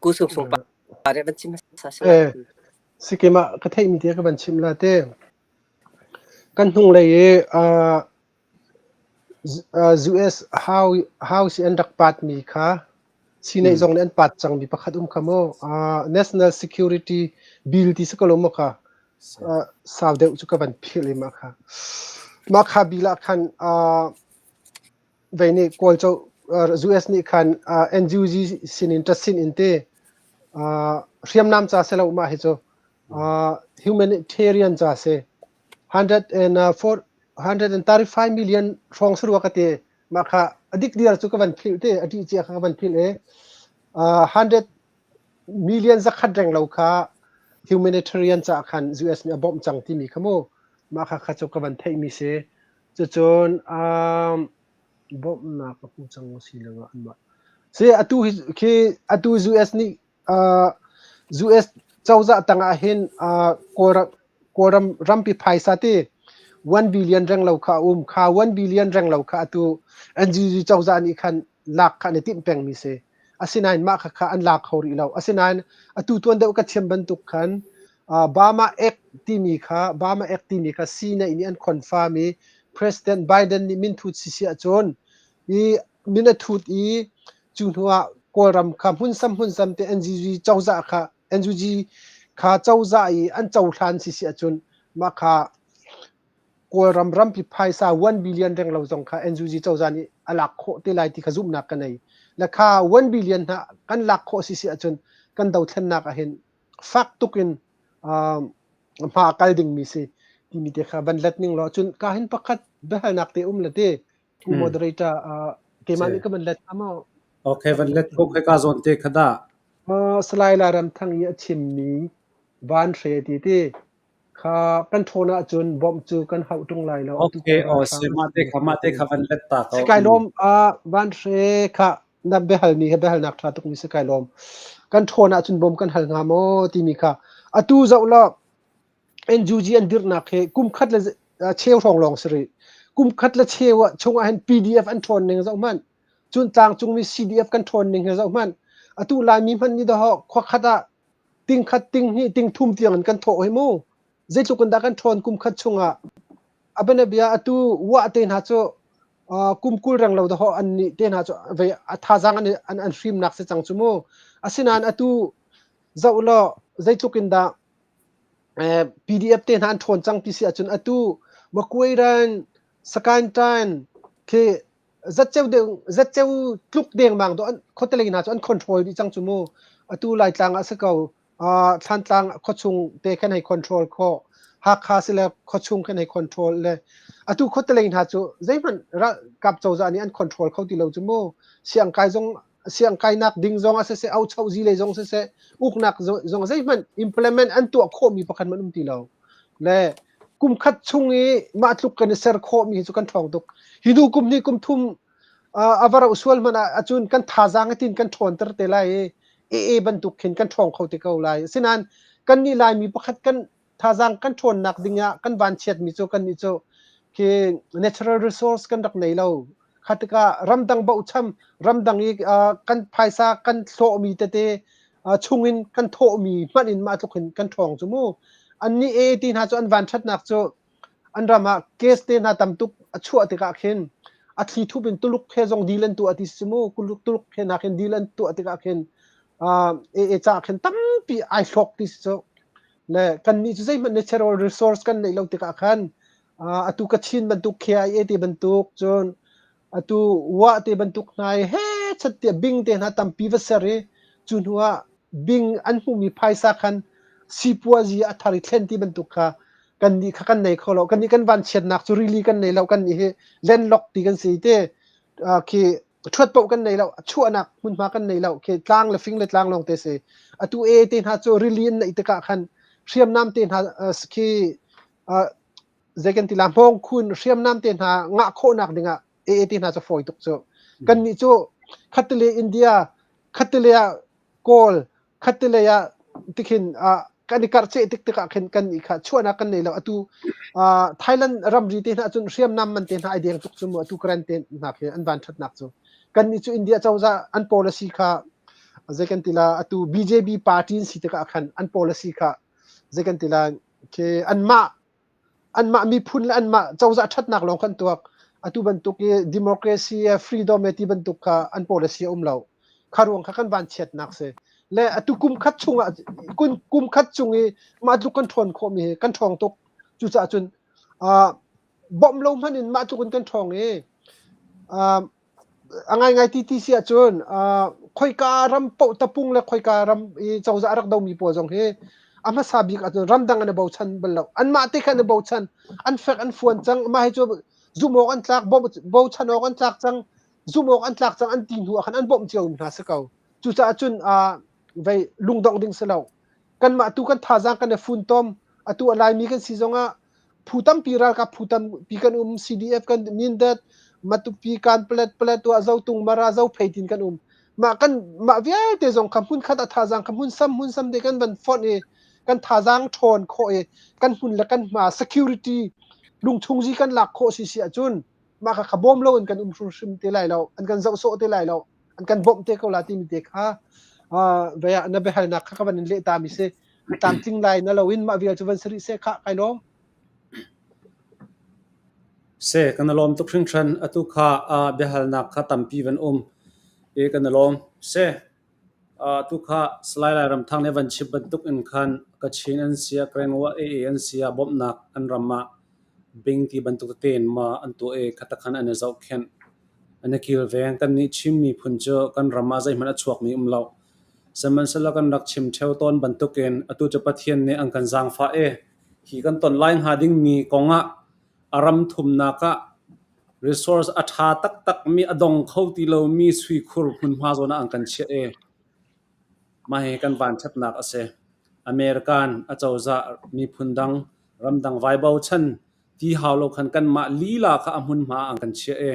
Ku sung sung pa nih van chim hmasa seh. Eh, Sikkim ah ka theihmi te ka van chim la te. Kan hnunglei i uh, US House i an rak patmi kha Sinai zong nih an pat cangmi pakhat um kha mu. National Security Bill ti si ko lo maw kha? Sau deuh cu ka van philh i mah kha. Mah kha bill ah khan vei nih Kawl co US nih khan NUG sinin ṭasin in ti hriamnam ca si lo mah hi cu humanitarian ca si. 135 million hrawng si rua ka ti. Mah kha a dik diar cu ka van philh te, a ṭih cia kha ka van philh i 100 million zakhat reng lo kha humanitarian caah khan US nih a bawmh cang timi kha mu. Mah kha kha cu ka van theihmi si. Cucun um, bawmhnak a hmu cang si lo ah anmah. Si atu hi khi atu US nih US cozah tangah hin Kawlram, Kawlram rampi phaisa ti 1 billion reng lo kha a um. Kha 1 billion reng lo kha atu NGG cozah nih khan lak kha an i timh pengmi si. Asinain mah kha kha an lak kho rih lo. Asinain atu tuan deuh ka thiam bantuk khan Burma Act timi kha Burma Act timi kha Senate nih an confirm i President Biden nih minthut si si ahcun i min a thut i Cu hnuah Kawlram kha hmunsam hmunsam te NUG cozah kha NUG kha cozah i an cohlan si si ahcun mah kha Kawlram rampi phaisa 1 billion reng lo zong kha NUG cozah nih a lak khawh te lai ti kha zumhnak ka nei. Le kha 1 billion hna kan lak khawh si si ahcun kan dothlennak ah hin fak tuk in hma a kal dingmi si timi te kha van let ning law cun ka hin pakhat biahalnak te um le te Pu moderator uh, keimah nih ka van let hnga maw? Okay, van let ko khoi ka zawn te kha dah. Uh, Salai Lairam Thang i a chimmi van hre ti ti kha kan ṭhawn ahcun bawmh cu kan hauh ṭung lai lo. Okay, oh, si mah te kha mah te kha van let ta ko. Si kai lawm uh, van hre kha na biahalmi kha biahalnak ṭha tukmi si kai lawm. Kan ṭhawn ahcun bawm kan hal hnga maw timi kha atu zoh law NUG an dirhnak hi kum khat le cheu hrawng lawng si rih. Kum khat le cheu ah chung ah hin PDF an ṭhawn ning zoh hmanh. Cun tlangcungmi CDF kan ṭhawn ning hi zoh hmanh. Atu Laimi hmanh nih dawh khua khat ah ting khat, ting hnih, ting thum tiang in kan thawh hi mu. Zeitluk in dah kan ṭhawn kum khat chung ah. A bianabia atu wah te hna cu kum 20 reng lo dawh an nih te hna cu vei a thazaang an, an, an hrimnak si cang cu mu. Asinain atu zoh law zeitluk in dah PDF te hna an ṭhawn cang ti si ahcun atu Makuairan, Sakaintan khi zatceu deuh zatceu tluk dengmang dawh an khuatelei hna cu an control dih cang cu mu. Atu Laitlang ah si ko Thlantlang khuachung te khan hei control khawh. Hakha si le khuachung khan hei control le atu khuatelei hna cu zeihmanh ralkap cozah nih an control kho ti lo cu mu. Siangkai zong siangkainak ding zong ah siseh auchozi lei zong siseh uknak zong zeihmanh implement an tuah khawhmi pakhat hmanh um ti lo le kum khat chung i mah tluk kan i ser khawhmi hi cu kan ṭhawng tuk hi hnu kum hnih kum thum a va rauh sual hmanh ah acun kan thazaang atin kan ṭhawnter te lai i AA bantuk khin kan ṭhawng kho te ko lai asinain kan nih Laimi pakhat kan thazaang kan ṭhawnnak ding ah kan vanchiatmi cu kannih cu khi natural resource kan rak nei lo. Kha tikah ramdang bochan ramdang i kan phaisa kan hlawhmi tete chungin kan thawhmi hmanh in mah tluk hin kan ṭhawng cu mu. Annih AAT hna cu an vanṭhatnak cu an ram ah case te hna tam tuk a chuah tikah khin a thli thup in Tuluk he zong deal an tuah ti si mu. Tuluk he hna khin deal an tuah tikah khin AA caah khin tampi ai hlawk ti si cu. Le kannih cu zeihmanh natural resource kan neih lo tikah khan atu Kachin bantuk KIA te bantuk cun atu Wah te bantuk hna i he chat tiah bing te hna tampi va ser i cu hnu ah bing an hmuhmi phaisa khan sipuazi a thar i thlen ti bantuk kha kannih kha kan nei kho lo kannih kan vanchiatnak cu rili kan nei lo kannih hi landlocked ti kan si te khi. Ṭhuat paoh kan nei lo, chuahnak hmunhma kan nei lo. Khi tlang le fing le tlang lawng te si. Atu e te hna cu rili an neih tikah khan hriamnam te hna khi zei kan ti la hmawng khun hriamnam te hna ngah khawhnak dingah AA te hna cu fawi tuk cu. Kan nih cu khattele India, khattele ah Kawl, khattele ah tikhin kan i karhceh tik tikah khin kan nih kha chuahnak kan nei lo. Atu Thailand ramri te hna cun hriamnam man te hna ai deng tuk cu mu atu Karen te hna khi an van ṭhatnak cu. Kan nih cu India cozah an policy kha zei kan ti la atu BJP party in si tikah khan an policy kha zei kan ti la khi anmah anmah miphun le anmah cozah ṭhatnak lawng kan tuak. Atu bantuk i democracy freedom ti bantuk kha an policy a um lo. Kha ruang kha kan vanchiatnak si. Le atu kum khat chungah kum khat chung i mah tluk kan ṭhawn khawhmi hi kan ṭhawng tuk. Cucaah cun uh, bawmh lo hmanh in mah tluk in kan ṭhawng i uh, A ngaingai ti ti si ahcun khoika ram paoh tapung le khoika ram i cozah a rak domi pawl zong hi a hmasa bik ahcun ramdang an i bochan bal lo. Anmah te khan i bochan. An fek an fuan cang. Mah hi cu zumh awk an tlak, bochan awk an tlak cang, zumh awk an tlak cang an ti hnu ah khan an bawmh cio hna si ko. Cucaah cun vei lungdongh ding si lo. Kanmah tu kan thazaang kan i funtom. Atu a Laimi kan si zongah phu tampi ralkap phu tampi kan um CDF kan Mindat Matupi Kanpalet Paletwa Zotung Mara Zophei tin kan um mah kan mah vialte zong kha hmun khat a thazaang kha hmun sam hmun sam te kan van fonh i kan thazaang ṭhawn khawh i kan hmun le kan hma security lungchung zi kan lak khawh si si ahcun mah kha kha bawm lo in kan um hrimhrim te lai lo an kan zoh sawh te lai lo an kan bawmh te ko la timi te kha vei ah na biahalnak kha ka van in leh ta mi si tlamtling lai na lo in mah vial cu van si rih seh khah kai lawm. Se kan lawm tuk hringhran atu kha biahalnak kha tampi van um i kan lawm se tu kha Salai Lairamthang nih van chim bantuk in khan Kachin an sia Krenwa AA an sia bawmhnak an ram ah bing ti bantuk tein ma an tuah i khatakhan an i zohkhenh an i kilveng kannih Chin miphun cu kan ram ah zeihmanh a chuakmi um lo Sihmanhsehlaw kan rak chim ṭheo tawn bantukin atu cu Pathian nih an kan zaangfah i hi kan ton lai hnga dingmi kongah a ram thumnak ah resource a ṭha taktakmi a dong kho ti lomi suikhur hmunhma zawn ah an kan chiah i mah hi kan vanṭhatnak a si. American acozah miphun dang ramdang vai bochan ti hau lo khan kanmah lila kha a hmunhma ah an kan chiah i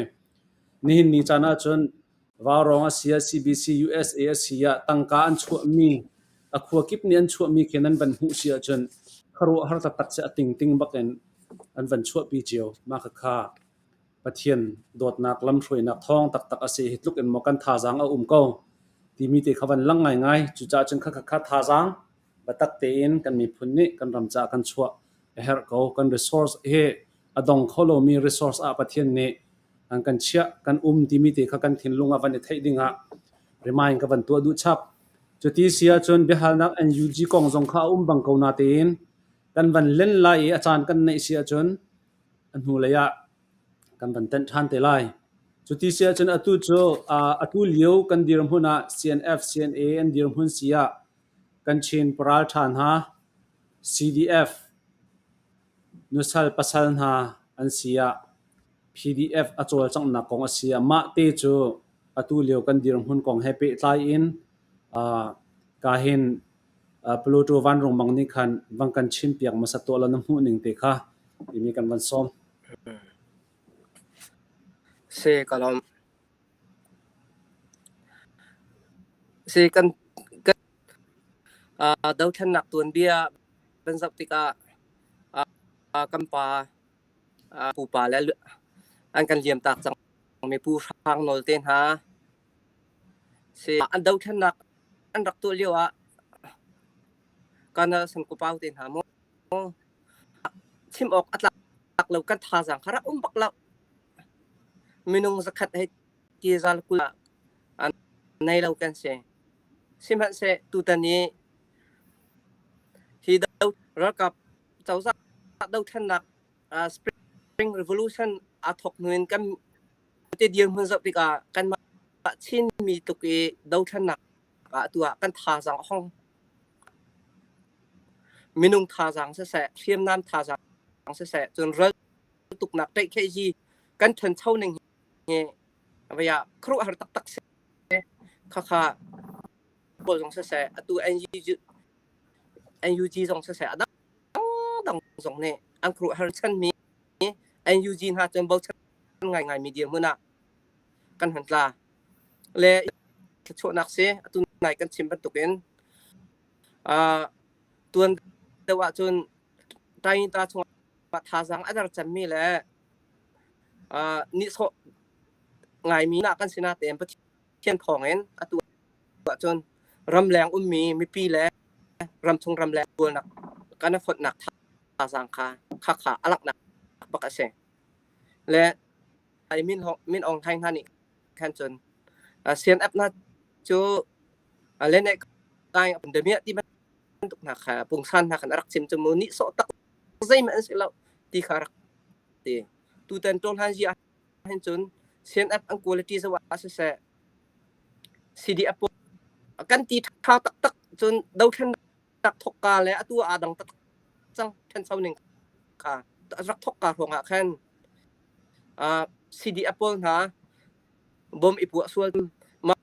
nihin ni caan ahcun Vaurawng a si ah CBC USA a si ah tangka an chuahmi a khua kip nih an chuahmi khi nan van hmuh si ahcun khuaruahhar taktak si a tingting bak in an van chuahpi cio. Mah khakha Pathian dawtnak lamhruainak thawng taktak a si. Hi tluk in maw kan thazaang a um ko timi te kha van lang ngaingai. Cucaah cun khakha kha thazaang biatak tein kan miphun nih kan ram caah kan chuah a herh ko. Kan resource hi a dong kho lomi resource ah Pathian nih an kan chiah kan um timi te kha kan thinlung ah van i theih dingah remind ka van tuah duh chap. Cuti si ahcun biahalnak NUG kong zong kha a um bang ko natein kan van len lai i a caan kan neih si ahcun a hnulei ah kan van tenh ṭhan te lai. Cuti si ahcun atu cu atu lio kan dirhmun ah CNF, CNA an dirhmun si ah kan Chin paralṭha hna CDF nusal pasal hna an si ah PDF a cawlcanghnak kong a si ah mah te cu atu lio kan dirhmun kong he pehtlai in kahin Pluto vanrung bang nih khan van kan chimpiak hmasa tuah law na hmuh ning te kha timi kan van sawm. Si ka lawm. Si kan kan dothlennak tuanbia kan zoh tikah kan pa pupa le an kan liamtak cang mi Pu Hrang Nawl te hna si an dothlennak an rak tuah lio ah Colonel San Kupau te hna mu chim awk a tlak lo kan thazaang kha rak um bak lo minung zakhat hei ti zal 20 nei lo kan si sihmanhseh tutan i hi do ralkap cozah dothlennak Spring Revolution aa thawk hnu in kan te dirhmun zoh tikah kanmah Chinmi tluk i dothlennak ah tu ah kan thazaang a hong. Minung thazaang siseh, hriamnam thazaang siseh, cun ral tuknak ṭaihkheih hi kan ṭhancho ning hi. Vaya khuaruahhar taktak si. Khakha pawl zong siseh, atu NUG, NUG zong siseh, a dangdang zong nih an khuaruahhar chanmi NUG hna cun bochan ngaingaimi dirhmun ah kan hon tla. Le thluachuahnak si atu nai kan chim bantukin uh, tuan deuh ahcun Tainta chungah thazaang a der cemmi le uh, nihsawh ngaimi na kan si natein Pathian thawngin atu ahcun ramleng ummi mipi le ramchung ramleng tualnak kan i fonhnak thazaang kha khakha a langhnak bak a si. Le ai min min Aung Hlaing hna nih khan cun CNF hna cu le ne kai damiah ti bantuk hna kha pungsan hna khan a rak chim cu mu nih sawh tak zeihmanh an si lo ti kha rak ti. Tutan Tawhlan zi ah hin cun CNF an quality zoh ah siseh CDF kan ti ṭha taktak cun dothlennak thokka le atu aa dang taktak cang ṭhancho ning kha rak thokka ruangah khan CDF pawl hna bom i puah sual mah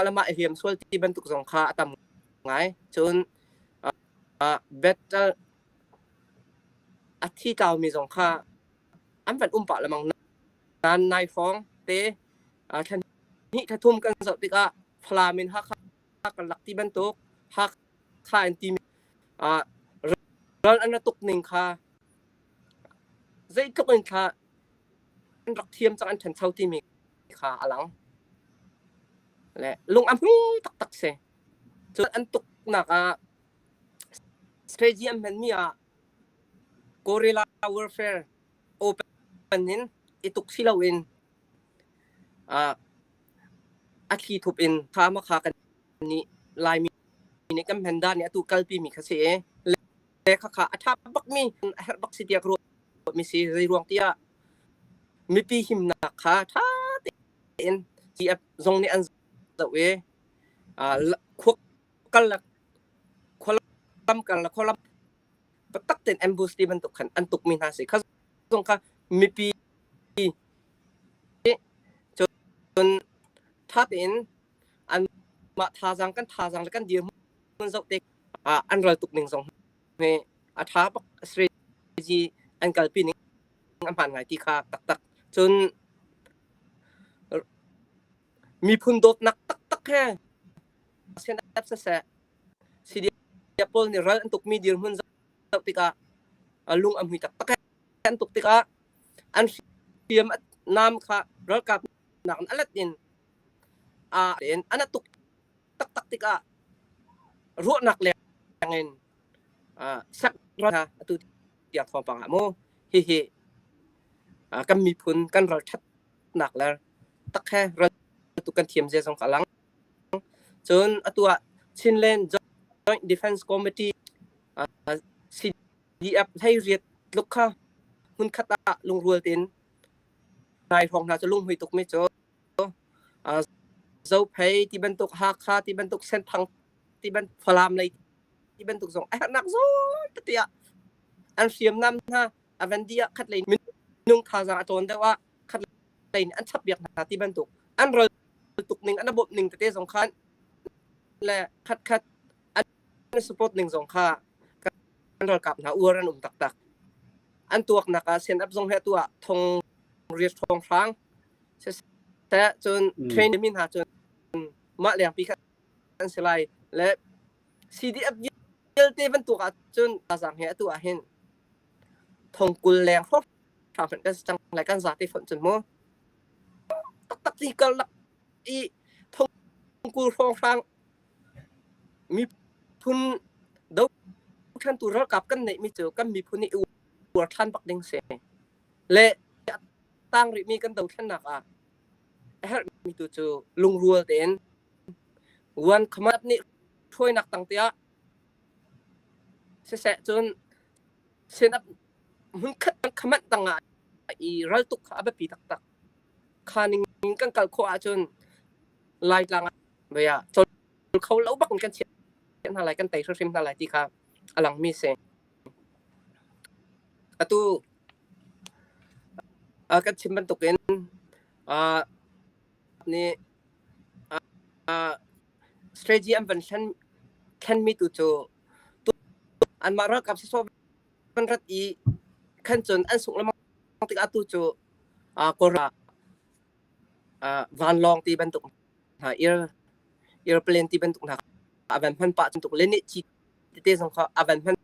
le mah i hliam sual ti bantuk zong kha a tam ngai. Cun battle a thi tlaumi zong kha an van um pah lengmang. Nain nai hrawng te thla hnih thla thum kan zoh tikah Falam in Hakha kan lak ti bantuk Hakha in timi ral an ra tuk ning kha zeitluk in thla an rak thiam cang an ṭhancho timi kha a lang. Le lung a hmui taktak si. Cun an tuknak ah strategy an hmanmi ah guerrilla warfare open in i tuk si loin a thli thup in kha ma kha kan nih Laimi nih kan hman dan nih atu kalpi mi kha si i le khakha a ṭha bakmi a herh bak si tiah ka ruahmi si. Zei ruang tiah mipi himnak kha ṭha tein CF zong nih an zoh i khua kal le khualam kal le khualam biatak tein ambush ti bantuk khan an tukmi hna si. Kha zong kha mipi cun ṭha tein anmah thazaang kan thazaang le kan dirhmun zoh te an ral tuk ning zong hi a ṭha bak strategy an kalpi ning a hmaan ngai ti kha taktak. Cun miphun dawtnak taktak he CNF siseh CDF pawl nih ral an tukmi dirhmun zoh tikah lung a hmui taktak an tuk tikah an hriam nam kha ralkap nak in a let in in an tuk taktak tikah ruahnak leng in sak hna atu tiang thawngpang ah mu hihi kan miphun kan ral ṭhatnak le tak he ral tu kan thiam zia zong ka lang. Cun atu ah Chinland Joint Defense Committee CDF hleiriat tluk kha hmunkhat ah lungrual tein nai hrawng hna cu lunghmui tukmi cu Zophei ti bantuk Hakha ti bantuk Senthang ti bantuk Falam lei ti bantuk zong a herhnak zawn tete ah an hriamnam hna a van dih ah khat lei minung thazaang a ṭawn deuh ah khat lei nih an chap piak hna ti bantuk an ral tuk ning an bawmh ning tete zong khan le khat khat an support ning zong kha kan ralkap hna uar an um taktak. An tuaknak ah CNF zong he atu ah thong riat thong hrang siseh cun train mi hna cun mah lengpi kha an si lai le CDF vialte bantuk ah cun thazaang he atu ah hin thong 20 leng hrawng hmanh kan si cang lai kan zate fonh cun mu taktak ti karlak i thong 20 hrawng hrang miphun dothlantu ralkap kan neihmi cu kan miphun nih i uar ṭhan bak ding si. Le a tang rihmi kan dothlennak ah a herhmi tu cu lungrual tein one command nih hruainak tang tiah siseh cun sinap hmunkhat command tangah i raltuk kha a biapi taktak. Kha ning kan kal khawh ahcun Laitlang ah vei ah cawl kho lo bak in kan chiah hna lai, kan tei hrimhrim hna lai ti kha a langmi si. Atu kan chim bantukin uh, nih strategy an van thlen thlenmi tu cu anmah ralkap sawsawh van rat i khan cun an sungh lengmang tikah tu cu Kawlram ah vanlawng ti bantuk hna airplane ti bantuk hna a van hman pah bantuk le nih ci tete zong kha a van hman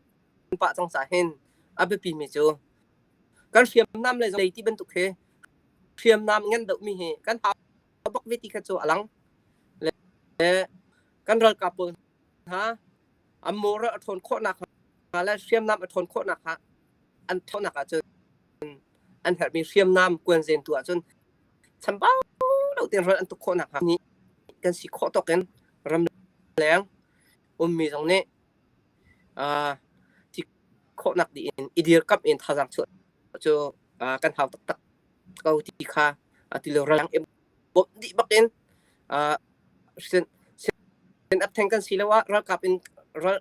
pah cang caah hin a biapi mi cu kan hriamnam le lei ti bantuk hi hriamnam ngan deuhmi hi kan hau bak ve ti kha cu a lang. Le kan ralkap pawl hna an moral a ṭhawn khawhnak hnga le hriamnam a ṭhawn khawhnak hnga an ṭhawnnak ahcun an herhmi hriamnam kuanzen tu ahcun chambau lo tein ral an tuk khawhnak hnga nih kan si khawh tawk in ramleng ummi zong nih thi khawhnak dih in i dirkamh in thazaang chuah cu kan hau taktak ko ti kha ti lo ral i bawmh dih bak in sin ap theng kan si lo ah ralkap in ral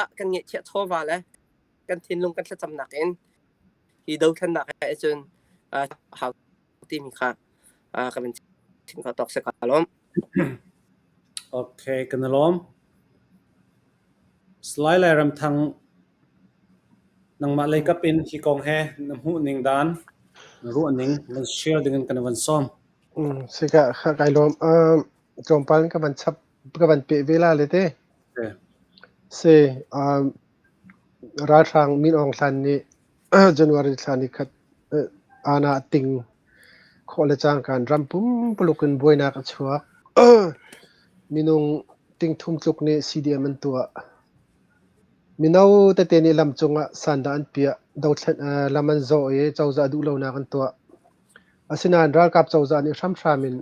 ah kan ngeihchiah chawva le kan thinlung kan thlacamnak in hi dothlennak he cun hau timi kha ka van chim kho tawk si ka lawm. Okay, kan i lawm. Salai Lairamthang, nangmah leikap in hi kong he na hmuh ning dan, na ruah ning van share ding in kan van sawm. Sika kha kai lawm. Tlawmpal in ka van chap ka van peh ve la le te. Si ralhrang Min Aung Hlaing nih January thla ni khat aana a ting khawh le cangka in ram pumpuluk in buainak a chuak. Minung tingthum tluk nih CDM an tuah. Mino tete nih lamcung ah sandah an piah, dothlen lam an zawh i cozah duhlonak an tuah. Asinain ralkap cozah nih hramhram in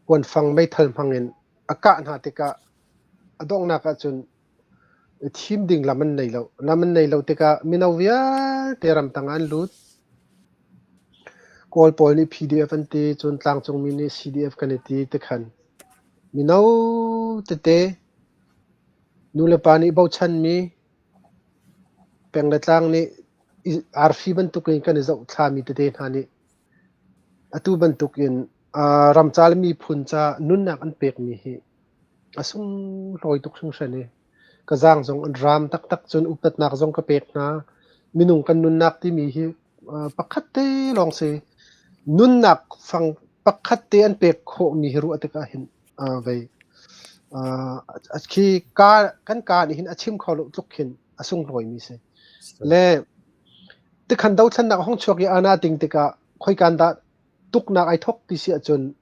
kuanfang meithal hmang in a kah hna tikah a donghnak ahcun Thim ding lam an nei lo. Lam an nei lo tikah mino vialte ramtang ah an lut. Kawl pawl nih PDF an ti, cun tlangcungmi nih CDF kan i ti tikhan mino tete nulepa nih bochanmi peng le tlang nih arfi bantukin kan i zohthlami tete hna nih atu bantukin ramca le miphun ca nunnak an pekmi hi A sunglawi tuk hringhran i ka zaang zong an raam taktak. Cun upatnak zong ka pek hna. Minung kan nunnak timi hi pakhat te lawng si. Nunnak fang pakhat te an pek khawhmi hi ruah tikah hin vei khi ka kan ka nih hin a chim kho lo tluk khin a sunglawimi si. Le tikhan dothlennak hong chuak i ana ting tikah khoikan dah tuknak ai thok ti si ahcun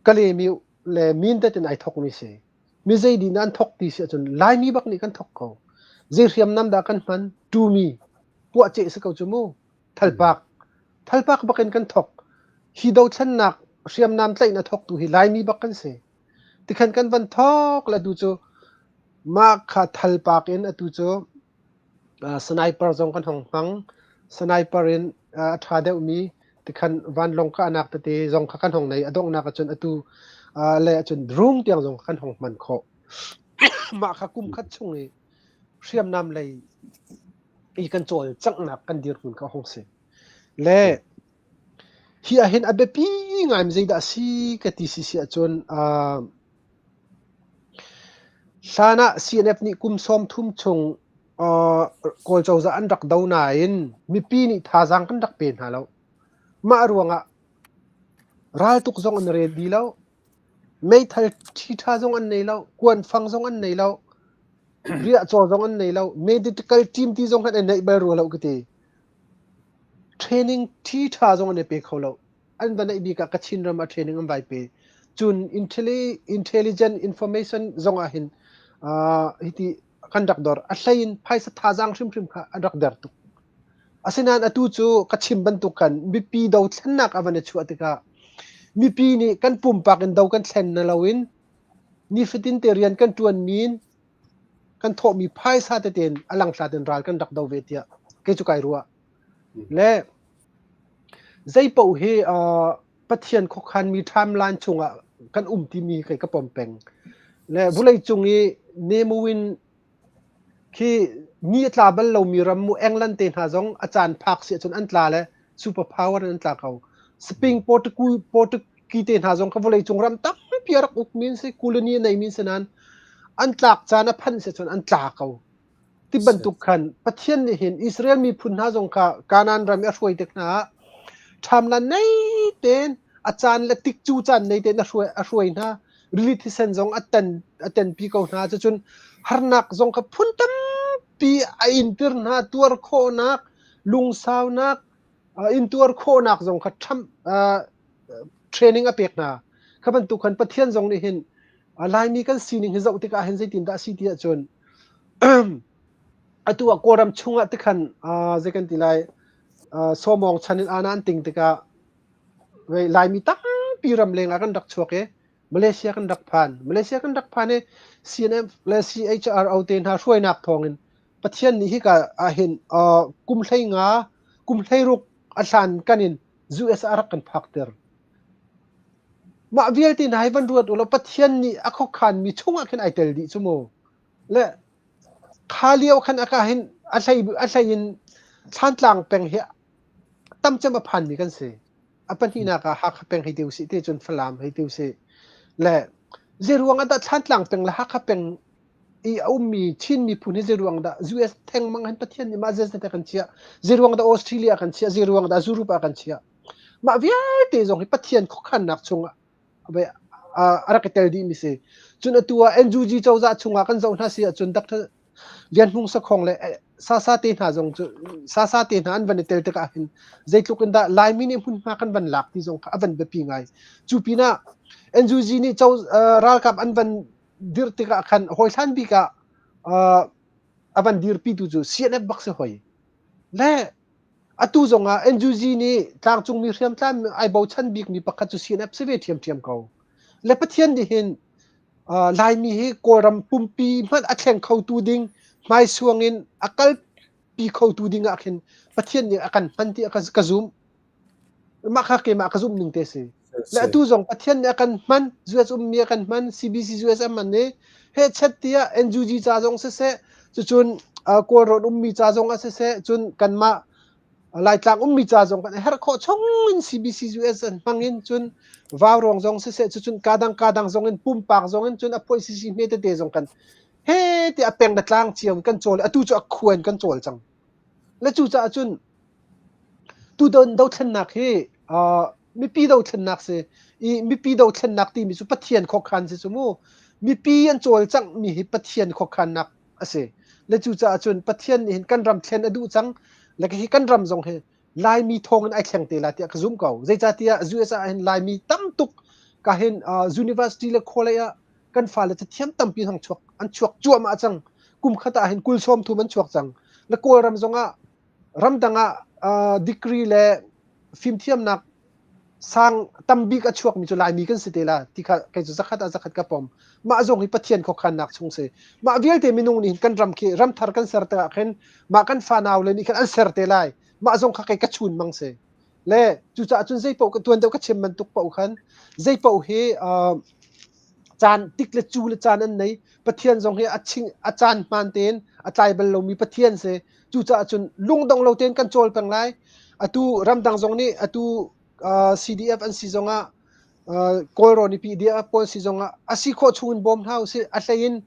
Kalemi le Mindat in ai thokmi si. Mi zei dih an thok ti si ahcun Laimi bak nih kan thok ko. Zei hriamnam dah kan hman? Tumi puahceh si ko cu mu. Thalpak. Thalpak bak in kan thok. Hi dothlennak hriamnam tlaih in a thoktu hi Laimi bak kan si. Tikhan kan van thok le tu cu mah kha thalpak in atu cu Sniper zong kan hong hmang. Sniper in a ṭha deuhmi tikhan vanlawng kahnak tete zong kha kan hong nei. A donghnak ahcun atu le ahcun drone tiang zong kan hong hman khawh. Mah kha kum khat chung i hriamnam lei i kan cawlcanghnak kan dirhmun kha hong si. Le hi ahhin a biapi ngaimi zeidah a si ka ti si si ahcun Hlan ah CNF nih kum 30 chung Kawl cozah an rak do nain mipi nih thazaang kan rak pe hna lo. Mah ruangah raltuk zong an ready lo. Meithal ṭhiṭha zong an nei lo. Kuanfang zong an nei lo. Riahcaw zong an nei lo. Medical team ti zong khan an neih bal rua lo ka ti. Training ṭhiṭha zong an i pe kho lo. An va neih bik ah Kachin ram ah training an vai pe. Cun intelligent information zong ah hin hiti kan rak dor. A hlei in phaisa thazaang hrimhrim kha an rak der tuk. Asinain atu cu ka chim bantuk khan mipi dothlennak a van i chuah tikah mipi nih kan pumpak in do kan thlen na loin nifatin te rian kan ṭuan min kan thawhmi phaisa tete in a langhlat in ral kan rak do ve tiah kei cu kai ruah. Le Zeipaoh hi Pathian khuakhanmi timeline chungah kan um timi kei ka pom peng. Le vawleicung i Nemuin khi ni a tla bal lomi ram mu England te hna zong a caan phak si ahcun an tla le super power in an tla ko. Spain Portuguese Turkey te hna zong kha vawleicung ram tampi a rak ukmi an si, colony a neimi an si nain an tlak caan a phanh si cun an tla ko. Ti bantuk khan Pathian nih hin Israel miphun hna zong kha Kanaan ram i a hruai tik hna ah ṭhamlan nei tein a caan le tikcu caan nei tein a hruai, a hruai hna. Rili thisen zong a ten a tenpi ko hna. Cucun harnak zong kha phun tampi a intir hna, tuar khawhnak, lungsaunak, intuar khawhnak zong kha ṭham training a pek hna. Kha bantuk khan Pathian zong nih hin Laimi kan sining hi zoh tikah hin zeitindah a si ti ahcun atu ah Kawlram chungah tikhan zei kan ti lai sawmawng chan in ana an ting tikah Laimi tampi ramleng ah kan rak chuak i Malaysia kan rak phan. Malaysia kan rak phan i CNF le CHRO te hna hruainak thawngin Pathian nih hika ah hin kum 15 kum 16 a hlan kan in US ah rak kan phakter. Mah vialte hna hi van ruat u law Pathian nih a khuakhanmi chungah khin ai tel dih cu mu. Le kha lio khan aka hin a hlei a hlei in Thlantlang peng hi tamcem a phanmi kan si. A pahnihnak ah Hakha peng hei ti usih ti cun Falam hei ti usih. Le zeiruang ah dah Thlantlang peng le Hakha peng i a ummi Chin miphun hi zeiruang dah US thengmang hin Pathian nih mah zeizat kan chiah, zeiruang dah Australia kan chiah, zeiruang dah Europe ah kan chiah. Mah vialte zong hi Pathian khuakhannak chungah a rak i tel dihmi si. Cun atu ah NUG cozah chungah kan zoh hna si ahcun Dr. Lian Hmung Sakhong le Sasa te hna zong cu Sasa te hna an van i tel tikah hin zeitluk in dah Laimi nih hmunhma kan van lak ti zong kha a van biapi ngai. Cu pinah NUG nih co, ralkap an van dirh tikah khan hawihlan bik ah a van dirpitu cu CNF bak si hoi. Le atu zongah NUG nih tlangcungmi hriamtlam ai bochan bikmi pakhat cu CNF si ve ṭhiamṭhiam ko. Le Pathian nih hin Laimi hi Kawlram pumpi hmanh a thleng khotu ding hmaisuang in a kalpi khotu ding ah khin Pathian nih a kan hman ti ka zumh. Mah kha keimah ka zumh ning te si. Le atu zong Pathian nih a kan hman, US ummi a kan hman, CBC US a hman i hehchet tiah NUG ca zong siseh, cucun Kawlrawn ummi ca zong ah siseh, cun kanmah Laitlang ummi ca zong kan herh khawh chung in CBC US an hmang in cun vauruang zong siseh, cucun kadang kadang zong in pumpak zong in cun a phuai sisi hme tete zong kan he ti a peng na tlang cio kan cawl atu cu a khuan kan cawl cang. Le cucaah cun Tu dothlennak hi mipi dothlennak si i mipi dothlennak timi cu Pathian khuakhan si cu mu. Mipi an cawlcanghmi hi Pathian khuakhannak a si. Le cucaah cun Pathian nih hin kan ram thlen a duh cang. Le hi kan ram zong hi Laimi thawng in ai thleng te lai tiah ka zum ko. Zeicahtiah US ah hin Laimi tam tuk ka hin university le college ah kan fale cathiam tampi an chuak an chuak cuahmah cang. Kum khat ah hin kul sawm thum an chuak cang. Le Kawlram zong ah ramdang ah degree le fimthiamnak sang tambik a chuakmi cu Laimi kan si te la ti kha kei cu zakhat ah zakhat ka pom. Mah zong hi Pathian khuakhannak chung si. Mah vialte minung nih kan ram khi ramthar kan ser te ah khin mah kan fanau le nih khan an ser te lai. Mah zong kha kei ka chun mang si. Le cucaah cun zei paoh ka tuan deuh ka chim bantuk paoh khan zei paoh hi caan tik le cu le caan an nei. Pathian zong hi a ching a caan hmaan tein a tlai bal lomi Pathian si. Cucaah cun lungdong lo tein kan cawl peng lai. Atu ramdang zong nih atu CDF an si zongah Kawlrawn i PDF pawl si zongah a si khawh chung in bawm hna usih. A hlei in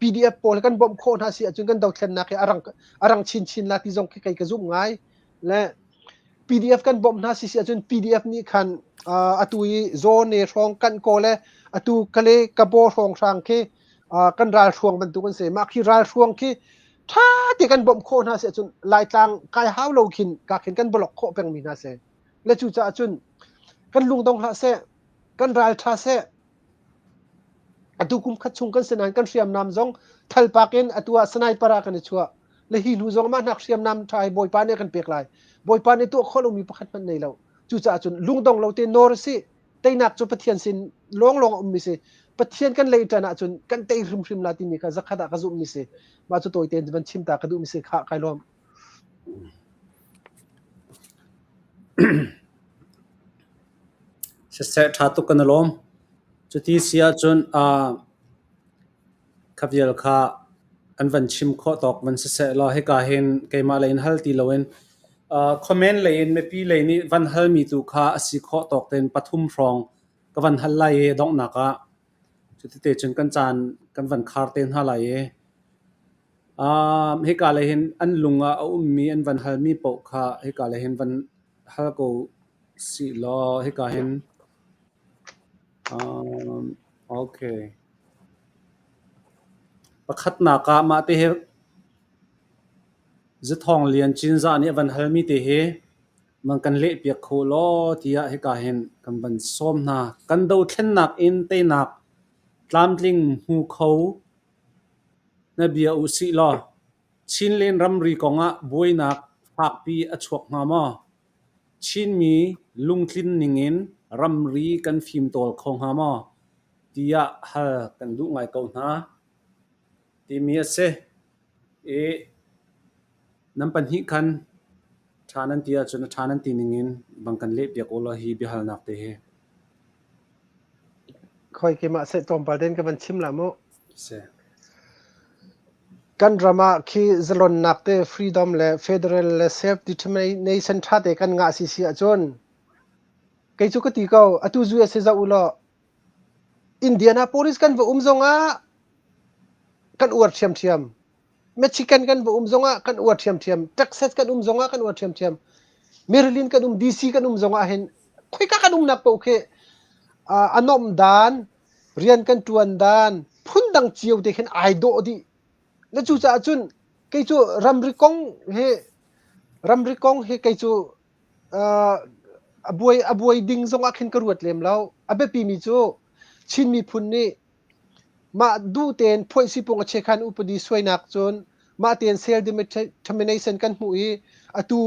PDF pawl kan bawmh khawh hna si ahcun kan dothlennak hi a rang a rang chinchin la ti zong khi kei ka zumh ngai. Le PDF kan bawmh hna si si ahcun PDF nih khan atu i Zaw Ne hrawng kan kaw le atu Kale Kabaw hrawng hrang khi kan ralhruang bantuk an si. Mah khi ralhruang khi ṭha te kan bawmh khawh hna si ahcun Laitlang kai hau lo khin ka khin kan block khawh pengmi hna si. Le cucaah cun kan lungdong hlah seh, kan ral ṭha seh. Atu kum khat chung kan si nain kan hriamnam zong thalpak in atu ah sniper ah kan i chuah. Le hi hnu zong mah hnak hriamnam ṭha hi Bawipa nih a kan pek lai. Bawipa nih tuah khawh lomi pakhat hmanh nei lo. Cucaah cun lungdong lo te nawr si. Teinak cu Pathian sin lawnglawng a ummi si. Pathian kan lei ṭan ahcun kan tei hrimhrim la timi kha zakhat ah ka zumhmi si. Mah cu tawi tein van chim ta ka duhmi si. Khah kai lawm. Siseh ṭha tuk kan i lawm. Cuti si ahcun kha vial kha an van chim khawh tawk van siseh law hika hin keimah lei in hal ti loin. Comment lei in mipi lei nih van halmi tu kha a si khawh tawk tein pathum hrawng ka van hal lai i donghnak ah cutite cun kan caan kan van khar te hna lai i hika lei hin an lung ah a ummi an van halmi paoh kha hika lei hin van hal ko sih law hika hin okay. Pakhatnak ah mah te hi Zathawng Lian Cinzah nih a van halmi te hi man kan lehpiak kho law tiah hika hin kan van sawm hna. Kan dothlennak in teinak tlamtling hmu kho na bia u sih law Chinland ramri kong ah buainak fakpi a chuak hnga maw? Chinmi lungtlin ning in ramri kan fimtawl kho hnga maw? tiah hal kan duh ngai ko hna timi a si. I nan pahnih khan ṭha nan ti ahcun a ṭha nan ti ning in bang kan lehpiak u law hi biahalnak te hi. Khoi keimah seh tlawmpal tein ka van chim la mu. Si. Kan ram ah khi zalonnak te freedom le federal le self determination ṭha te kan ngah si si ahcun kei cu ka ti ko atu US hi zoh u law Indianapolis kan va um zongah kan uar ṭhiamṭhiam. Michigan kan va um zongah kan uar ṭhiamṭhiam. Texas kan um zongah kan uar ṭhiamṭhiam. Maryland kan um, DC kan um zongah hin khoika kan umnak paoh khi a nuamh dan, rian kan ṭuan dan, phundang cio te khin ai dawh dih. Na cucaah cun kei cu ramri kong hi ramri kong hi kei cu a buai a buai ding zongah khin ka ruat lem lo. A biapimi cu Chin miphun nih mah duh tein phuaihsipung a chekhan upadi suainak cun mah tein self determination kan hmuh i atu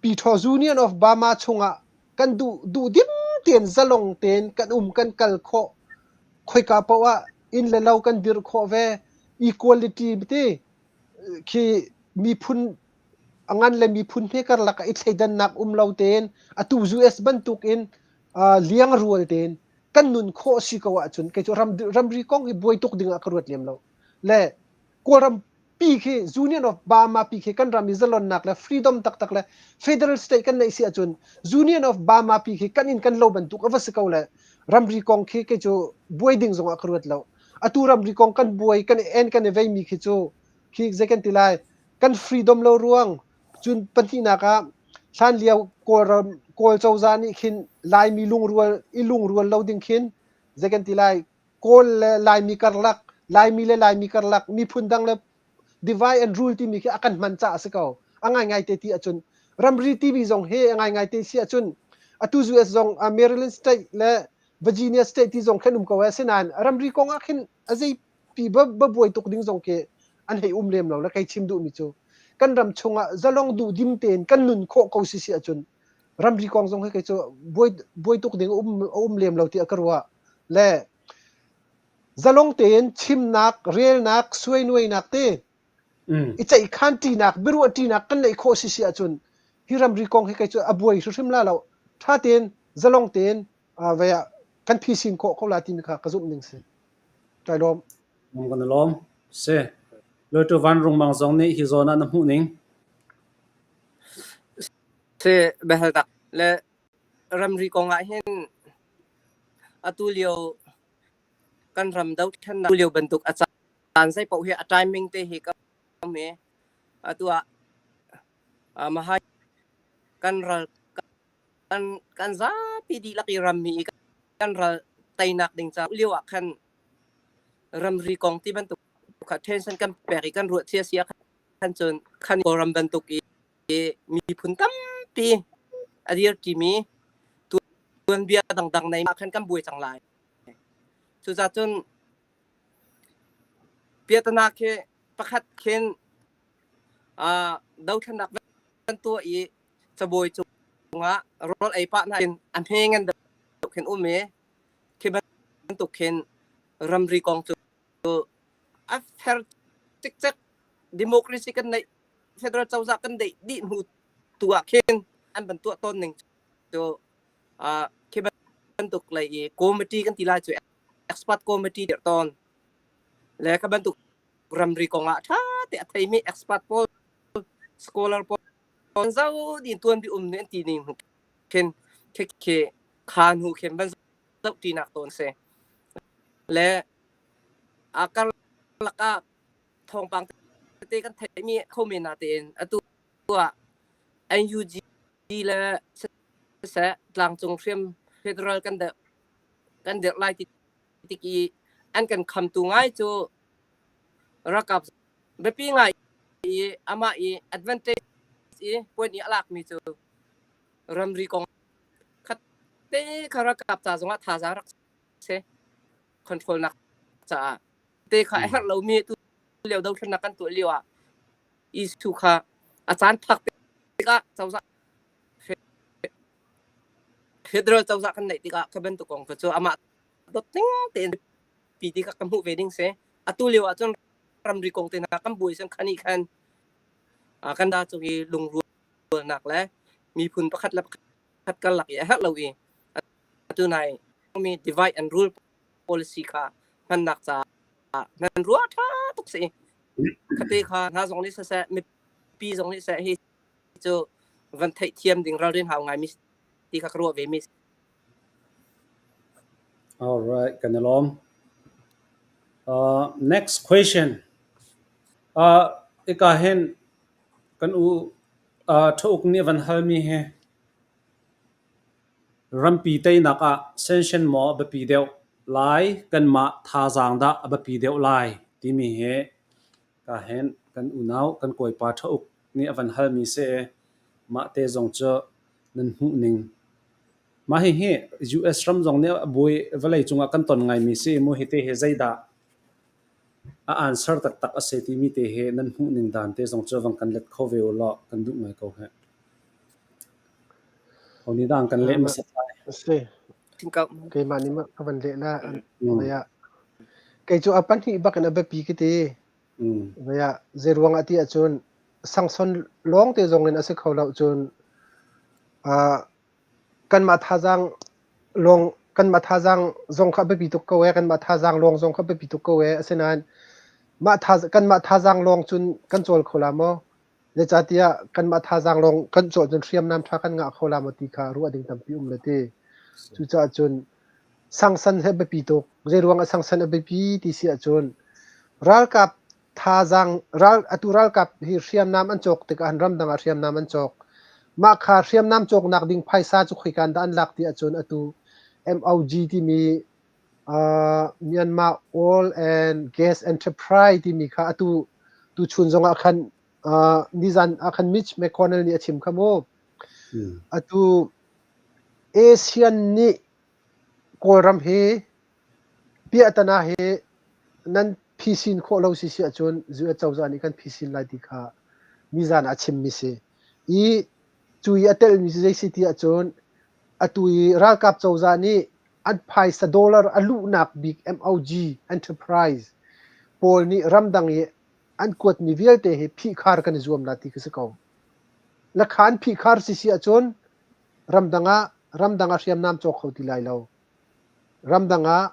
Pyithaw Union of Burma chungah kan duh duh dim tein zalong tein kan um kan kal khawh khoika paoh ah inn le lo kan dirh khawh ve equality ti khi miphun a ngan le miphun hme karlak ah i thleidannak um lo tein atu US bantuk in liangrual tein kan nun khawh si ko ahcun kei cu ram ramri kong hi buai tuk ding ah ka ruat lem lo le Kawlram pi khi Union of Burma pi khi kan ram i zalonnak le freedom taktak le federal state kan neih si ahcun Union of Burma pi khi kan in kan lo bantuk a va si ko le ramri kong khi kei cu buai ding zong ah ka ruat lo atu ramri kong kan buai kan en kan i vei mi khi cu khi zei kan ti lai kan freedom lo ruang cun pahnihnak ah hlan lio kawlram kawl cozah nih khin laimi lungrual i lungrual lo ding khin zei kan ti lai kawl le laimi karlak laimi le laimi karlak miphun dang le divide and rule timi khi a kan hman caah a si ko a ngaingai te ti ahcun ramri timi zong hi a ngaingai te si ahcun atu US zong Maryland state le Virginia state ti zong khin um ko e sinain ramri kong ah khin a zei pi ba ba buai tuk ding zong khi an hei um lem lo le kei chim duhmi cu kan ram chungah zalong duh dim tein kan nun khawh ko si si ahcun ramri kong zong hi kei cu buai buai tuk ding um a um lem lo tiah ka ruah le zalong tein chimnak relnak suainuainak te i ceihkhan ṭinak biaruah ṭinak kan neih khawh si si ahcun hi ramri kong hi kei cu a buai hrimhrim la lo ṭha tein zalong tein ve ah kan phisin khawh ko la timi kha ka zumh ning si. Kai lawm. Kan i lawm. Si. Lotu Van Rung Mang zong nih hi zawn ah na hmuh ning? Si biahal tak le ramri kong ah hin atu lio kan ram dothlennak lio bantuk a caan zei paoh hi a timing te hi ka um i atu ah mahai kan ral kan kan zapi dihlak i rammi i kan ral teinak ding ca lio ah khan ramri kong ti bantuk kha tension kan pek i kan ruah cia sia khan cun khan Kawlram bantuk i miphun tampi a dir ṭimi tuanbia dangdang nei khan kan buai cang lai. Cucaah cun piatana khi pakhat khin dothlennak van tuah i cabuai cungah rawl ei pah hna in a hme ngan deuh khin um i khi bantuk khin ramri kong cu a fer cikcek democracy kan neih federal cozah kan deih dih hnu tu ah khin an van tuah tawn ning cu khi bantuk lei i committee kan ti lai cu expert committee dirh tawn le kha bantuk ramri kong ah ṭha te a theimi expert pawl scholar pawl. Zo din tuan bi um nih an ti ning khin khi kha hnu khin van zoh ṭinak tawn si. Le a karlak ah thawngpang tete kan theihmi kho men natein atu ah NUG le siseh tlangcung hriam federal kan deuh kan dirh lai ti tik i an kan khamtu ngai cu ralkap biapi ngai i amah i advantage i puan i a lakmi cu ramri kong khat te kha ralkap ca zongah thazaang rak si control nak caah te kha a herh lomi tu lio dothlennak kan tuah lio ah issue kha a caan phak tikah cozah federal cozah kan neih tikah kha bantuk kong kha cu amah dot ning tein pi ti kha ka hmuh ve ding si atu lio ah cun ramri kong te hna kan buai san khani khan kan da cung i lungrualnak le miphun pakhat le pakhat karlak i a herh lo i atu nai mi divide and rule policy kha hmannak caah nan ruah ṭha tuk si. Khate kha hna zong nih siseh, mipi zong nih seh hi cu van theihthiam ding ralrin hau ngaimi ti kha ka ruah ve mi. All right, kan i lawm. Next question. Ika hin kan u Thauk nih van halmi hi Rampi teinak ah sanction maw a biapi deuh lai kanmah thazaang dah a biapi deuh lai timi hi kahin kan unau kan kawipa Thauk nih a van halmi si i mah te zong cu nan hmuh ning. Mah hihi US ram zong nih a buai vawlei cungah kan ton ngaimi si i mu hite hi zeidah a answer taktak a si timi te hi nan hmuh ning dan te zong cu vang kan let kho ve u law kan duh ngai ko heh. Ho nih dah an kan leh hmasat lai? Si. Keimah nih ka van leh la. Vaya. Kei cu a pahnih bak in a biapi ka ti. Vaya zei ruang ah ti ahcun sangson lawng te zong in a si kho lo cun kanmah thazaang lawng kanmah thazaang zong kha a biapi tuk ko ee kanmah thazaang lawng zong kha a biapi tuk ko ee asinain mah kanmah thazaang lawng cun kan cawl kho la maw Zeicahtiah kanmah thazaang lawng kan cawh cun hriamnam ṭha kan ngah kho la maw ti kha ruah ding tampi um le ti. Cucaah cun sangsan hi a biapi tuk. Zeiruang ah sangsan a biapi ti si ahcun ralkap thazaang ral atu ralkap hi hriamnam an cawk tikah an ramdang ah hriamnam an cawk. Mah kha hriamnam cawknak ding phaisa cu khoika in dah an lak ti ahcun atu MOG timi uh, Myanmar Oil and Gas Enterprise timi kha atu tuchun zongah khan uh, nizan ah khan Mitch McConnell nih a chim kha mu. Atu ASEAN nih Kawlram hi piahtana hi nan phisin khawh lo si si ahcun US cozah nih kan phisin lai ti kha nizan ah a chimmi si. I cu i a telmi cu zei si ti ahcun atu i ralkap cozah nih an phaisa dollar a luhnak bik MOG enterprise pawl nih ramdang i an kuatmi vialte hi phihkhar kan i zuam la ti khi si ko. Lakha an phihkhar si si ahcun ramdang ah ramdang ah hriamnam cawk kho ti lai lo. Ramdang ah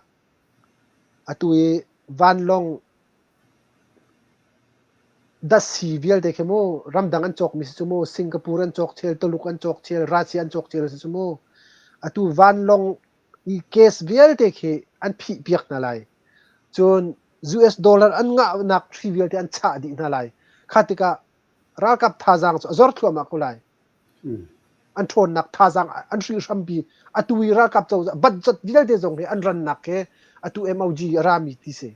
atu i vanlawng datsi vialte khi mu ramdang an cawkmi si cu mu Singapore an cawk chel, Tuluk an cawk chel, Russia an cawk chel si cu mu. Atu vanlawng i case vialte khi an phih piak hna lai. Cun US dollar an ngahnak hri vialte an chah dih hna lai. Kha tikah ralkap thazaang cu a zor thluahmah ko lai. An ṭhawnnak thazaang an hrihhrampi atu i ralkap cozah budget vialte zong hi an rannak khi atu MOG a rami ti si.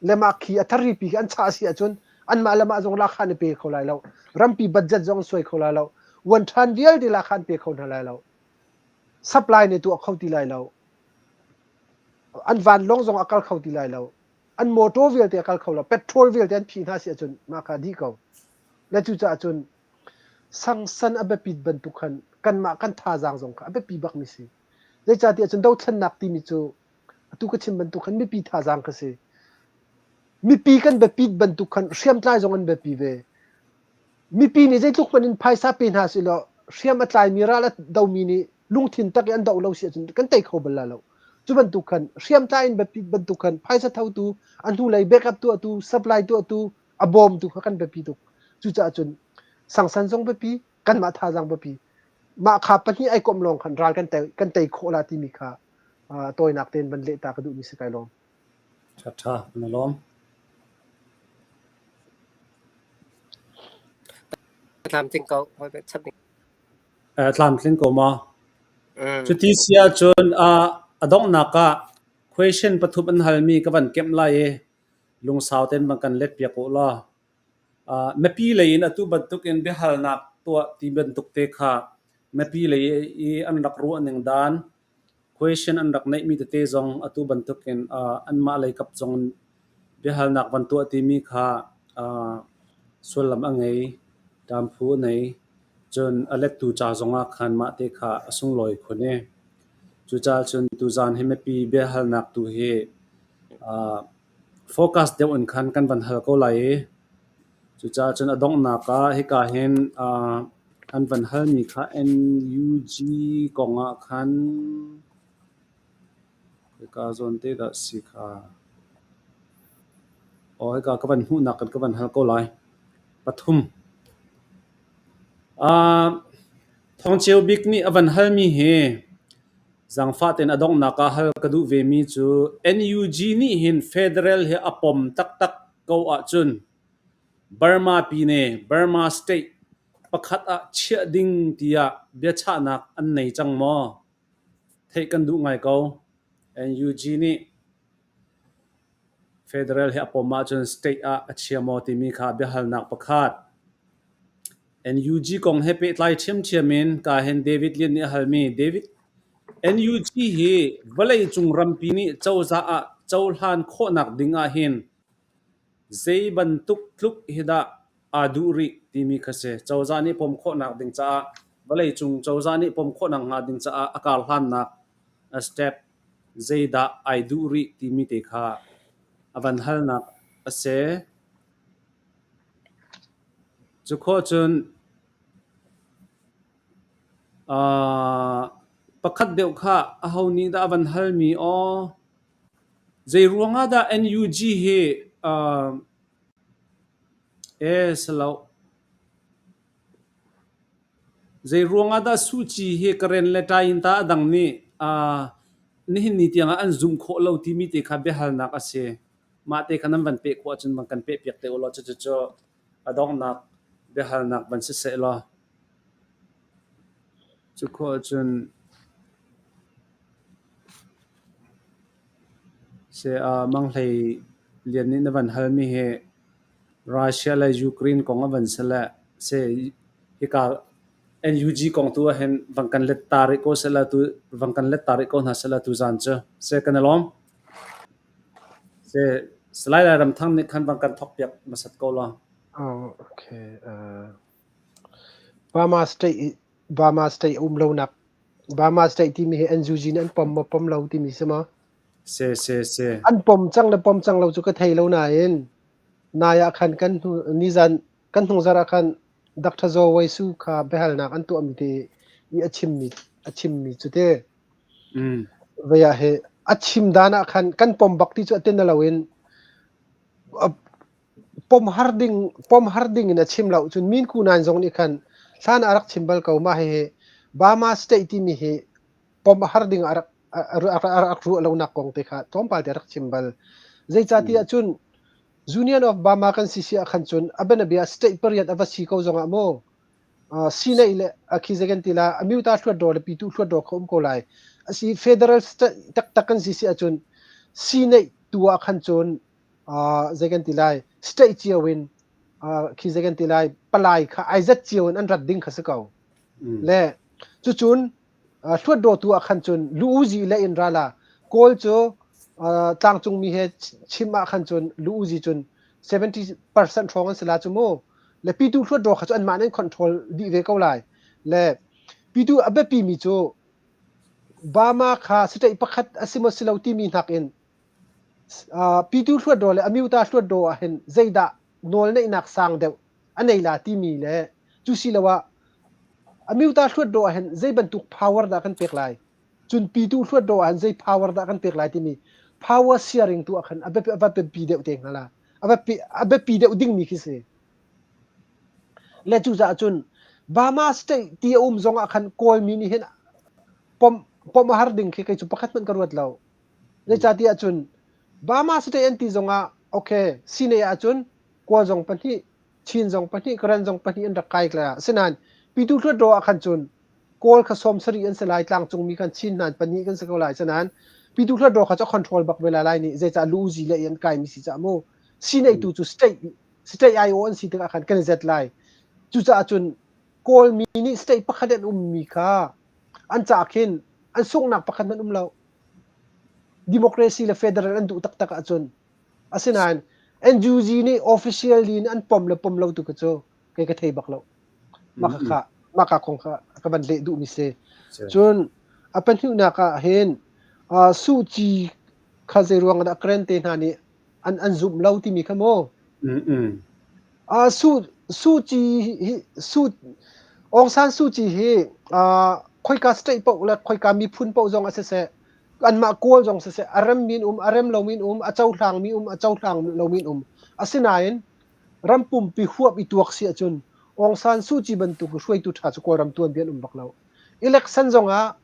Le mah khi a tharipi khi an chah si ahcun anmah le mah zong lakha an i pe kho lai lo. Rampi budget zong an suai kho lai lo. Uan ṭhan vialte lakha an pe kho hna lai lo. Supply nih tuah kho ti lai lo. An vanlawng zong a kal kho ti lai lo. An motor vialte a kal kho lo. Petrol vialte an phih hna si ahcun mah kha dih ko. Le cucaah cun sangsan a biapit bantuk khan kanmah kan thazaang zong kha a biapi bakmi si. Zeicahtiah cun dothlennak timi cu atu ka chim bantuk khan mipi thazaang ka si. Mipi kan biapit bantuk khan hriamtlai zong an biapi ve. Mipi nih zeitluk hmanh in phaisa pe hna sih law hriam a tlaimi ral a domi nih lungthin tak i an doh lo si ahcun kan tei kho bal lai lo. Cu bantuk khan hriamtlai in biapit bantuk khan phaisa thotu, a hnulei backup tuahtu, supply tuahtu, a bawmtu kha kan biapi tuk. Cucaah cun sangsan zong biapi, Kanmah thazaang biapi. Mah kha pahnih ai komh lawng khan ral kan tei, kan tei khawh la timi kha uh, tawinak tein van leh ta ka duhmi si kai lawm. Ṭha ṭha, na lawm. Tlamtling ko. Chap ding. Eh, tlamtling ko ma. Cuti si ahcun a donghnak ah question pathum an halmi ka van kemh lai i lungsau tein van kan let piak u law. Mipi lei in atu bantuk in biahalnak tuah ti bantuk te kha mipi lei i an rak ruah ning dan question an rak neihmi tete zong atu bantuk in anmah lei kap zong in biahalnak van tuah timi kha sullam a ngei, ṭamphu a nei. Cun a lettu ca zongah khan mah te kha a sunglawi khun i cucaah cun tuzaan hi mipi biahalnak tu hi focus deuh in khan kan van hal ko lai i cucaah cun a donghnak ah hika hin an van halmi kha NUG kong ah khan hika zawn te dah si kha. Aw hika ka van hmuhnak in ka van hal ko lai. Pathum. Thawng Ceu Bik nih a van halmi hi Zaangfah tein a donghnak ah hal ka duh vemi cu NUG nih hin federal hi a pom taktak ko ahcun Burma pine Burma state pakhat ah chiah ding tiah biachahnak an nei cang maw? Theih kan duh ngai ko. NUG nih Federal hi a pom ahcun state ah a chia maw timi kha biahalnak pakhat. NUG kong he pehtlai ṭhiamṭhiam in kahin David Lian nih a halmi David NUG hi vawleicung rampi nih cozah ah cohlan khawhnak ding ahhin zei bantuk tluk hi dah aa duh rih timi kha si. Cozah nih pom khawhnak ding caah vawleicung cozah nih pom khawhnak hnga ding caah a karhlannak a step zeidah ai duh rih timi te kha a van halnak a si. Cu khawh cun pakhat deuh kha aho nih dah a van halmi aw zei ruangah dah NUG hi ee si lo. Zei ruangah dah Suh Kyi hi Karen le Ṭayinta a dang nih nihin ni tiangah an zumh khawh lo timi te kha biahalnak a si. Mah te kha nan van peh khawh ahcun van kan pehpiak te u law cucu a donghnak biahalnak van si seh law. Cu khawh ahcun Mang Hlei Lian nih na van halmi hi Russia le Ukraine kong a van si le si hika NUG kong tu ahhin van kan let ta rih ko sehla tu van kan let ta rih ko hna sehla tuzaan cu seh kan i lawm. Seh Salai Lairam Thang nih khan van kan thawk piak hmasat ko law. Oh, okay. Uh, Burma State Burma State um lonak Burma State timi hi NUG nih an pom maw pom lo timi si maw? Si si si. An pom cang le pom cang lo cu ka thei lo nain nai ah khan kan hnu nizan kan hnungzar ah khan Dr. Zaw Wei Su kha biahalnak an tuahmi te i a chimmi a chimmi cu te vei ah hi a chim dan ah khan kan pom bak ti cu a tin loin pom har ding pom har ding in a chim lo cun Min Ku Nain zong nih khan hlan ah a rak chim bal ko mah hihi Burma state timi hi pom a har ding a rak a rak ruah lonak kong te kha tlawmpal te a rak chim bal. Zeicahtiah cun Union of Burma kan si si ah khan cun a bianabia state pariat a va si ko zongah maw Sinai le a khi zei kan ti la Amyota hluat le Pitu hluat kha um ko lai. Asi federal state taktak kan si si ahcun Sinai tu ah khan cun zei kan ti lai state cio in khi zei kan ti lai palai kha ai zat cio in an rat ding kha si ko. Le cucun hluatdaw tu ah khan cun lu-uzi le in rala Kawl cu tlangcungmi he chim ah khan cun lu-uzi cun 70% hrawng an si la cu mu. Le pitu hluatdaw kha cu anmah nih an control dih ve ko lai. Le pitu a biapi mi cu Burma kha state pakhat a si maw si lo timi hnak in pitu hluatdaw le amyota hluatdaw ah hin zeidah nawlneihnak sang deuh a nei la timi le cu siloah amyota hluatdaw ah hin zei bantuk power dah kan pek lai cun pitu hluatdaw ah hin zei power dah kan pek lai timi power sharing tu ah khan a va biapi deuh te hnga la a biapi deuh dingmi khi si le cucaah cun. Burma state ti a um zong ah khan Kawlmi nih hin pom pom a har ding khi kei cu pakhat hmanh ka ruat lo. Zeicahtiah cun Burma state an ti zong ah okay Sinai ahcun Kawl zong pahnih Chin zong pahnih Karen zong pahnih an rak kai la. Asinain Pyithu Hluttaw ah khan cun Kawl kha 70 an si lai tlangcungmi khan Chin hna pahnih kan si ko lai. Asinain Pyithu Hluttaw kha cu a control bak ve lai lai nih zeicah lu-uzi le an kaimi si caah mu Sinai tu cu state state IO an si tikah khan kan i zet lai. Cucaah cun Kawlmi nih state pakhat an ummi kha an caah khin an sunghnak pakhat hmanh um lo. Democracy le federal an duh taktak ahcun asinain NUG nih officially in an pom le pom lo tu kha cu kei ka thei bak lo. Mah kha mah ka kong kha ka van leh duhmi si. Cun a pahnihnak ah hin uh, Suh Kyi kha zei ruang ah dah Karen te hna nih an an zumh lo timi kha mu. Uh, Su Su Kyi hi Su Aung San Suu Kyi hi uh, khoika state paoh le khoika miphun paoh zong a siseh anmah Kawl zong siseh a rem min um a rem lo min um a cohlang mi um a cohlang lo min um asinain ram pumpi huap i tuak si ahcun Aung San Suu Kyi bantuk hruaitu ṭha cu Kawlram tuanbia an um bak lo. Election zong ah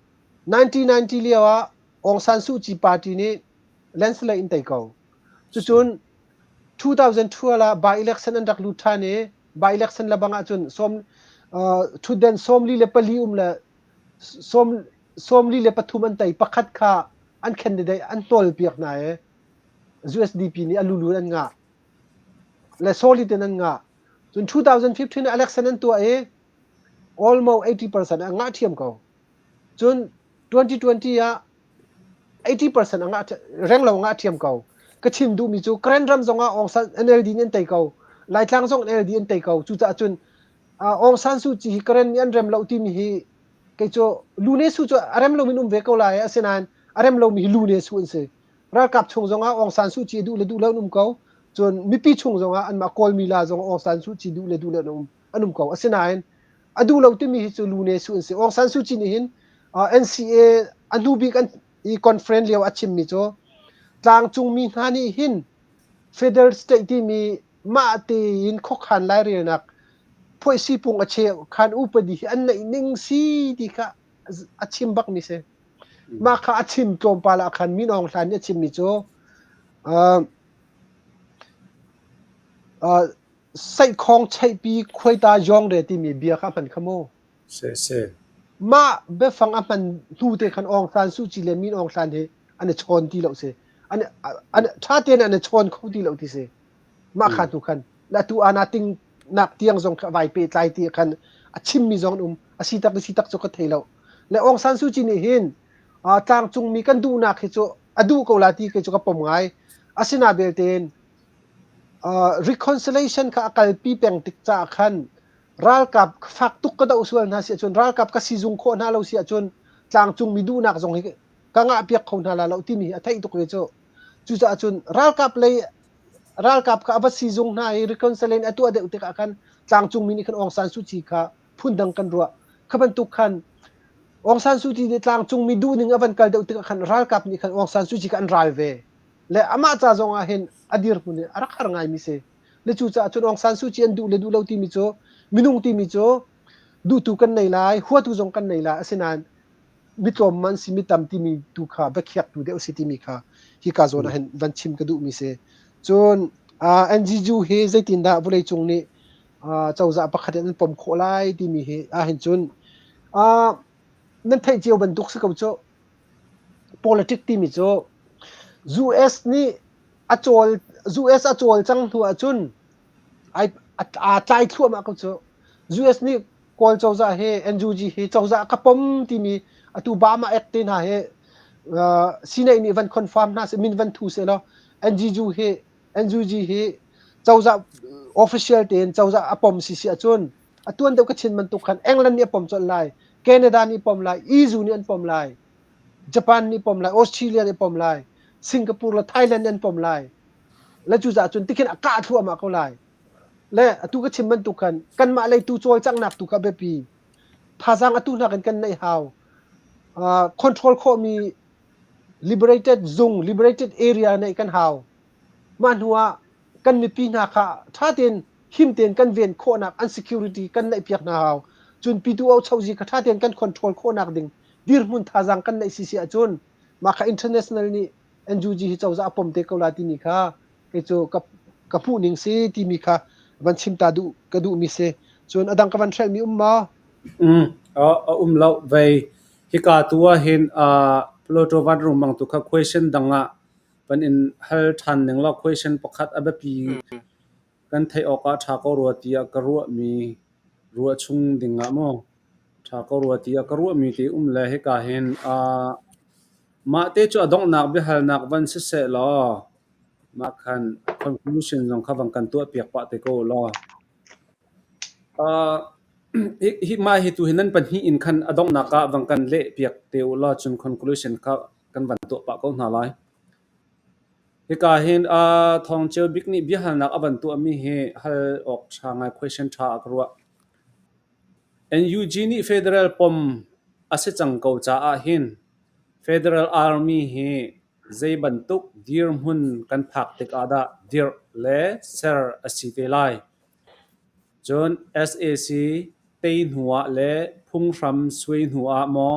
1990 lio ah Aung San Suu Kyi party nih landslide in tei ko. Cucun 2012 ah by election an rak lut ṭhan i by election lebang ahcun sawm ṭhutden 44 um le 43 an tei pakhat kha an candidate an hnawlpiak hna i USDP nih a lulu an ngah le solid in an ngah. Cun 2015 ah election an tuah i almost 80% an ngah ṭhiam ko. Cun 2020 ah 80% a ngah renglo ngah ṭhiam ko. Ka chim duhmi cu Karen ram zongah Aung San NLD nih an tei ko. Laitlang zong NLD an tei ko. Cucaah cun Aung San Suu Kyi hi Karen nih an rem lo timi hi kei cu Lune Su cu a rem lomi in um ve ko lai asinain a rem lomi hi Lune Su an si. Ralkap chung zongah Aung San Suu Kyi duh le duh lo an um ko. Cun mipi chung zongah anmah Kawlmi la zong Aung San Suu Kyi duh le duh lo an um an um ko. Asinain a duh lo timi hi cu Lune Su an si. Aung San Suu Kyi nih hin NCA a hnu bik an i conference lio a chimmi cu tlangcungmi hna nih hin federal state timi mah tein khuakhan lairelnak phuaisipung a cheu khan upadi hi an neih ning si ti kha a chim bakmi si. Mah kha a chim tlawmpal ah khan Min Aung Hlaing nih a chimmi cu uh, seikhong cheihpi khuaita yong re timi bia kha hman kha mu. Se se. Mah biafang a hman hnu te khan Aung San Suu Kyi le Min Aung Hlaing hi an i chawn ti lo si. An an ṭha tein an i chawn kho ti lo ti si. Mah kha hnu khan la tu ana ting nak tiang zong kha vai pe tlai ti khan a chimmi zong an um. A si tak si tak cu ka thei lo. Le Aung San Suu Kyi nih hin tlangcungmi kan duhnak hi cu a duh ko la ti kei cu ka pom ngai. Asina belte reconciliation kha a kalpi peng tik caah khan ralkap fak tuk ka doh sual hna si ahcun ralkap ka sizung khawh hna lo si ahcun tlangcungmi duhnak zong hi ka ngah piak kho hna la lo timi hi a theih tuk ve cu. Cucaah cun ralkap lei ralkap kha a va sizung hna i reconciliation a tuah deuh tikah khan tlangcungmi nih khan Aung San Suu Kyi kha phundang kan ruah. Kha bantuk khan Aung San Suu Kyi nih tlangcungmi duhning a van kal deuh tikah khan ralkap nih khan Aung San Suu Kyi kha an ral ve. Le amah ca zong ah hin a dirhmun hi a rak har ngaimi si. Le cucaah cun Aung San Suu Kyi an duh le duh lo timi cu minung timi cu duhtu kan nei lai, huatu zong kan nei lai. Asinain mitlawm man si mitam timi tu kha biakhiaktu deuh si timi kha hika zawn ah hin van chim ka duhmi si. Cun uh, NGU hi zeitindah vawleicung nih uh, cozah pakhat in an pom khawh lai timi hi ahhin cun uh, nan theih cio bantuk si ko cu politic timi cu US nih a cawl US a cawl cang hnu ahcun ai aa tlai thluahmah ko cu US nih Kawl cozah hi NUG hi cozah ka pom timi atu Bama Act te hna hi uh, Sinai nih van confirm hna seh min van thu seh law NGU hi NUG hi cozah official tein cozah a pom si si ahcun a tuan deuh ka chin bantuk khan England nih a pom colh lai Canada nih pom lai EU nih an pom lai Japan nih pom lai Australia nih pom lai Singapore le Thailand nih an pom lai le cucaah cun tikhin a kah thluahmah ko lai le atu ka chim bantuk khan kanmah lei tu cawlcanghnak tu kha biapi thazaang atu hnak in kan neih hau uh, control khawhmi liberated zung liberated area neih kan hau mah hnu ah kan mipi hna kha ṭha tein him tein kan ven khawhnak an security kan neih piak hna hau. Cun pitu ochozi kha ṭha tein kan control khawhnak ding dirhmun thazaang kan neih sisi ahcun mah kha international nih NUG hi cozah a pom te ko lai timi kha kei cu ka ka hmuh ning si timi kha van chim ta duh ka duhmi si. Cun a dang ka van hrelhmi um maw? A um lo vei. Hika tu ah hin Pluto van rung tu kha question dang ah van in hal ṭhan ning law question pakhat a biapi kan theih awk ah ṭha ko rua tiah ka ruahmi ruah chung ding ah maw ṭha ko rua tiah ka ruahmi te um le hika hin mah te cu a donghnak biahalnak van siseh law mah khan conclusion zong kha van kan tuahpiak pah te ko law. Hi mah hi tu hi nan pahnih in khan a donghnak ah van kan leh piak te u law cun conclusion kha kan van tuah pah ko hna lai. Hika hin Thawng Ceu Bik nih biahalnak a van tuahmi hi hal awk ṭha ngai question ṭha ah ka ruah. NUG nih federal pom a si cang ko caah hin Federal Army hi zei bantuk dirhmun kan phak tikah dah dirh le ser a si te lai? Cun sac tei hnuah le phunghram suai hnuah maw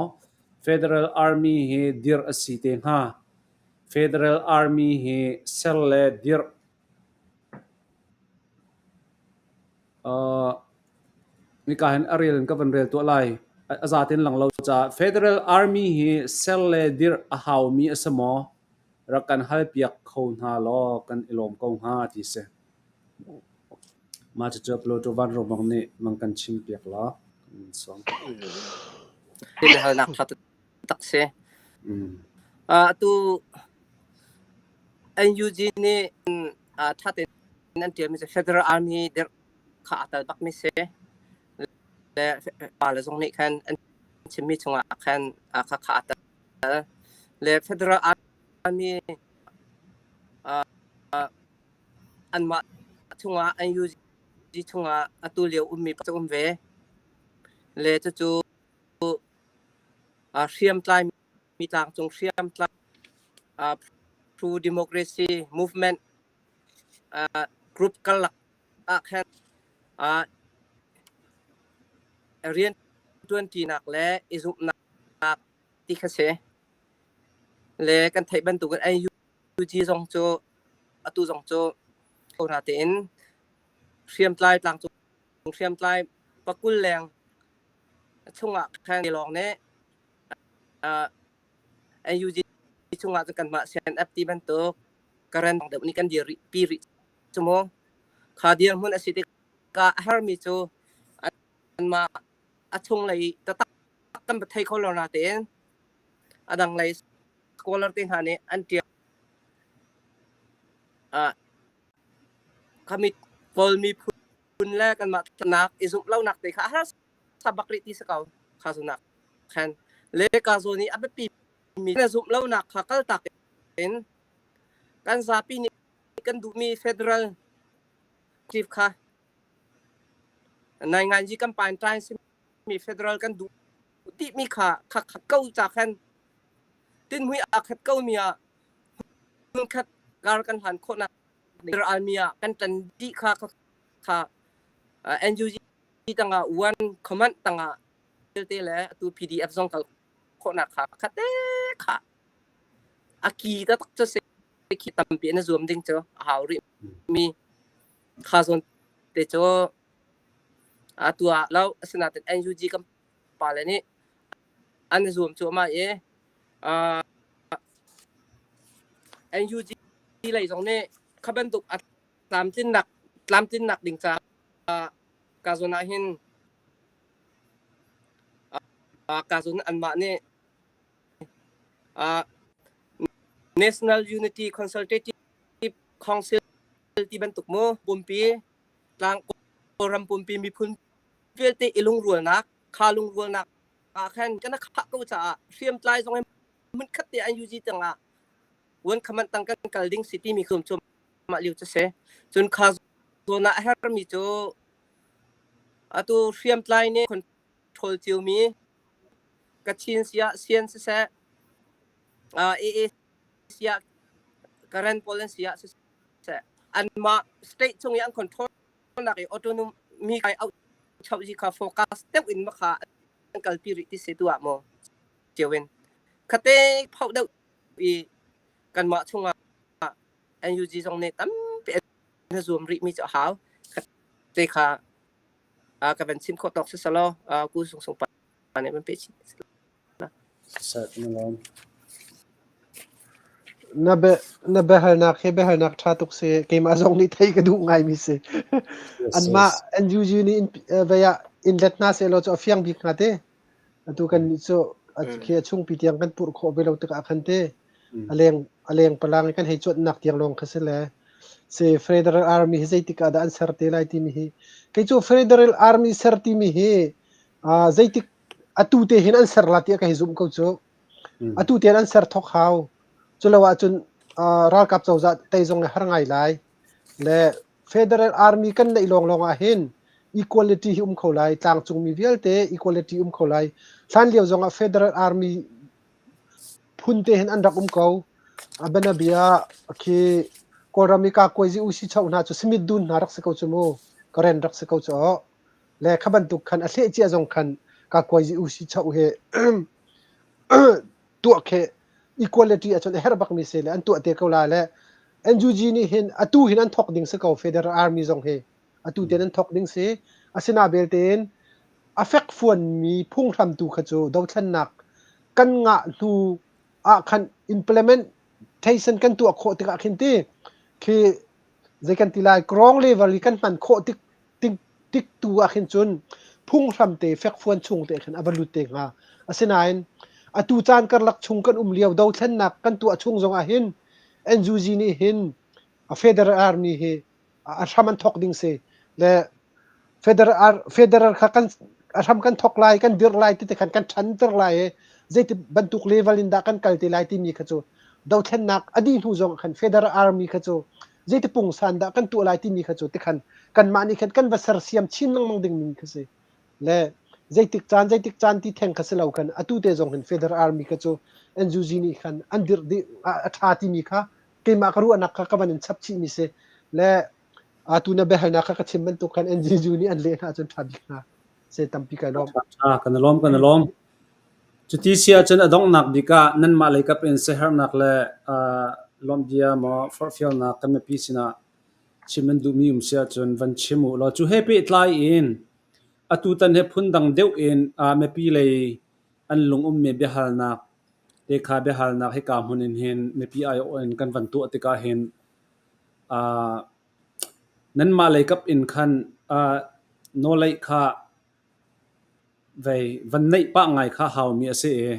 Federal Army hi dirh a si te hnga? Federal Army hi ser le dirh Nika hin a rel in ka van rel tuah lai. A zaten lang lo caah Federal Army hi ser le dirh a haumi a si maw? Rak kan halpiak kho hna law kan i lawm ko hnga ti si. Mah cucu Pluto vanrawng nih mang kan chimpiak law. Sawm. Biahalnak ṭha tak si. Atu NUG nih ṭha tein an ṭialmi cu Federal Army dirh kha aa tel bakmi si. Le pale zong nih khan an chimmi chungah khan kha kha aa tel. Le Federal Army anmah chungah NUG chungah atu lio ummi cu um ve. Le cucu hriamtlai mi tlangcung hriamtlai pro democracy movement group karlak ah khan rian ṭuanṭinak le i zumhnak ti kha si. Le kan theih bantukin NUG zong cu atu zong cu natein hriamtlai tlangcung hriamtlai pakul leng chungah khan lawng nih NUG chungah cun kanmah CNF ti bantuk Karen deuh nih kan dir rih pi rih cu mu. Kha dirhmun a si tikah a harmi cu anmah a chunglei taktak kan va thei kho lo natein a dang lei scholar te hna nih an ṭial. Khamit Kawl miphun le kanmah nak i zumh lonak te kha a harsa bak rih ti si ko kha zunak khan le ka zawn i a biapi mi na zumh lonak kha kaltak in kan zapi nih kan duhmi federal chief kha nainganzi kan pain ṭai simi federal kan duh timi kha kha khat ko ca khan tinhmui aa khat ko mi ah hmunkhat kar kan hlan khawhnak army ah kan ṭan dih kha kha NUG tangah one command tangah te le atu PDF zong kal khawhnak kha khat te kha a ki taktak cu si khi tampi na zuam ding cu a hau rih mi kha zawn te cu atu ah lo asinain NUG kan pale nih an zuam cuahmah i NUG lei zong nih kha bantuk a tlamtlinnak tlamtlinnak ding caah ka zawn ah hin ka zawn anmah nih National Unity Consultative Council ti bantuk mu pumpi tlang Kawlram pumpi miphun vialte i lungrualnak kha lungrualnak ah khan kan khah ko caah hriamtlai zong hmun khat te an UG tangah wan khaman tang kan kal ding si timi khum cu mah liu cu si cun kha zawn ah a hermi cu atu hriamtlai nih control cio mi Kachin siah Sian siseh AA siah Karen pawl an siah siseh anmah state chung i an control nak i autonomy kai auh. Choh kha focus deuh in makha an kalpi rih ti si tu ah maw cio in khate phoh deuh i kanmah chungah NUG zong nih tampi an zuam rih mi cu a hau. Khate kha ka van chim khawh tawk si selaw ku sung sung pa nih van pe chin. Siseh kan i lawm. Na be na biahalnak hi biahalnak ṭha tuk si. Keimah zong nih theih ka duh ngaimi si. Yes, Anmah yes. NUG nih in, eh, vei ah in let hna sehlaw cu a fiang bik hnga te. Atu kan nih cu a khi a chungpi tiang kan purh khawh ve lo tikah khan te Mm. a leng a leng palang i kan hei cuanhnak tiang lawng kha si le si Federal Army hi zeitik ah dah an ser te lai timi hi kei cu Federal Army ser timi hi ah zeitik atu te hin an ser la tiah ka hei zumh ko cu. Atu te an ser thok hau. Culo ahcun uh, ralkap cozah tei zong le har ngai lai. Le Federal Army kan neih lawng lawng ah hin equality hi um kho lai. Tlangcungmi vialte equality um kho lai. Hlan lio zong ah Federal Army phun te hin an rak um ko. Abanabia khi Kawlram i kakuaizi usi chau hna cu Smith dun hna rak si ko cu mu. Karen rak si ko cu. Le kha bantuk khan a hleh cia zong khan kakuaizi usi chau he tuah khe equality ahcun a herh bakmi si le an tuah te ko la le NUG nih hin atu hin an thok ding si ko Federal Army zong hi atu ten an thok ding si asina belte in a fekfuanmi phunghram tu kha cu dothlennak kan ngah hnu ah khan implementation kan tuah khawh tikah khin ti khi zei kan ti lai ground level i kan hman khawh tik tik tu ah khin cun phunghram te fekfuan chung te khin a va lut te hnga. Asinain atu caan karlak chung kan um lio dothlennak kan tuah chung zong ah hin NUG nih hin a Federal Army hi a hram an thok ding si le Federal Federal kha kan a hram kan thok lai kan dirh lai ti te khan kan ṭhanter lai i zeiti bantuk level in dah kan kal te lai timi kha cu dothlennak a dih hnu zong khan Federal Army kha cu zeiti pungsan dah kan tuah lai timi kha cu tikhan kanmah nih khan kan va sersiam chin lengmang dingmi kha si le zeitik caan zeitik caan ti theng kha si lo khan atu te zong hin Federal Army kha cu NUG nih khan an dirh dih a ṭha timi kha keimah ka ruahnak kha ka van in chap chihmi si le atu na biahalnak kha ka chim bantuk khan NGU nih an leh hna ahcun ṭha bik hna se tampi kai lawm. Ṭha kan i lawm kan i lawm. Cuti si ahcun a donghnak bik ah nanmah leikap in siaherhnak le lawmhbia maw forhfialnak kan mipi sinah chim nan duhmi um si ahcun van chim u law cu he pehtlai in atutan hi phundang deuh in mipi lei an lung ummi biahalnak te kha biahalnak hika hmun in hin mipi aiawh in kan van tuah tikah hin nanmah leikap in khan nawlei kha Vei van neih pah ngai kha haumi a si i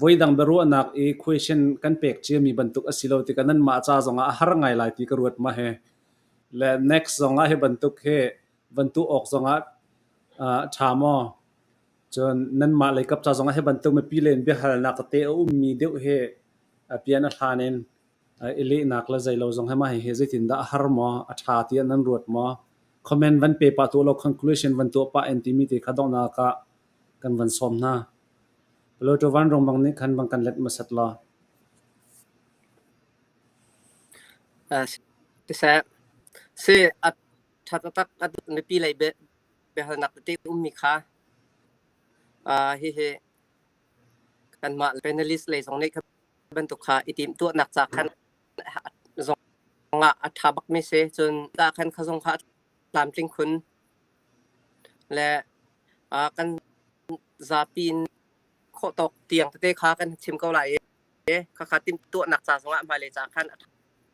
voidang biaruahnak i question kan pek ciami bantuk a si lo tikah nanmah ca zongah a har ngai lai ti ka ruat ma he. Le next zongah hi bantuk hi van tuah awk zongah ṭha maw? Cun nanmah leikap ca zongah hi bantuk mipi len biahalnak tete a ummi deuh hi pian a hlan in i lehnak le zeilo zong hi mah hihi zeitindah a har maw, a ṭha tiah nan ruat maw? Comment van pe pah tuah law conclusion van tuah pah in timi te kha donghnak ah kan van sawm hna. Pluto vanrung bang nih khan bang kan let hmasat law. Siseh, si a ṭha taktak a mipi lei biahalnak tete ummi kha hihi kanmah panelist lei zong nih kha bantuk kha i timhtuahnak ca khan zong ah a ṭha bakmi si. Cun ta khan kha zong kha a tlamtling khun. Le kan zapi in khawh tawk tiang tete kha kan chim ko lai i khakha timhtuahnak ca zongah hmailei ca khan a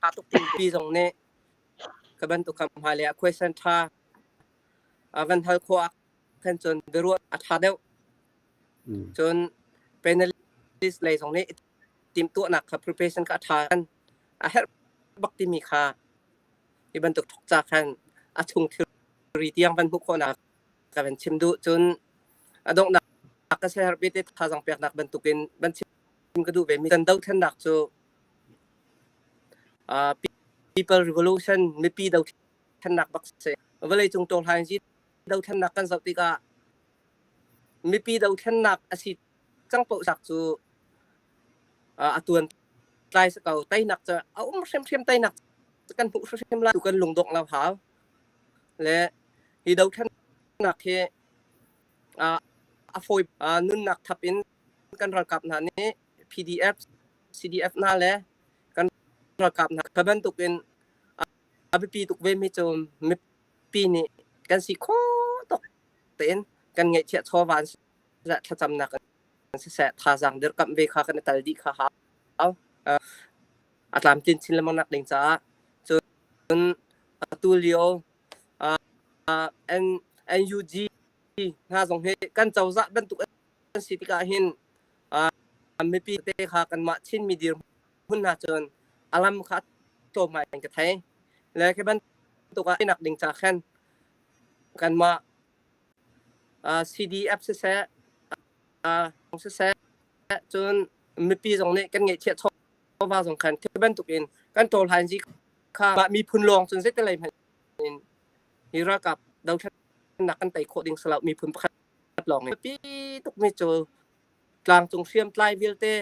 ṭha tuk pi zong nih ka bantuk kha hmailei ah question ṭha van hal khawh ah khan cun biaruah a ṭha deuh. Cun panelist lei zong nih timhtuahnak kha preparation kha a ṭha a herh bak timi kha hi bantuk thok ca khan a chung thilri tiang van hmuh khawhnak ka van chim duh. Cun a donghnak ka siaherh bete thazaang peknak bantukin van chim ka duh ve mi kan dothlennak cu uh, people revolution mipi dothlennak bak si vawleicung tawhlan dothlennak kan zoh tikah Mipi dothlennak a si cang paoh sak cu a tuan tlai si ko. Teinak cu a um hrimhrim teinak kan hmuh hrimhrim lai. Tu kan lungdongh lo hau. Le hi dothlennak nak hi a fawi nunnak thap in kan ralkap hna nih PDF, CDF hna le kan ralkap hna kha bantuk in a biapi tuk ve mi cu mipi nih kan si khawh tuk tein kan ngeihchiah chawva an siseh thlacamnak an siseh thazaang dirkamh ve kha kan i tal dih kha hau. A tlamtlin chin lengmang nak ding caah cun atu lio NUG hna zong hi kan cozah bantuk an si tikah hin mipi te kha kanmah Chinmi dirhmun hna cun a lam kha tlawm ngai in ka thei. Le khi bantuk ah nak ding ca khan kanmah CDF siseh siseh cun mipi zong nih kan ngeihchiah chawva zong khan khi bantuk in kan ṭawlhain zi kha mah miphun lawng cun zeitilei hmanh in hi ralkap dothlennak kan tei khawh ding si lo miphun pakhat lawng in. Biapi tukmi cu tlangcung hriamtlai vialte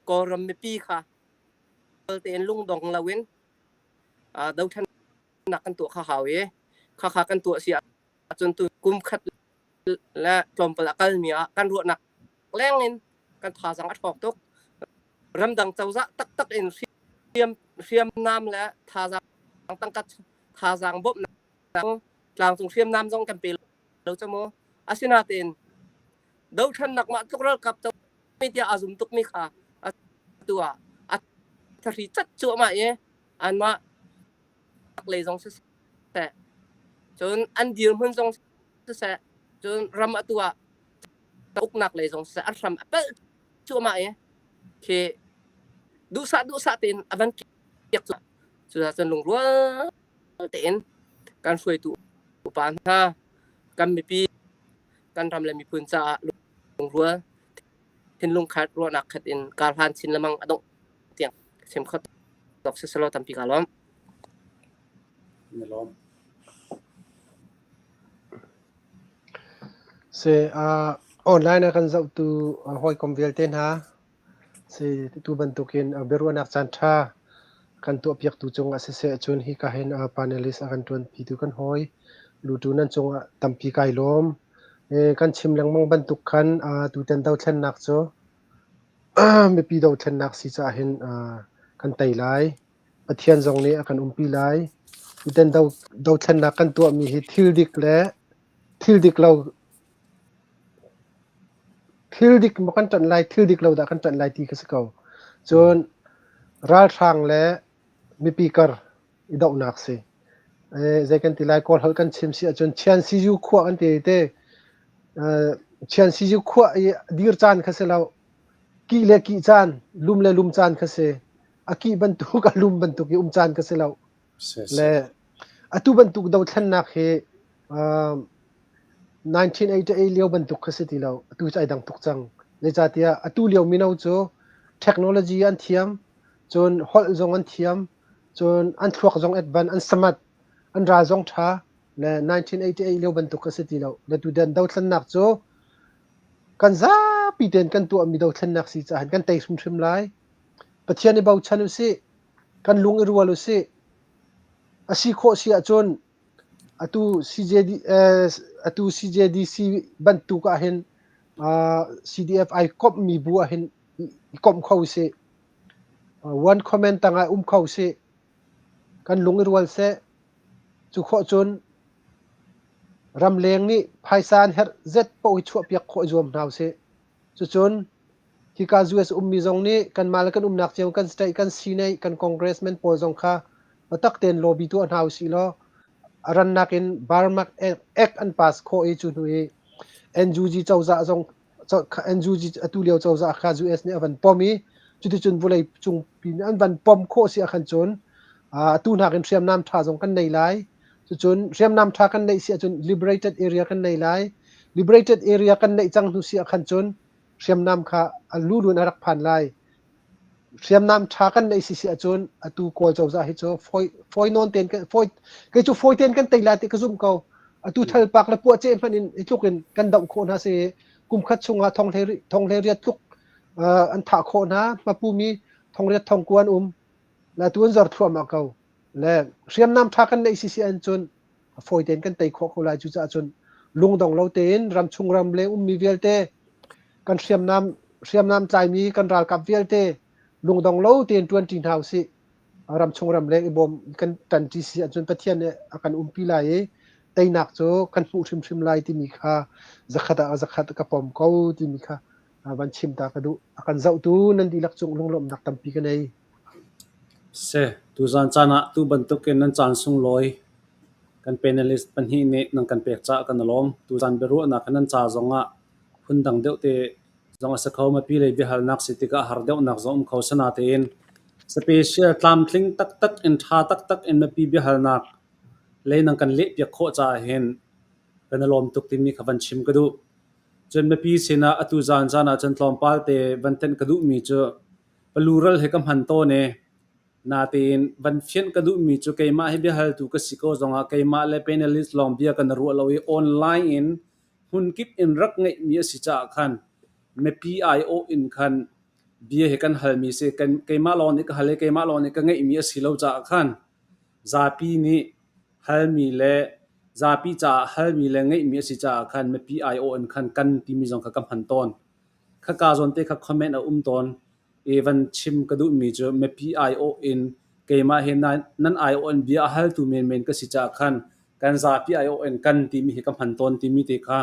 Kawlram mipi kha tein lungdong loin dothlennak kan tuah kha hau i khakha kan tuah si ahcun tu kum khat le tlawmpal a kalmi ah kan ruahnak leng in kan thazaang a ṭhawng tuk. Ramdang cozah taktak in hriam hriamnam le thazaang tangka thazaang bawmhnak tlangcung hriamnam zong kan pe lo cu mu. Asinain dothlennak mah tluk ralkap mi tiah a zum tukmi kha atu ah a thahri cat cuahmah i anmah lei zong siseh cun an dirhmun zong siseh cun ram atu ah uknak lei zong siseh a hram a pelh cuahmah i khi duhsah duhsah tein a van kiak cu cucaah lungrual tein kan hruaitu upa hna kan mipi kan ram le miphun caah lungrual thinlung khat ruahnak khat in karhlan chin lengmang a dongh tiang chim kho tok siselaw tampi ka lawm. Na lawm. Si uh, online a kan zohtu hawikom vialte hna Si, tu bantukin biaruahnak caanṭha kan tuahpiaktu cungah siseh cun hika hin panelist a kan ṭuanpitu kan hawi lutu nan cungah tampi kai lawm. Kan chim lengmang bantuk khan tutan dothlennak cu mipi dothlennak si caah hin kan tei lai. Pathian zong nih a kan umpi lai. Tutan dothlennak kan tuahmi hi thil dik le thil dik lo Thil dik maw kan ṭanh lai, thil dik lo dah kan ṭanh lai ti kha si ko. Cun ralhrang le mipi kar i dohnak si. Zei kan ti lai, Kawl holh kan chim si ahcun Chian Sizu khua kan ti te. Chian Sizu khua i dir caan kha si lo. Kih le kih caan, lum le lum caan kha si. A kih bantuk, a lum bantuk i um caan kha si lo. Le atu bantuk dothlennak hi 1988 lio bantuk kha si ti lo. Atu cu ai dang tuk cang. Zeicahtiah atu lio mino cu technology an thiam, cun holh zong an thiam, cun an thluak zong advan, an smart, an ral zong ṭha. Le 1988 lio bantuk kha si ti lo. Le tutan dothlennak cu kan zapi tein kan tuahmi dothlennak si caah kan tei hrimhrim lai. Pathian i bochan usih. Kan lung i rual usih. A si khawh si ahcun atu CJD, eh, atu CJDC bantuk ah hin uh, CDF ai komhmi bu ah hin i komh kho usih. Uh, one comment tangah um kho usih. Kan lung i rual seh. Cu khawh cun ramleng nih phaisa an herh zet paoh hi chuahpiak khawh i zuam hna usih. Cucun hika US ummi zong nih kanmah le kan umnak cio kan state kan senate kan congressman pawl zong kha biatak tein lobby tuah hna usih law a rannak in Burma Act an pass khawh i cu hnu i NUG cozah zong NUG atu lio cozah kha US nih a van pom i cuticun vawlei cung pi nih an van pom khawh si ahkhan cun atu hnak in hriamnam ṭha zong kan nei lai. Cucun hriamnam ṭha kan neih si ahcun liberated area kan nei lai. Liberated area kan neih cang hnu si ahkhan cun hriamnam kha a lulun a rak phan lai. Hriamnam ṭha kan neih si si ahcun atu Kawl cozah hi cu fawi fawi nawn tein kan fawi kei cu fawi tein kan tei lai ti ka zumh ko. Atu thalpak le puahceh hmanh in hi tluk in kan doh khawh hna si kum khat chungah thonghlei riat tluk an thah khawh hna. Hmapumi thongriat thongkua an um. Le atu an zor thluahmah ko. Le hriamnam ṭha kan neih si si ahcun fawi tein kan tei khawh ko lai. Cucaah cun Lungdong lo tein ramchung ramleng ummi vialte kan hriamnam hriamnam tlaimi kan ralkap vialte lungdong lo tein ṭuanṭi hna usih. Ramchung ramleng i bawm kan ṭanṭi si ahcun Pathian nih a kan umpi lai i teinak cu kan hmuh hrimhrim lai timi kha zakhat ah zakhat ka pom ko timi kha van chim ta ka duh. A kan zohtu nan dihlak cung lunglawmhnak tampi ka nei. Seh, tuzaan caan ah tu bantukin nan caan sunglawi kan panelist pahnih nih nan kan pek caah kan i lawm. Tuzaan biaruahnak hi nan ca zongah phundang deuh te zong a si kho. Mipi lei biahalnak si tikah har deuhnak zong um kho. Sinain special tlamtling taktak in ṭha taktak in mipi biahalnak lei nan kan lehpiak khawh caah hin kan i lawm tuk timi kha van chim ka duh. Cun mipi sinah atu zaan caan ah cun tlawmpal te van tenh ka duhmi cu Plural hi ka hman tawn i natein van fianh ka duhmi cu keimah hi biahaltu ka si ko zongah keimah le panelist lawng bia kan i ruah lo i online in hmunkip in rak ngeihmi a si caah khan mipi aiawh in khan bia hi kan halmi si. Keimah lawng nih ka hal i keimah lawng nih ka ngeihmi a si lo caah khan zapi nih halmi le zapi caah halmi le ngeihmi a si caah khan mipi aiawh in khan kan timi zong kha ka hman tawn. Khaka zawn te kha comment a um tawn i van chim ka duhmi cu mipi aiawh in keimah hi nan aiawh in bia a haltu menmen ka si caah khan kan zapi aiawh in kan timi hi ka hman tawn timi te kha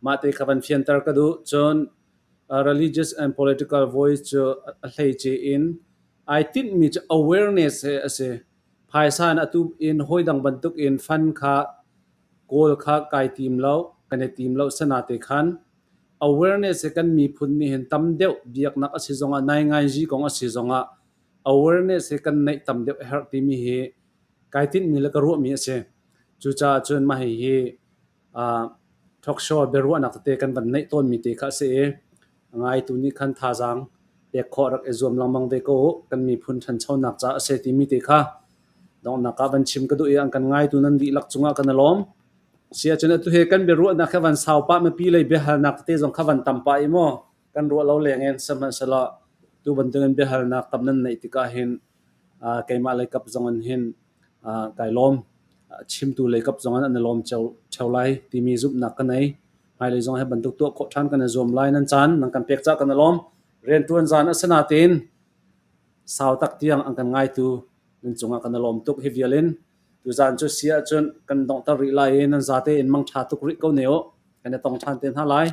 mah te kha van fianter ka duh. Cun religious and political voice cu a hleice in ai tinhmi cu awareness hi a si. Phaisa in atu in hawidang bantuk in fund kha kawl kha kai tim lo, kan i tim lo sanate khan Awareness hi kan miphun nih hin tam deuh biaknak a si zongah naingainzi kong a si zongah awareness hi kan neih tam deuh a herh timi hi kai tinhmi le ka ruahmi a si. Cucaah cun mah hihi talk show biaruahnak tete kan van neih tawnmi te kha a si i a ngaitu nih khan thazaang pek khawh rak i zuam lengmang ve ko u. Kan miphun ṭhanchonak caah a si timi te kha donghnak ah van chim ka duh i an kan ngaitu nan dihlak cungah kan i lawm. Si ahcun atu hi kan biaruahnak hi van sau pah mipi lei biahalnak tete zong kha van tam pah i maw kan ruah lo leng in sihmanhsehlaw tu bantukin biahalnak tam nan neih tikah hin keimah lei kap zong in hin kai lawm. Chimtu lei kap zong in an i lawm cio lai timi zumhnak ka nei. Hmailei zong hi bantuk tuah khawh ṭhan kan i zuam lai. Nan caan nan kan pek caah kan i lawm. Rianṭuan zaan a si natein sau tak tiang an kan ngaitu nan cungah kan i lawm tuk hi vial in. Tuzaan cu si ahcun kan donghter rih lai i nan zate in mangṭha tuk rih ko ne u. Kan i tong ṭhan te hna lai.